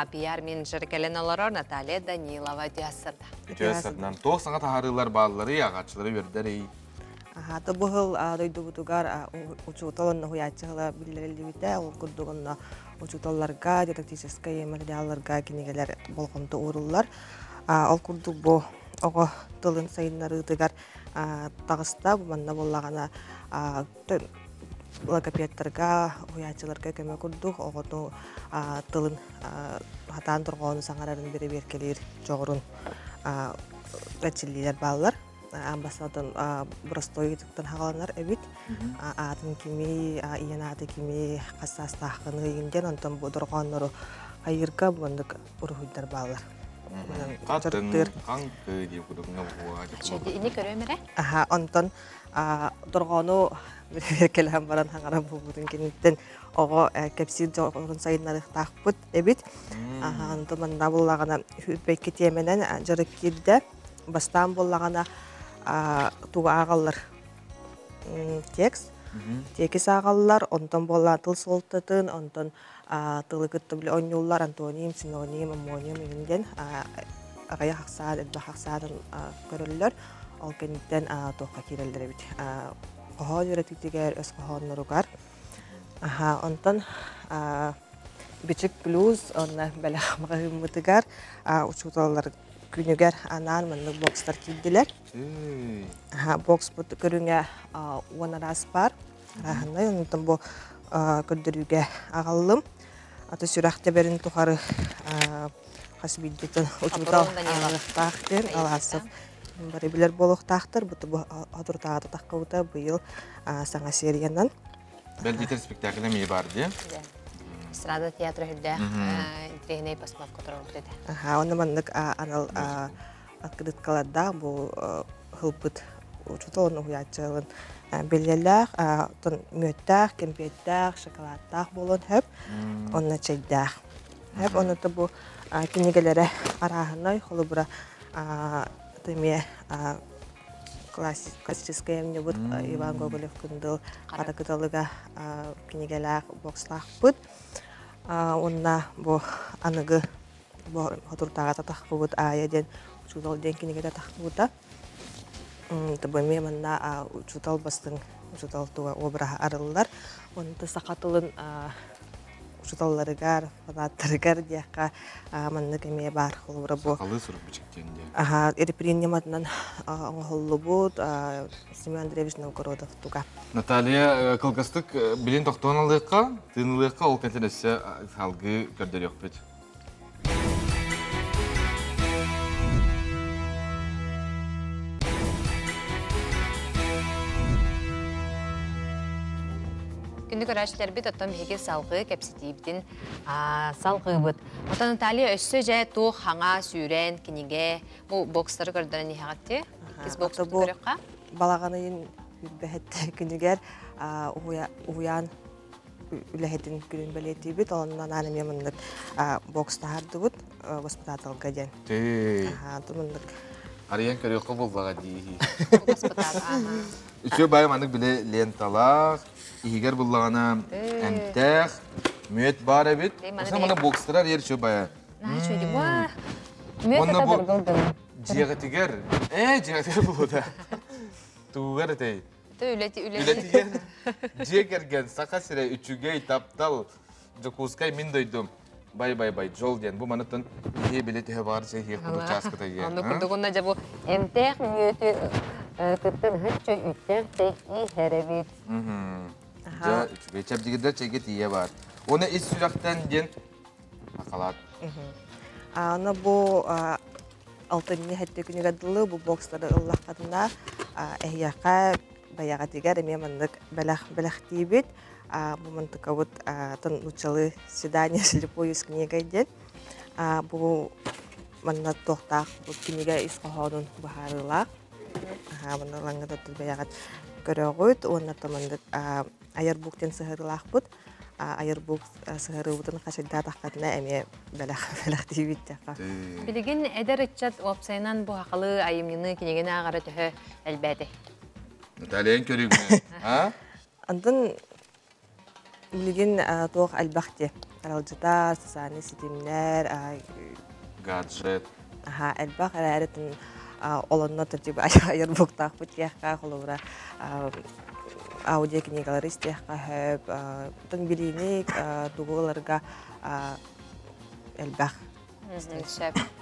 пиар-менеджер кэлэн олорор Наталья Данилова үтүө Үтүө Туох саҥа таһаарыылар баалларый, ааҕааччылары үөрдэрий? Аһаата бу сыл дойдубутугар учуутал онно уһуйааччы сыла биллэриллибитэ. Ол курдук онно учууталларга, дидактическай материалларга кинигэлэр болҕомто ууруллар. Ол курдук бу оҕо тылын сайыннарыытыгар таҕыста. Бу манна буоллаҕына логопедтарга, уһуйааччыларга көмө курдук оҕону тылын хатаан дорҕоону саҥарарын бэрэбиэркэлиир дьоҕурун эрчиллиилэр бааллар. Амбассадан боростуой ыйытыктан хаҕаланар эбит. Аатын кими, ийэн ааты кими, хас саастааххыный диэн онтон бу дорҕооннору хайыырга маннык уруһуйдар бааллар. Хатын, хаҥкы диye кудуҥҥа буһуа. Ини көрөм эрэ. Аха, онтон дорҕоону кэлэн баран хаҥаран буолбутун киниттэн оҕо кэпсиир дьоҕурун сайыннарыахтаахпыт эбит. Аха, онтон манна буоллаҕына үрбэкки тиэмэнэн дьарык киирдэ. Бастаан буоллаҕына тугу ааҕаллар текст. Тиэкис ааҕаллар, онтон буолла тыл суолтатын, онтон тылы кытта били оонньууллар антоним, синоним, омоним иҥин диэн аҕыйах ахсаан, элбэх ахсаанын көрөллөр. Ол кэнниттэн туохха киирэллэр эбит. Хоһоон үөрэтиитигэр, өс хоһоонноругар. Аха, онтон Бичик плюс онно бэлэх маҕаһыыммытыгар учууталлар күнүгэр анаан маннык бокстар киирдилэр. Аха, бокспут көрүҥэ уон араас баар. Арааһынай, онтон бу көрдөрүүгэ аҕаллым. Аты сүрэх тэбэрин тухары хас биирдиитин учуутал ааҕыахтаах диэн Аласов бары билэр буолуохтаахтар. Бу бу соторутааҕыта таххыбыта быйыл саҥа сериянан. Бэлдитер спектакль эмиэ бар дии. Эстрада театра үрдээх интириэһинэй постановка турар этэ. Аха, онно маннык анал открыткалардаах бу ылбыт учуутал уонна уһуйааччыларын бэлиэлээх, оттон мүөттээх, кэмпиэттээх, шоколадтаах буолуон сөп, онно чэйдээх. Сөп, онно бу кинигэлэрэ арааһынай, холобура, эмиэ Классическай эмнебут Иван Гоголев Кындыл Хара кыталыга кинигэлээх бокслаахпыт. Онна бу аныгы бу хотуртааҕа татахпыбыт Аайа диэн учуутал диэн кинигэтэ тахпыта. Табы манна учуутал бастыҥ учуутал туга обраһа арыллар. Онто саха тылын учууталларыгар, фанаттарыгар диэххэ маннык эмиэ баар холобура бу. Сахалыы сурук бичиктиэн диэн. Аха, реприн ньыматынан оҥоһуллубут Семен Андреевич Новгородов туга. Наталья кылгастык билин тохтоон алыахха, тыынылыахха ол кэнтэн өссө салгыы көрдөрүөхпүт. Күндү көрөөччүлэрбит, оттон биһиги салгыы кэпсэтиибитин салгыыбыт. Оттон Наталья өссө дьэ туох хаҥа сүүрэн кинигэ бу бокстары көрдөрөн иһэҕитти. Иккис бокс көрүөххэ. Балаҕан ыйын бэһэт күнүгэр уһуйаан үлэһитин күнүн бэлиэтиибит. Онон анаан эмиэ маннык бокс таһаардыбыт воспитателга диэн. Маннык Арыйан көрүөххэ буоллаҕа дии. Үчүгэй баай маннык бile ленталаах, иһигэр буллаҕына эмтээх, мүөт баар эбит. Оса мана бокстарар ер үчүгэй баайа. Мүөт Уонна бу дьиэҕитигэр, дьиэҕитигэр булуода. Тугугар этэй? Үлэтигэр дьиэ кэргэн, Саха сирэ, үчүгэй, таптал, Дьокуускай мин дойдум. Бай бай бай дьол диэн бу манытын киһи биле төһө баар сехиэх курдук чааскыта иэ. Онну курдук онно дьэ бу эмтээх мүөтү кыттын хыччы үттээх чэй иһэрэбит. Дьэ үчүгэй чэбдигирдэр чэйгэ тиийэ бар. Оны ис сүрэхтэн диэн акалаат. Аны бу алтынньы хэттэ күнүгэр дылы бу бокстары ыллаххытына эһиэхэ бэйэҕитигэр эмиэ маннык бэлэх бэлэхтиибит. Бу мантыкабыт тон нууччалыы свидание слепую с книгой диэн. Бу манна туохтаах бу кинигэ ис хоһоонун быһаарыылаах. Манна лаҥҥа тут бэйэҕит көрөҕүт уонна маннык айар бук диэн сыһыарыылаахпыт. Айар бук сыһыарыыбытын хачайдаатаххытына эмиэ бэлэх бэлэхтиибит диэххэ. Билигин эдэр ыччат уопсайынан бу хахалы айымньыны кинигини ааҕара төһө элбээтэ? Натальян көрүҥ. А? Антон билигин туох элбэх дии. Аралдьыта, социальный ситимнэр, гаджет. Аха, элбэх эрээритин олонно типа айар буктаахпыт диэххэ, холобура аудио книгалары истиэххэ хөп, тон билиини тугу ыларга элбэх.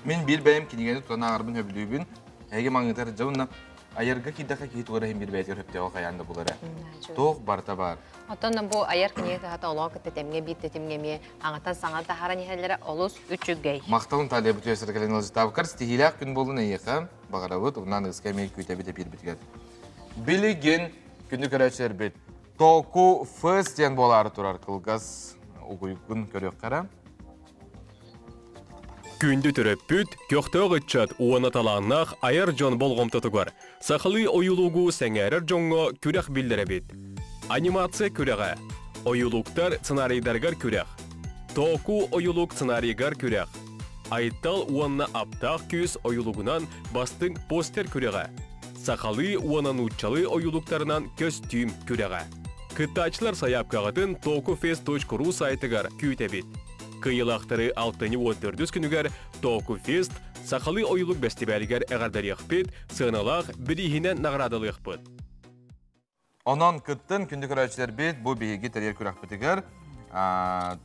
Мин биир бэйэм кинигэни тутан ааҕарбын сөбүлүүбүн. Эһиги маҥнытар дьонна айарга киирдэххэ киһи тугу эрэ иһин биир бэйэтигэр сөптөөҕү хайаан да булар ээ. Туох барыта баар. Оттон бу айар кинигэ кыһата олоҕу кытта тэмҥэ биир тэтимҥэ эмиэ аҥатан саҥа таһааран иһэллэрэ олус үчүгэй. Махтал Наталья Бүтүөсэр кэлэн ыалдьыттаабыккар ситиһиилээх күн буолун эйиэхэ. Баҕарабыт, уонна аныгыска эмиэ күүтэбит эпиирбитигэр. Билигин күнү көрөөччүлэрбит Току Фест диэн буолаары турар кылгас угуйгун көрүөххэ эрэ. Күндү төрөппүт, көхтөөх ыччат уонна талааннаах айар дьон болҕомтотугар сахалыы ойуулугу сэҥээрэр дьоҥҥо күрэх биллэрэбит. Анимация күрэҕэ, ойуулуктар сценарийдарыгар күрэх, Тооку ойуулук сценарийыгар күрэх, Айтал уонна Аптаах күүс ойуулугунан бастыҥ постер күрэҕэ, сахалыы уонна нууччалыы ойуулуктарынан көстүүм күрэҕэ. Кыттааччылар сайаапкаҕытын tokufest.ru сайтыгар күүтэбит. Кыайыылаахтары алтынньы уон төрдүс күнүгэр Токуфест сахалыы ойуулук бэстибээлигэр эҕэрдэлиэхпит, сыаналаах бирииһинэн наҕараадалыахпыт. Онон кыттын күндү көрөөччүлэрбит бу биһиги тэрийэр күрэхпитигэр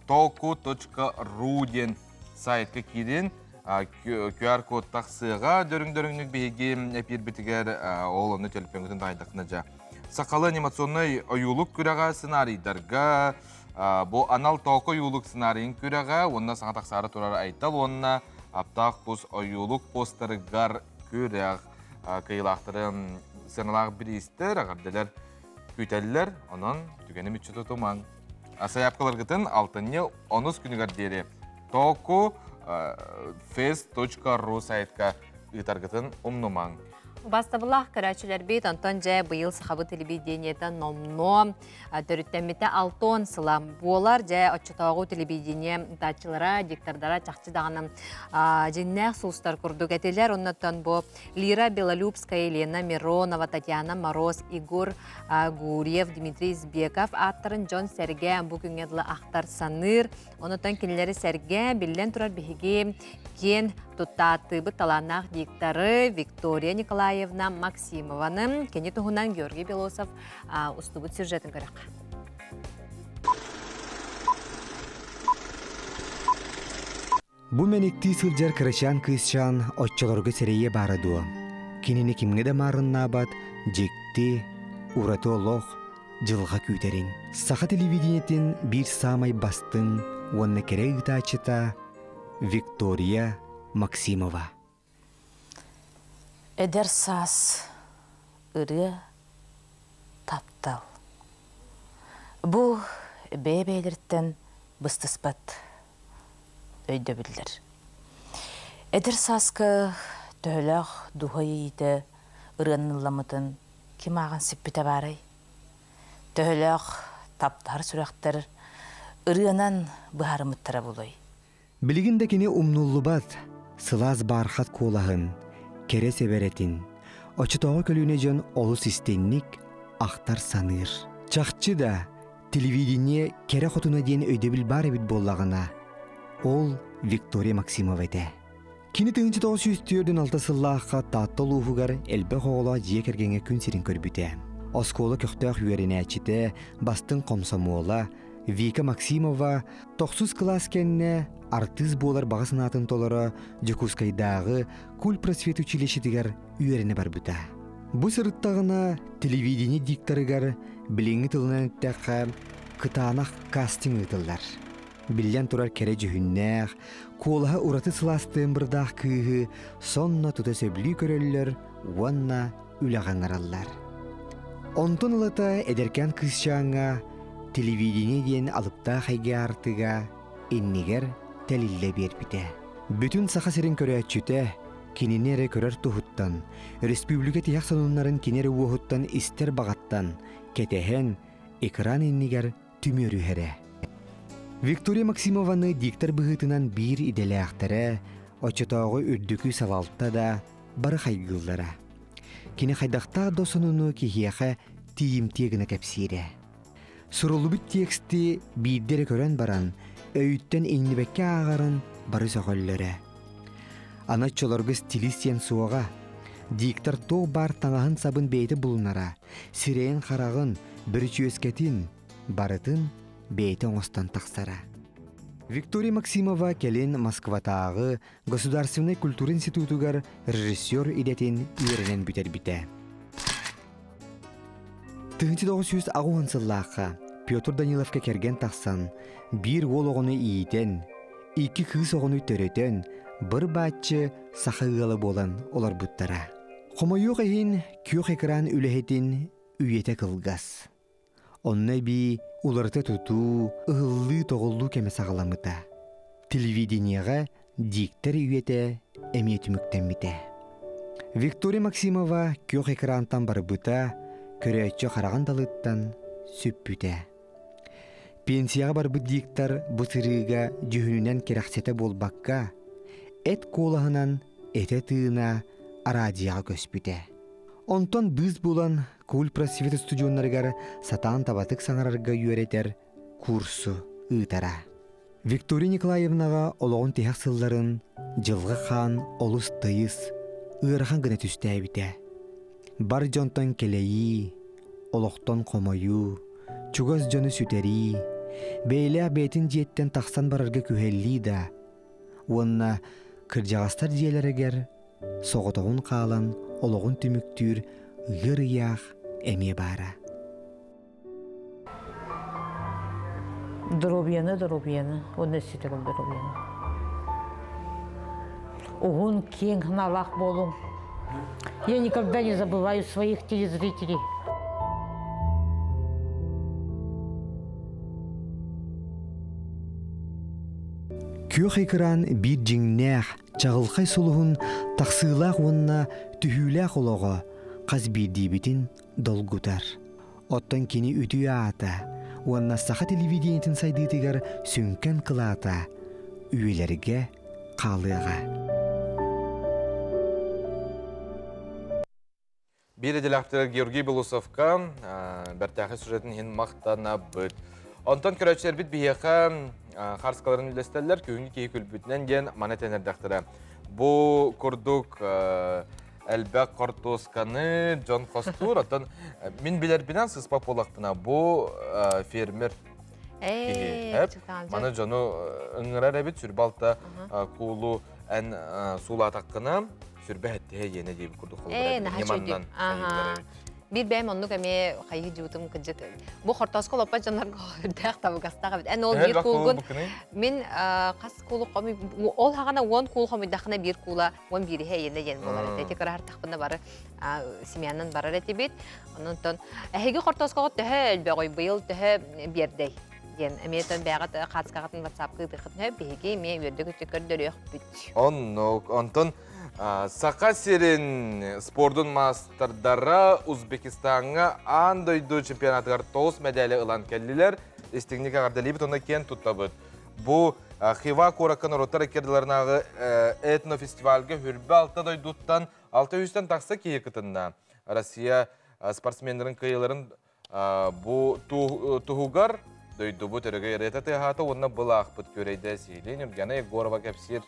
toku.ru диэн сайтка киирин QR-код тахсыаҕа дөрүҥ-дөрүҥнүк биһиги эпиирбитигэр ол ону төлөпүөҥҥүтүн таайдаххына дьэ сахалыы анимационнай ойуулук күрэҕэ сценарийдарга Бу анал Токо ойуулук сценарийын күрэҕэ уонна саҥа тахсаары турар Айтал уонна Аптаах кус ойуулук постарыгар күрэх кыайыылаахтарын сыаналаах бириистэр, эҕэрдэлэр күүтэллэр. Онон түгэни мүччү тутумаҥ. Сайаапкаларгытын алтынньы онус күнүгэр диэри toku fest.ru сайтка ыытаргытын умнумаҥ. Убастабыллаах көрөөччүлэрбит, онтон дьэ быйыл сахабыт телевидениета номнуо төрүттэммитэ 60 сыла буолар. Дьэ оччотооҕу телевидение тааччылара, диктордара чахчы даҕаны дьиннээх суустар курдук этилэр. Оннуттан бу Лира Белолюбская, Елена Миронова, Татьяна Мороз, Егор Гурьев, Дмитрий Избеков ааттарын дьон сэргэ бу күҥҥэ дылы ахтар саныыр. Онутан кинилэри сэргэ биллэн турар биһиги киэн туттааттыыбыт талааннаах дикторы Виктория Николаевна Максимованы кини туһунан Георгий Белосов устубут сюжетын көрөххө. Бу мэниктии сылдьар кырачаан кыысчаан оччолорго сэрэйиэ баара дуо? Кинини кимҥэ да маарыннаабат дьикти, ураты олох, дьылҕа күүтэрин. Саха телевидениетин биир саамай бастыҥ уонна кэрэ ыытааччыта Виктория Максимова. Эдэр саас ырыа таптал. Бу бэйэ-бэйэлэриттэн быстыспат өйдөбүллэр. Эдэр сааска төһөлөөх дууһа иэйиитэ ырыанан ылламмытын ким ааҕан сиппитэ баарай? Төһөлөөх таптаһар сүрэхтэр ырыанан быһаарыммыттара буолуой? Билигин да кини умнуллубат сылаас бархат куолаһын, кэрэ сэбэрэтин, оччотооҕу көлүөнэ дьон олус истинник ахтар саныыр. Чахчы да, телевидение кэрэ хотуна диэн өйдөбүл баар эбит буоллаҕына, ол Виктория Максимова этэ. Кини 1946 сыллаахха Таатта улууһугар элбэх оҕолоох дьиэ кэргэҥҥэ күн сирин көрбүтэ. Оскуола көхтөөх үөрэнээччитэ, бастыҥ хомсомуола Вика Максимова тохсус кылаас кэннэ артыыс буолар баҕа санаатын толоро Дьокуускайдааҕы кульпросвет училищетыгар үөрэнэ барбыта. Бу сырыттаҕына телевидение дикторыгар билиҥҥи тылынан эттэххэ кытаанах кастинг ыытыллар. Биллэн турар кэрэ дьүһүннээх, куолаһа ураты сылаас тыамбырдаах кыыһы сонно тута сөбүлүү көрөллөр уонна үлэҕэ ыҥыраллар. Онтон ылата эдэркээн кыысчааҥҥа телевидение диэн алыптаах эйгэ аартыга иннигэр тэлиллэ биэрбитэ. Бүтүн Саха сирин көрөөччүтэ кинини эрэ көрөр туһуттан, республика тиһэх сонуннарын кини эрэ уоһуттан истэр баҕаттан кэтэһэн, экран иннигэр түмүөрүһэрэ. Виктория Максимованы диктор быһыытынан биир идэлээхтэрэ, оччотооҕу үрдүкү салалта да бары хайгыыллара. Кини хайдахтаах да сонуну киһиэхэ тиийимтиэ гына кэпсиирэ. Суруллубут тексти биирдэ эрэ көрөн баран, өйүттэн иҥнибэккэ ааҕарын бары сөҕөллөрө. Аны оччолорго стилист диэн суоҕа. Диктор туох баар таҥаһын-сабын бэйэтэ булунара, сирэйин-хараҕын, бүрүчүөскэтин барытын бэйэтэ оҥостон тахсара. Виктория Максимова кэлин Москватааҕы Государственнай культура институтугар режиссер идэтин үөрэнэн бүтэрбитэ. 1980 сыллаахха Петр Даниловка кэргэн тахсан, биир уол оҕону иитэн, икки кыыс оҕону төрөтөн, быр-бааччы саха ыала буолан олорбуттара. Хомойуох иһин, күөх экран үлэһитин үйэтэ кылгас. Онно эбии уларыта тутуу, ыһыллыы-тоҕуллуу кэмэ саҕаламмыта. Телевидениеҕэ диктор үйэтэ эмиэ түмүктэммитэ. Виктория Максимова күөх экрантан барбыта, көрөөччү хараҕын далыттан сүппүтэ. Пенсияҕа барбыт диктор бу сырыыга дьүһүнүнэн кэрэхсэтэ буолбакка, эт куолаһынан этэ-тыына араадьыйаҕа көспүтэ. Онтон быыс булан Кульпросвет устудьуоннарыгар сатаан табатык саҥарарга үөрэтэр курсу ыытара. Виктория Николаевнаҕа олоҕун тиһэх сылларын дьылҕа хаан олус тыйыс, ыарахан гына түстээбитэ. Бар дьонтон кэлэйии, олохтон хомойуу, чугас дьону сүтэрии, бэйэлээх бэйэтин дьиэттэн тахсан барарга күһэллии да уонна кырдьаҕастар дьиэлэригэр соҕотоҕун хаалан олоҕун түмүктүүр ыар ыйаах эмиэ баара. Доруобуйаны, доруобуйаны, уонна өссө доруобуйаны. Уһун, киэҥ санаалаах буолуҥ. Я никогда не забываю своих телезрителей. Күөх экран биир дьиҥнээх, чаҕылхай сулуһун тахсыылаах уонна түһүүлээх олоҕо хас биирдиибитин долгутар. Оттон кини үтүө аата уонна саха телевидениетин сайдыытыгар сүҥкэн кылаата үйэлэргэ хаалыаҕа. Биир идэлээхтэр Георгий Белоусовка бэртээхэй сюжетын иһин махтанабыт. Онтон көрөөччүлэрбит биһиэхэ харскаларын үллэстэллэр, күһүҥҥү киһи күлбүтүнэн диэн маны тэнэрдэхтэрэ. Бу курдук элбэх хортуосканы дьон хостуур. Оттон мин билэрбинэн сыспа буолахпына бу фермер киһи. Маны дьону ыҥырар эбит, сүрбалта куулу эн суулаатаххына сүрбэ хэттиһэ иэнэ диэбит курдук Ээ, наһаа үчүгэй. Биир бэйэм оннук эмиэ хайыы дьуутум кыдьык. Бу хортооско лоппат дьоннорго үрдээх табыгастаах эбит. Эн ол биир куулгун мин хас куулу хомуй ол хаҕана 10 куул хомуйдаххына биир куула 11-иһэ иэнэ диэн буолар этэ. Ити кыраһартахпына бары семьянан барар этибит. Онон эһиги хортооскоҕо төһө элбэҕүй быйыл төһө биэрдэй диэн эмиэ тон бэйэҕит хаацкаҕытын ватсапка ыытыаххытын сөп биһиги эмиэ үөрдэ-көтө көрдөрүөхпүт. Оннук. Онтон Саха сирин спордун маастардара Узбекистаҥҥа аан дойду чемпионатыгар тоҕус мэдээли ылан кэллилэр. Истиҥник эҕэрдэлиибит уонна киэн туттабыт. Бу Хива куоракка норуоттар иккердиларынааҕы этнофестивальга хүрбэ алта дойдуттан 600-тэн тахса киһи кытынна. Россия спортсменнарын кыайыыларын бу туһугар дойдубут өрөгөй ырыата тыаһаата уонна былаахпыт күөрэйдэ Сиһилиин Юргена Егорова кэпсиир.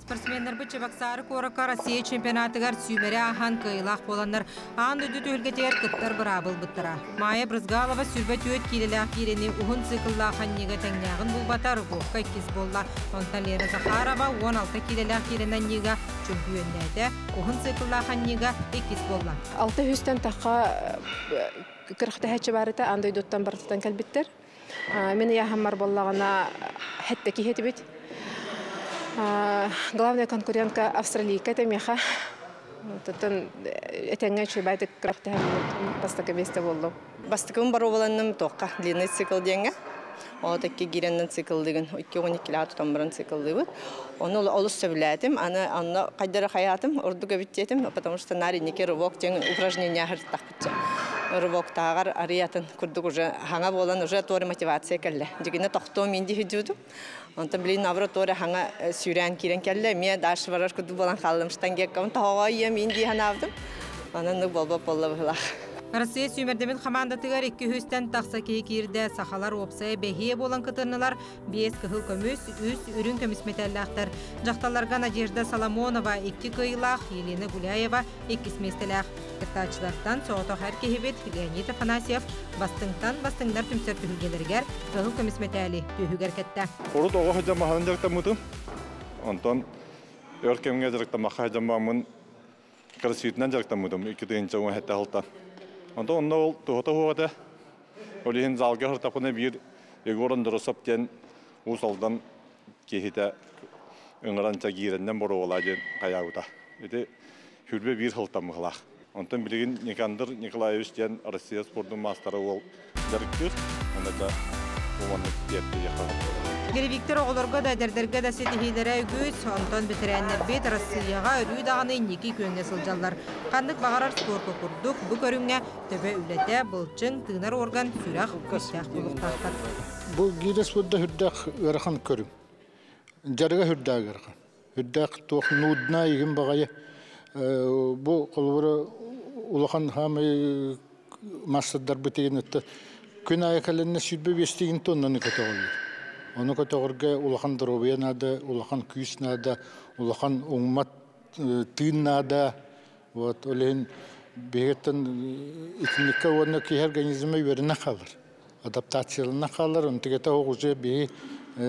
Спортсменнарбыт Чебоксары куоракка Россия чемпионатыгар сүүмэри ааһан кыайыылаах буоланнар аан дойду түһүлгэтигэр кыттар быраабы ылбыттара. Майя Брызгалова 24 киилэлээх киирэни уһун цикллаах анньыыга тэҥнээҕин булбата рывокка иккис буолла. Онтон Лера Захарова 16 киилэлээх киирэни анньыыга чөмпүйүөннээтэ, уһун цикллаах анньыыга иккис буолла. 600-тэн тахха күрэхтэһээччи баар этэ, аан дойдуттан барытыттан кэлбиттэр. Мин ыйааһыммар буоллаҕына хэттэ киһи этибит. Главная конкурентка австралийка этэ миэхэ. Оттон этэҥҥэ үчүгэйдик күрэхтэһэн бастакы миэстэ буоллум. Бастакыбын боруобаланным туохха длинный цикл диэҥҥэ. Ол икки гиреннэн цикллыгын, 2-12 тутан баран цикллыыбыт. Ону олус сөбүлээтим. Аны онно хайдары хайаатым, ордук эбит диэтим, потому что наар инники рывок диэн упражнение аһыртахпытча. Рывоктааҕар арыйатын курдук уже хаҥа буолан уже туора мотивация кэллэ. Дьигинэ тохтуом инди хүдьүүдүм. Онтон билин наоборот туора хаҥа сүүрээн киирэн кэллэ. Эмиэ дальше барар курдук буолан хааллым. Штангеккабын тоһоҕо ийэм инди ханаабытым. Онон болбоп болла быһылаах. Россия сүүмэрдэммит хамаандатыгар 200-тэн тахса киһи киирдэ. Сахалар уопсайа бэһиэ буолан кытыннылар. Биэс кыһыл көмүс, үс үрүҥ көмүс мэтээллээхтэр. Дьахталларга Надежда Соломонова икки кыайыылаах, Елена Гуляева иккис миэстэлээх. Кыттааччылартан соҕотох эр киһибит Леонид Афанасьев бастыҥтан бастыҥнар түмсэр түһүлгэлэригэр кыһыл көмүс мэтээли түөһүгэр кэттэ. Урут оҕо сылдьан маһынан дьарыктаммытым. Онтон өр кэмҥэ дьарыктаммакка сылдьан бараммын Красвитынан дьарыктаммытым 2017 сылтан. Онтон онно ол туһата суох этэ. Ол иһин залга сыртахпына биир Егор Андросов диэн Уус Алдан киһитэ ыҥыран киирэннэн боруобалаа диэн хайаабыта. Ити сүрбэ биир сылтан быһылаах. Онтон билигин Никандр Николаевич диэн Россия спордун маастара уол дьарыктыыр. Онно да бу маннык тиэртэ диэххэ Гиревиктэр оҕолорго да, эдэрдэргэ да ситиһиилэрэ үгүс. Онтон бэтэрээннэрбит Арассыыйаҕа өрүү даҕаны инники күөҥҥэ сылдьаллар. Ханнык баҕарар спорка курдук, бу көрүҥҥэ төбө үлэтэ, былчыҥ, тыынар орган, сүрэх күүстээх буолуохтаахтар. Бу гиирэ спорда үрдээх ыарахан көрүҥ. Дьарыга үрдээх ыарахан. Үрдээх туох нудна игин баҕайы бу холобура улахан хаамай маастардарбыт игин күн аайы кэлэннэ 25 тигин тоннаны көтөҕөллөр. Ону көтөҕөргө улахан доруобуйа наада, улахан күүс наада, улахан уҥмат тыын наада. Вот ол иһин биһигиттэн итинниккэ уонна киһи организма үөрэнэ хаалар. Адаптациялана хаалар, онтугата уже биһи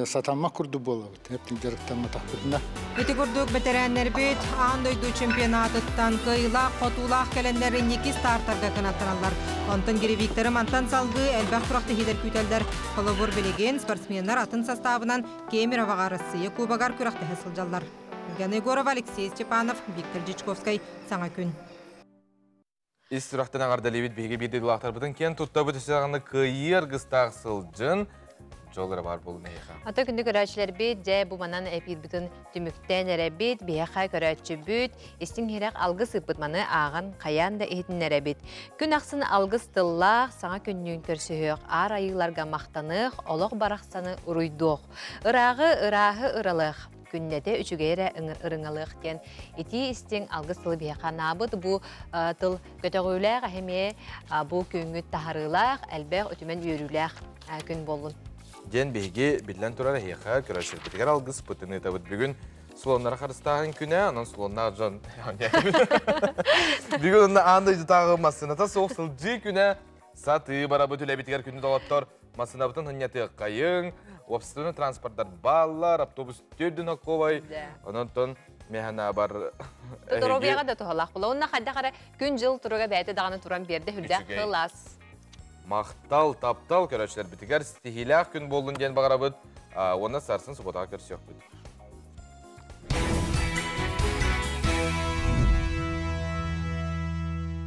сатаммат курдук буолабыт. Дьарыктамматахпытына. Ити курдук бэтэрээннэрбит аан дойду чемпионатыттан кыайыылаах-хотуулаах кэлэннэр инники стартарга кынаттаналлар. Онтон гиревиктары мантан салгыы элбэх күрэхтэһиилэр күүтэллэр. Холобур, билигин спортсменнар атын составынан Кемеровоҕа Россия Кубогар күрэхтэһэ сылдьаллар. Евгений Егоров, Алексей Степанов, Виктор Дьячковскай. Саҥа күн. Ис сүрэхтэн эҕэрдэлиибит биһиги биир дойдулаахтарбытын киэн туттабыт өссө даҕаны кыайыы аргыстаах сылдьын. Дьол эрэ баар буолун эһиэхэ. Ата күндү көрөөччүлэрбит, дьэ бу манан эпиирбитин түмүктээн эрэбит, биһиэхэ көрөөччүбүт, истиҥ иһирэх алгыс ыыппыт маны ааҕан хайаан да иһитиннэрэбит. Күн ахсын алгыс тыллаах, саҥа күннүүн көрсүһүөх, аар айыыларга махтаныах, олох барахсаны уруйдуох. Ырааҕы ырааһы ыралыах, күннэтэ үчүгэй эрэ ырыҥалыах диэн итии истиҥ алгыс тылы биһиэхэ анаабыт. Бу тыл көтөҕүүлээх эһэмиэ бу күҥҥүт таһарыылаах, элбэх үтүмэн үөрүүлээх күн буоллун. Диэн биһиги биллэн турар эһиэхэ көрөөччүлэрбитигэр алгыспытын ыытабыт. Бүгүн слоннары харыстааһын күнэ, онон слоннаах дьон бүгүн онно аан дойдутааҕы массыыната суох сылдьыы күнэ сатыы барабыт үлэбитигэр күнү доҕоттор массыынабытын хынньатыаххайыҥ, уопсастыбаннай транспорттар бааллар, автобус төрдүн окковай, онон механа бар Доруобуйаҕа да туһалаах була. Онно хайдах эрэ күн-дьыл туруга бэйэтэ даҕаны туран биэрдэ үрдээх кылаас. Махтал, таптал көрөөччүлэрбитигэр ситиһиилээх күн буоллун диэн баҕарабыт. Уонна сарсын субботаҕа көрсүөхпүт.